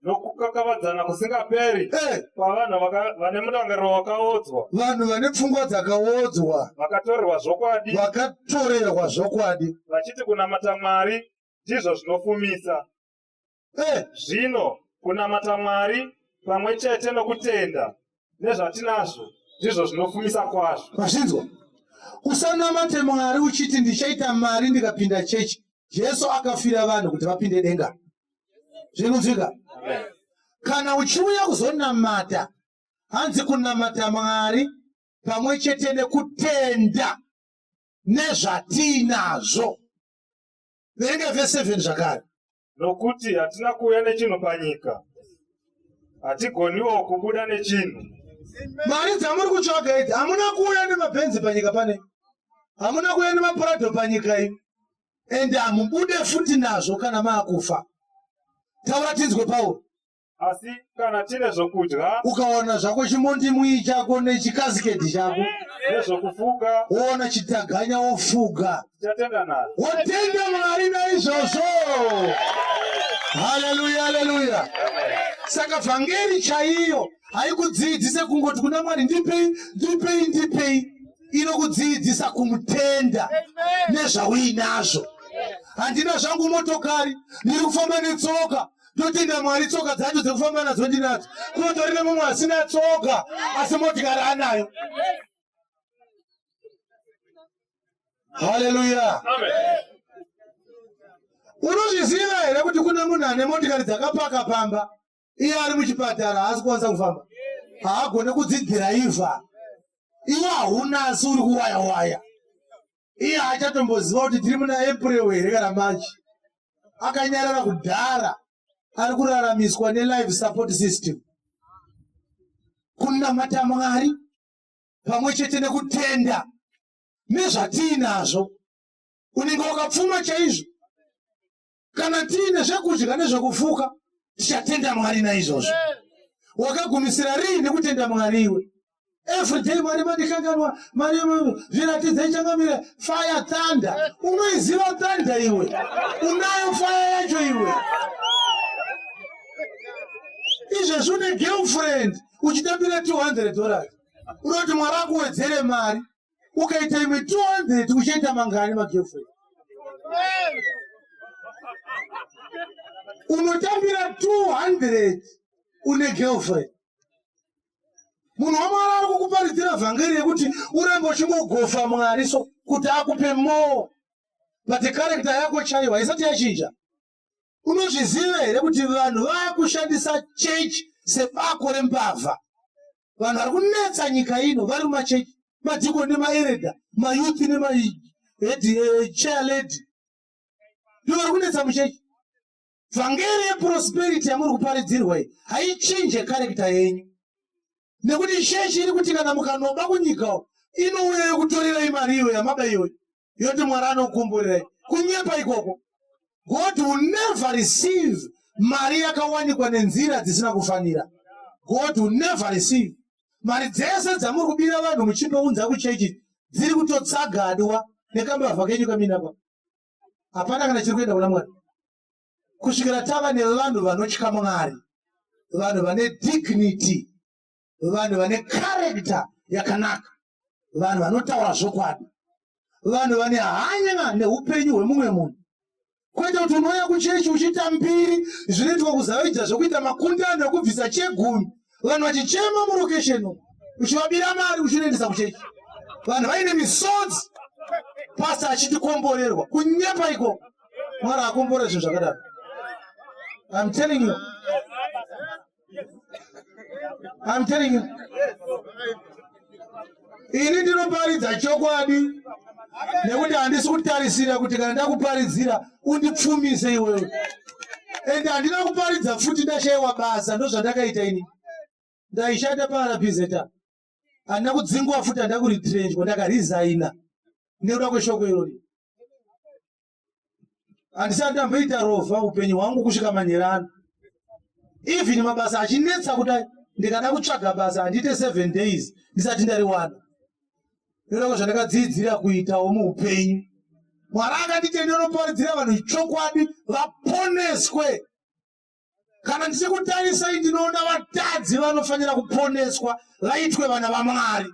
Nokukakavadzana kusingaperi eh. kwavanhu vane murangariro wakaodzwa, vanhu vane pfungwa dzakaodzwa, vakatorerwa zvokwadi, vakatorerwa zvokwadi, vachiti kunamata Mwari ndizvo zvinofumisa. Eh. Zvino kunamata Mwari pamwe chete nokutenda nezvatinazvo ndizvo zvinofumisa kwazvo. Mazvinzwa? Usanamate Mwari uchiti ndichaita mari ndikapinda chechi. Jesu akafira vanhu kuti vapinde denga. Zviri kunzwika? Kana uchiuya kuzonamata, hanzi kunamata Mwari pamwe chete nekutenda nezvatiinazvo. Verenga vhesi 7 zvakare. Nokuti hatina kuuya nechinhu panyika, hatigoniwo kubuda nechinhu. Mari dzamuri kutsvaga idzi, hamuna kuuya nemabhenzi panyika pane, hamuna kuuya nemaPrado panyika iyi, ende hamubude futi nazvo kana maakufa. Taura tinzwe, Pauro. Asi kana tine zvokudya, ukaona zvako chimondimwii chako nechikasiketi chako, nezvokufuka, woona chitaganya wofuga, tichatenda nazvo. Wotenda Mwari naizvozvo. Haleluya, haleluya. Saka vhangeri chaiyo haikudzidzise kungoti kuna Mwari ndipei, ndipei, ndipei. Inokudzidzisa kumutenda nezvauinazvo. Handina zvangu motokari, ndiri kufamba netsoka, totenda Mwari tsoka dzacho dzekufamba nadzo ndinadzo. Kunotori nemumwe asina tsoka asi motikari anayo. Haleluya. Unozviziva here kuti kune munhu ane motikari dzakapaka pamba, iye ari muchipatara, haasi kukwanisa kufamba, haagone kudzidhiraivha? Iwe hauna, asi uri kuwaya waya. Iye haachatomboziva kuti tiri muna April here kana March. Akanyarara kudhara, ari kuraramiswa nelife support system. Kunamata Mwari pamwe chete nekutenda nezvatiinazvo, unenge wakapfuma chaizvo. Kana tiine zvekudya nezvekufuka, tichatenda Mwari naizvozvo. Wakagumisira riini kutenda Mwari iwe? Everyday Mwari mandikanganwa, Mwari zviratidzei changamire, fire thunder. Unoiziva thunder iwe? Unayo fire yacho iwe? Izvezvi une girlfriend uchitambira $200. Unoti Mwari akuwedzere mari. Ukaita imwe 200 uchaita mangani magirlfriend? Unotambira 200 une girlfriend. Munhu waMwari ari kukuparidzira vhangeri yekuti urambe uchingogofa Mwari so kuti akupe more, but character yako chaiyo haisati yachinja. Unozviziva here kuti vanhu vakushandisa church sebako rembavha? Vanhu vari kunetsa nyika ino vari mumachechi, madhikoni nemaereda, mayouth nemahead chair lady ndivo vari kunetsa muchechi. Vhangeri yeprosperity yamuri kuparidzirwa iyi haichinje character yenyu, nekuti chechi iri kuti kana mukanoba kunyika inouya yokutorerai mari iyo yamaba iyoyo, yoti Mwari anokukomborerai. Kunyepa ikoko. God will never receive mari yakawanikwa nenzira dzisina kufanira. God will never receive mari dzese dzamuri kubira vanhu muchinounza kuchechi, dziri kutotsagadwa nekambavha kenyu kaminapa. Hapana kana chiri kuenda kuna Mwari kusvikira tava nevanhu vanotya Mwari, vanhu vane dignity, vanhu vane character yakanaka, vanhu vanotaura zvokwadi, vanhu vane hanya neupenyu hwemumwe munhu, kwete kuti unouya kuchechi uchiita mbiri zvinoitwa kuzavidza zvekuita makundano ekubvisa chegumi, vanhu vachichema murokesheni umu, uchivabira mari uchinoendesa kuchechi, vanhu vaine misodzi, pasta achitikomborerwa. Kunyepa ikoko. Mwari akomborera zvinhu zvakadaro. I'm telling you. I'm telling you. Ini ndinoparidza chokwadi nekuti handisi kutarisira kuti kana ndakuparidzira undipfumise iwewe. Ende handina kuparidza futi ndashaiwa basa, ndozvandakaita ini. Ndaishanda paRPZ. Handina kudzingwa futi, handina kuretrenchwa, ndakaresigna nekuda kweshoko irori. Handisati ndamboita rovha upenyu hwangu kusvika manyerano. Even mabasa achinetsa kudai, ndikada kutsvaga basa handiite 7 days ndisati ndariwana. Nekuda kwezvandakadzidzira kuitawo muupenyu. Mwari akanditi ndinoparidzira vanhu chokwadi vaponeswe. Kana ndichikutarisai ndinoona vatadzi vanofanira kuponeswa vaitwe vana vaMwari.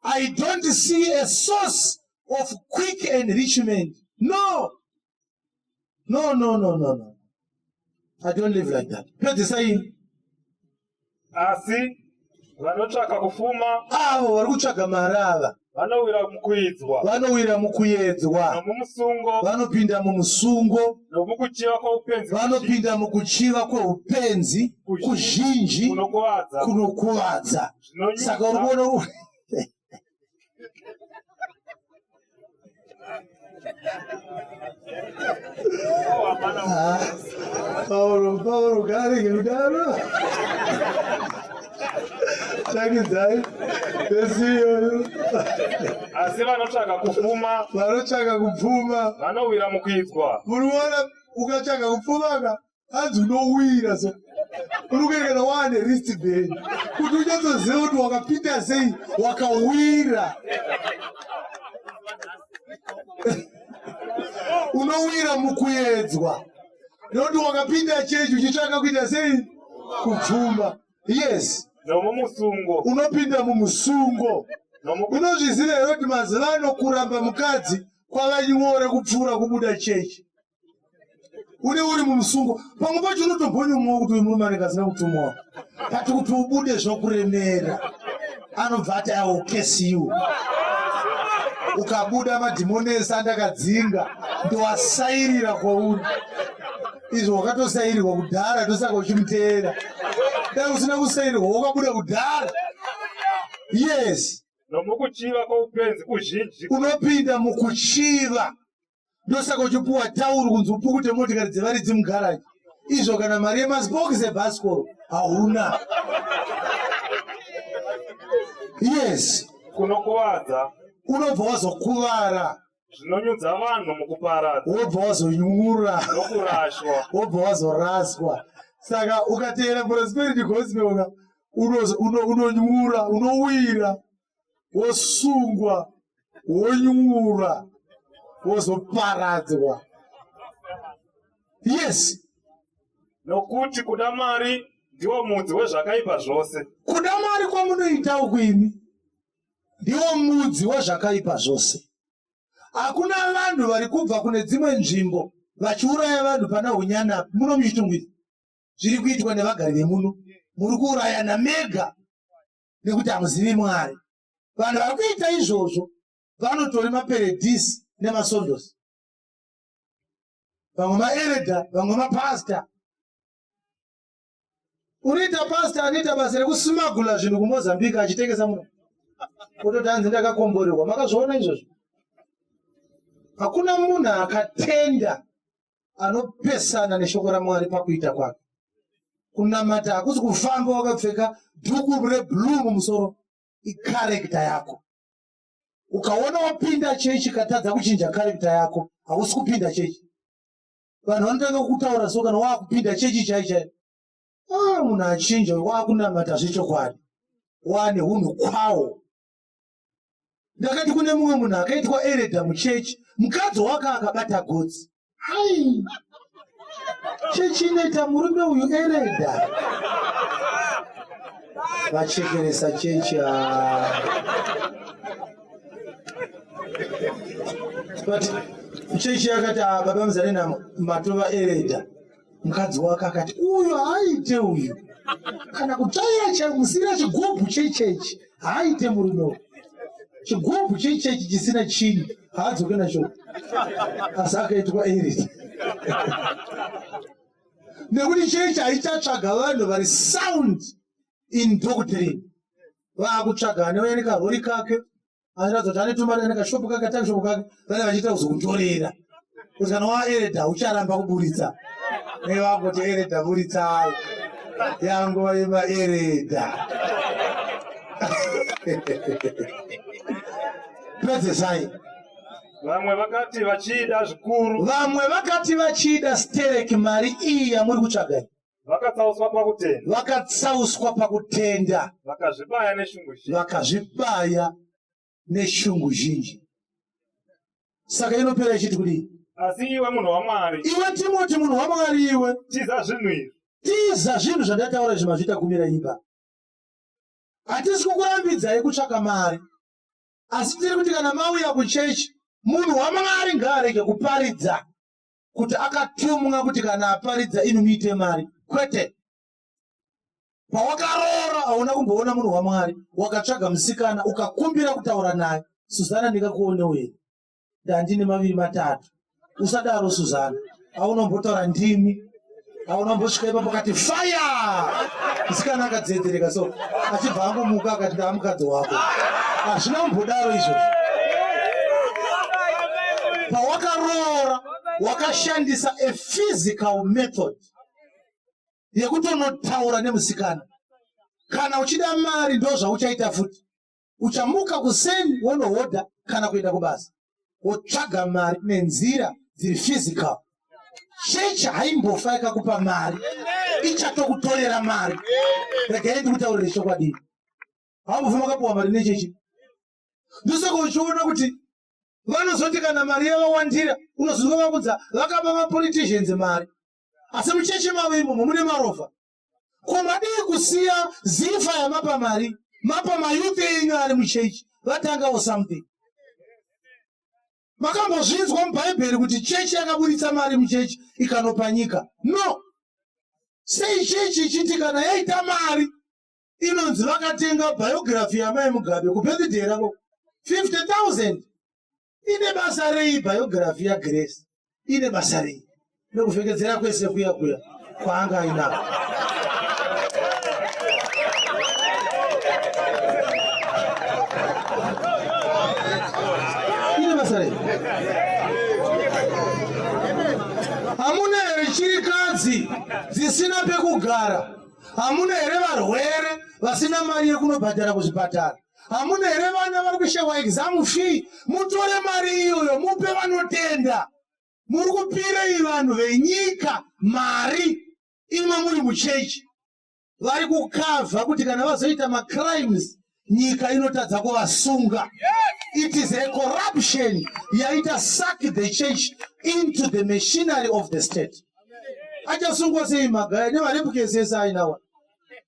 I don't see a source of quick enrichment. No. No, no, no, no, no. I don't live like that. Pedzisai. Asi vanotsvaka kufuma, Avo vari kutsvaga mari ava vanowira mukuidzwa, vanowira mukuyedzwa, nomumusungo, vanopinda mumusungo, nomukuchiva kwoupenzi vanopinda mukuchiva kweupenzi kuzhinji kunokuvadza, kunokuvadza. Saka uri kuona Pauro, Pauro, garege kudaro. Tangidzai vesi iyoyo. Asi vanotsvaka kufuma, Vanotsvaka kupfuma, vanowira mukuidzwa, Munoona, ukatsvaka kupfuma ka, hanzi unowira so uri kuerekana waane wristband kuti unyatsoziva kuti wakapinda sei, wakawira. Unowira mukuyedzwa nekuti wakapinda chechi uchitsvaka kuita sei? Kupfuma. Yes. Nomumusungo, Unopinda mumusungo. Unozviziva here kuti mazuva ano kuramba mukadzi kwava nyore kupfuura kubuda chechi? Une uri mumusungo, pamwe pacho unotombonyumwawo kuti uyu murume anenge asina kutumwawo, but kuti ubude zvokuremera, anobva ati, "I will curse you." Ukabuda, madhimoni ese andakadzinga ndoasairira kwauri. Izvo wakatosairirwa kudhara, ndosaka uchimuteera. Dai usina kusairirwa wakabuda kudhara. Yes. Nomukuchiva kwoupenzi kuzhinji, Unopinda mukuchiva, ndosaka uchipuwa tauro kunzi upukute motikari dzevaridzi mugaraji, izvo kana mari yemasipokisi ebhasikoro hauna. Yes. Kunokuvadza, Unobva wazokuvara. Zvinonyudza vanhu mukuparadza, Wobva wazonyura, nokurashwa. Wobva wazoraswa. Saka ukateera prosperity gospel ka unonyura, unowira, wosungwa, wonyura, wozoparadzwa. Yes. Nokuti kuda mari ndiwo mudzi wezvakaipa zvose. Kuda mari kwamunoita uku imi ndiwo mudzi wezvakaipa zvose. Hakuna vanhu vari kubva kune dzimwe nzvimbo vachiuraya vanhu pana Hunyana muno muChitungwiza. Zviri kuitwa nevagari vemuno. Muri kuurayana mega nekuti hamuzivi Mwari. Vanhu vari kuita izvozvo vanotori maperedhisi nemasondosi. Vamwe maeredha, vamwe mapasita. Unoita pastor anoita basa rekusmagula zvinhu kuMozambique achitengesa muno. Ototi hanzi ndakakomborerwa. Makazviona izvozvo? Hakuna munhu akatenda anopesana neshoko raMwari pakuita kwake. Kunamata hakusi kufamba wakapfeka dhuku reblue mumusoro, ikarekta yako. Ukaona wapinda chechi katadza kuchinja karekta yako, hausi kupinda chechi. Vanhu vanotanga kutaura so kana wakupinda chechi chai chai, ah, munhu achinja, wakunamata zvechokwadi, wane hunhu kwawo. Ndakati kune mumwe munhu akaitwa ereda muchechi, mukadzi wake akabata gotsi. Hai, chechi inoita murume uyu ereda. Vachekeresa chechi. But chechi yakati, ah, baba Muzarena matova ereda. Mukadzi wake akati, uyu haaite uyu, kana kutsvaira chamusira chigubhu chechechi haaite murume uyu. Chigubhu chechechi chisina chinhu haadzoke nacho, asi akaitwa ereda. Nekuti chechi haichatsvaga vanhu vari sound in doctrine, vakutsvaga anouya nekarori kake anoratidza kuti ane tumari, ane kashopu kake, katakishopu kake, vane vachiita kuzokutorera kuti kana waereda ucharamba kuburitsa nevangoti ereda buritsai, yanguva yemaereda. Pedzesai. Vamwe vakati vachiida zvikuru, Vamwe vakati vachida stereki mari iyi yamuri kutsvaga iyi, vakatsauswa pakutenda, vakatsauswa pakutenda, vakazvibaya neshungu zhinji. Vakazvibaya neshungu zhinji. Saka inopera ichiti kudii? Asi iwe munhu waMwari, Iwe Timoti, munhu waMwari iwe, tiza zvinhu izvi. Tiza zvinhu zvandataura izvi, mazviita kumira imba. Hatisi kukurambidzai kutsvaka mari, asi tiri kuti kana mauya kuchechi, munhu waMwari ngaarege kuparidza kuti akatumwa kuti kana aparidza imi muite mari. Kwete. Pawakaroora hauna kumboona munhu waMwari, wakatsvaga musikana ukakumbira kutaura naye. Suzana, ndingakuonewo here? Ndandine maviri matatu. Usadaro Suzana, aunombotaura ndimi, aunombosvika ipapo akati fire. Musikana akadzedzereka so achibva angomuka akati ndaamukadzi wako. Hazvina kumbodaro izvozvo. Pawakaroora wakashandisa a physical method yekutonotaura nemusikana. Kana uchida mari ndo zvauchaita futi. Uchamuka kuseni wonohodha kana kuenda kubasa wotsvaga mari nenzira dziri physical. Chechi haimbofa yakakupa mari, ichatokutorera mari. Regai ndikutaurire chokwadi, haumbofa makapuwa mari nechechi. Ndosaka uchiona kuti vanozoti kana mari yavawandira, unozonzwa vakudza vakapa mapoliticians mari, asi muchechi mavo imomo mune marovha. Ko madii kusiya ZIFA yamapa mari, mapa mayouth enyu ari muchechi vatangawo something? Makambozvinzwa muBhaibheri kuti chechi yakaburitsa mari muchechi ikanopa nyika? No. Sei chechi ichiti kana yaita mari inonzi vakatenga biography yamai Mugabe kubirthday ravo 50,000? Ine basa rei biography yaGrace? Ine basa rei nekuvhengedzera kwese kuya kuya kwaanga ainako? Ine basa rei? Hamuna here chirikadzi dzisina pekugara? Hamuna here varwere vasina mari yekunobhadhara kuzvipatara? Hamuna here vana vari kushewa exam fee? Mutore mari iyoyo mupe vanotenda. Muri kupirei vanhu venyika mari? Imwe muri muchechi vari kukavha kuti kana vazoita macrimes nyika inotadza kuvasunga. It is a corruption yaita suck the church into the machinery of the state. Achasungwa sei Magaya nevarepukesi ese ainawa?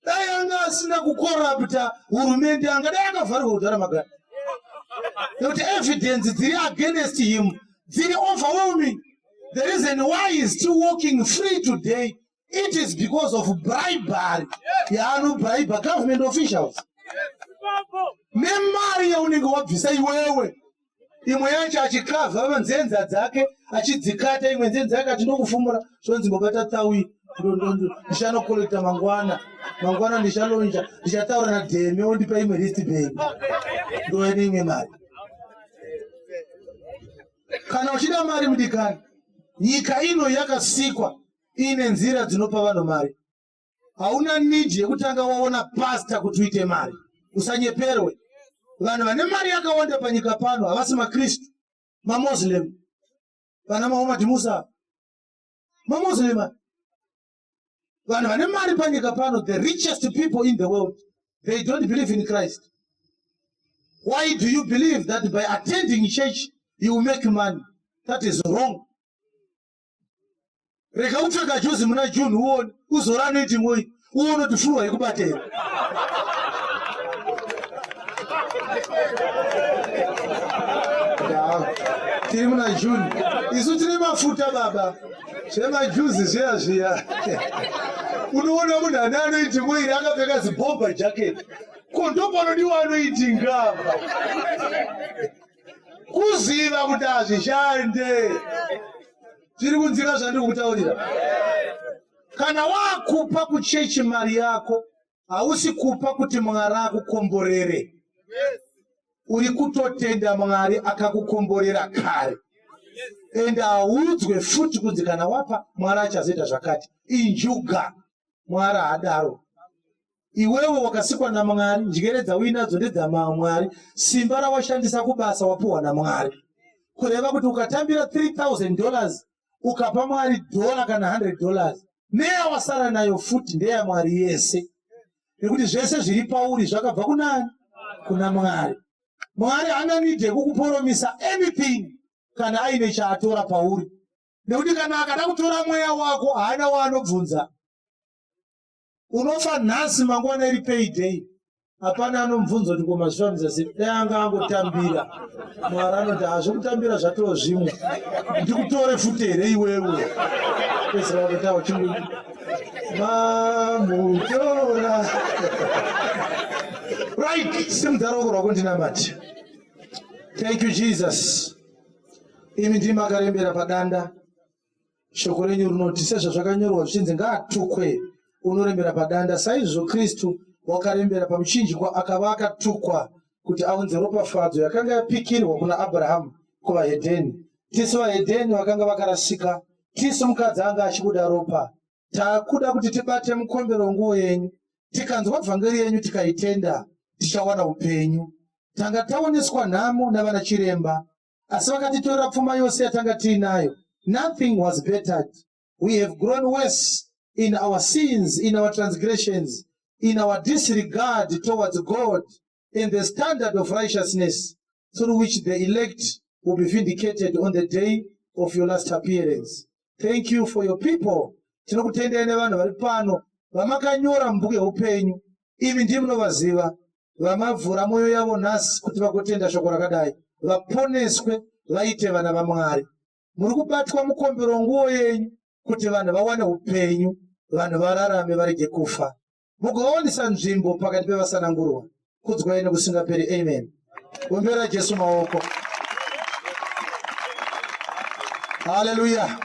Dai anga asina kukorapta hurumende angadai akavharirwa kudhara Magaya, nekuti evidence dziri against him dziri overwhelming. The reason why he is still walking free today, it is because of bribery yaanobribe government officials nemari yaunenge wabvisa iwewe. Imwe yacho achikavha nzenza dzake, achidzikata imwe nzenza yake, achindokufumura zvonzi mbobata tawi, ndichanokolekta mangwana, mangwana ndichalonja, ndichataura nadheme ondipa imwe wristband, ndouya neimwe mari. Kana uchida mari, mudikani, nyika ino yakasikwa iine nzira dzinopa vanhu mari. Hauna need yekutanga waona pasta kuti uite mari. Usanyeperwe. Vanhu vane mari yakawanda panyika pano havasi maKristu, maMoslem. Vana Muhammad Musa maMoslem. Vanhu vane mari panyika pano, the richest people in the world, they don't believe in Christ. Why do you believe that by attending church you will make money? That is wrong. Rega kupfeka juzi muna June, uone uzora anoiti ngoi, uone kuti furwa yekubata here. Tiri muna June isu, tine mafuta baba, zvemajuzi zviya zviya. Unoona munhu ane anoiti ngoiri akapfeka zibomber jacket, ko ndopanodiwa anoiti ngava kuziva kuti hazvishande. Zviri kunzika zvandiri kutaurira. Kana wakupa kuchechi mari yako, hausi kupa kuti Mwari akukomborere, uri kutotenda Mwari akakukomborera kare. Ende haudzwe futi kunzi kana wapa Mwari achazoita zvakati. Injuga. Mwari haadaro. Iwewe wakasikwa naMwari, njere dzauinadzo ndedzamwari, simba rawashandisa kubasa wapuhwa naMwari. Kureva kuti ukatambira $3000, ukapa Mwari dhola kana $100, neyawasara nayo futi ndeyamwari yese, nekuti zvese zviri pauri zvakabva kunani? Kuna Mwari. Mwari haana need yekukuporomisa anything kana aine chaatora pauri, nekuti kana akada kutora mweya wako haana waanobvunza. Unofa nhasi, mangwana iri payday, hapana anomubvunza kuti koma zvifambisa sei. Dai anga angotambira, Mwari anoti hazvokutambira zvatoo zvimwe, ndikutore futi here iwewe? Pedzera wakatawa chimwe mamutora. Right, simudza ruoko rwako ndinamati. Thank you, Jesus. Imi ndimi makarembera padanda. Shoko renyu rinoti, sezvazvakanyorwa zvichinzi, ngaatukwe unorembera padanda, saizvo Kristu wakarembera pamuchinjikwa akava akatukwa kuti aunze ropafadzo yakanga yapikirwa kuna Abrahamu kuvahedheni. Tisu vahedheni vakanga vakarasika, tisu mukadzi anga achibuda ropa, takuda kuti tibate mukombero wenguo yenyu. Tikanzwa vhangeri yenyu tikaitenda, tichawana upenyu. Tanga taoneswa nhamo navana chiremba, asi vakatitorera pfuma yose yatanga tiinayo. Nothing was bettered. We have grown worse in our sins, in our transgressions, in our disregard towards God and the standard of righteousness through which the elect will be vindicated on the day of your last appearance. Thank you for your people. Tinokutendai nevanhu vari pano vamakanyora mubhuku yeupenyu. Imi ndimi munovaziva, vamavhura mwoyo yavo nhasi kuti vagotenda shoko rakadai, vaponeswe, vaite vana vaMwari. Muri kubatwa mukombero nguo yenyu kuti vanhu vawane upenyu, vanhu vararame varege kufa, mugovawanisa nzvimbo pakati pevasanangurwa. Kudzwai nekusingaperi. Amen. Ombera Jesu maoko. Haleluya.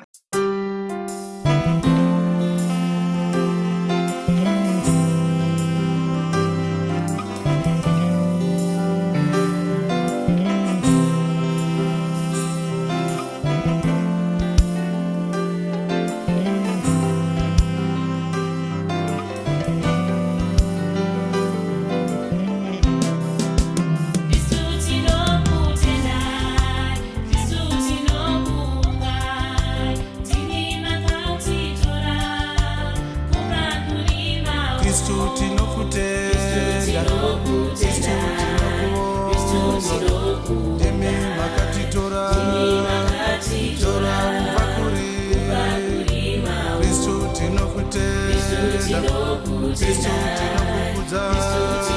Isu tinokutendai, isu tinokuvongai. Kristu tinokukudza.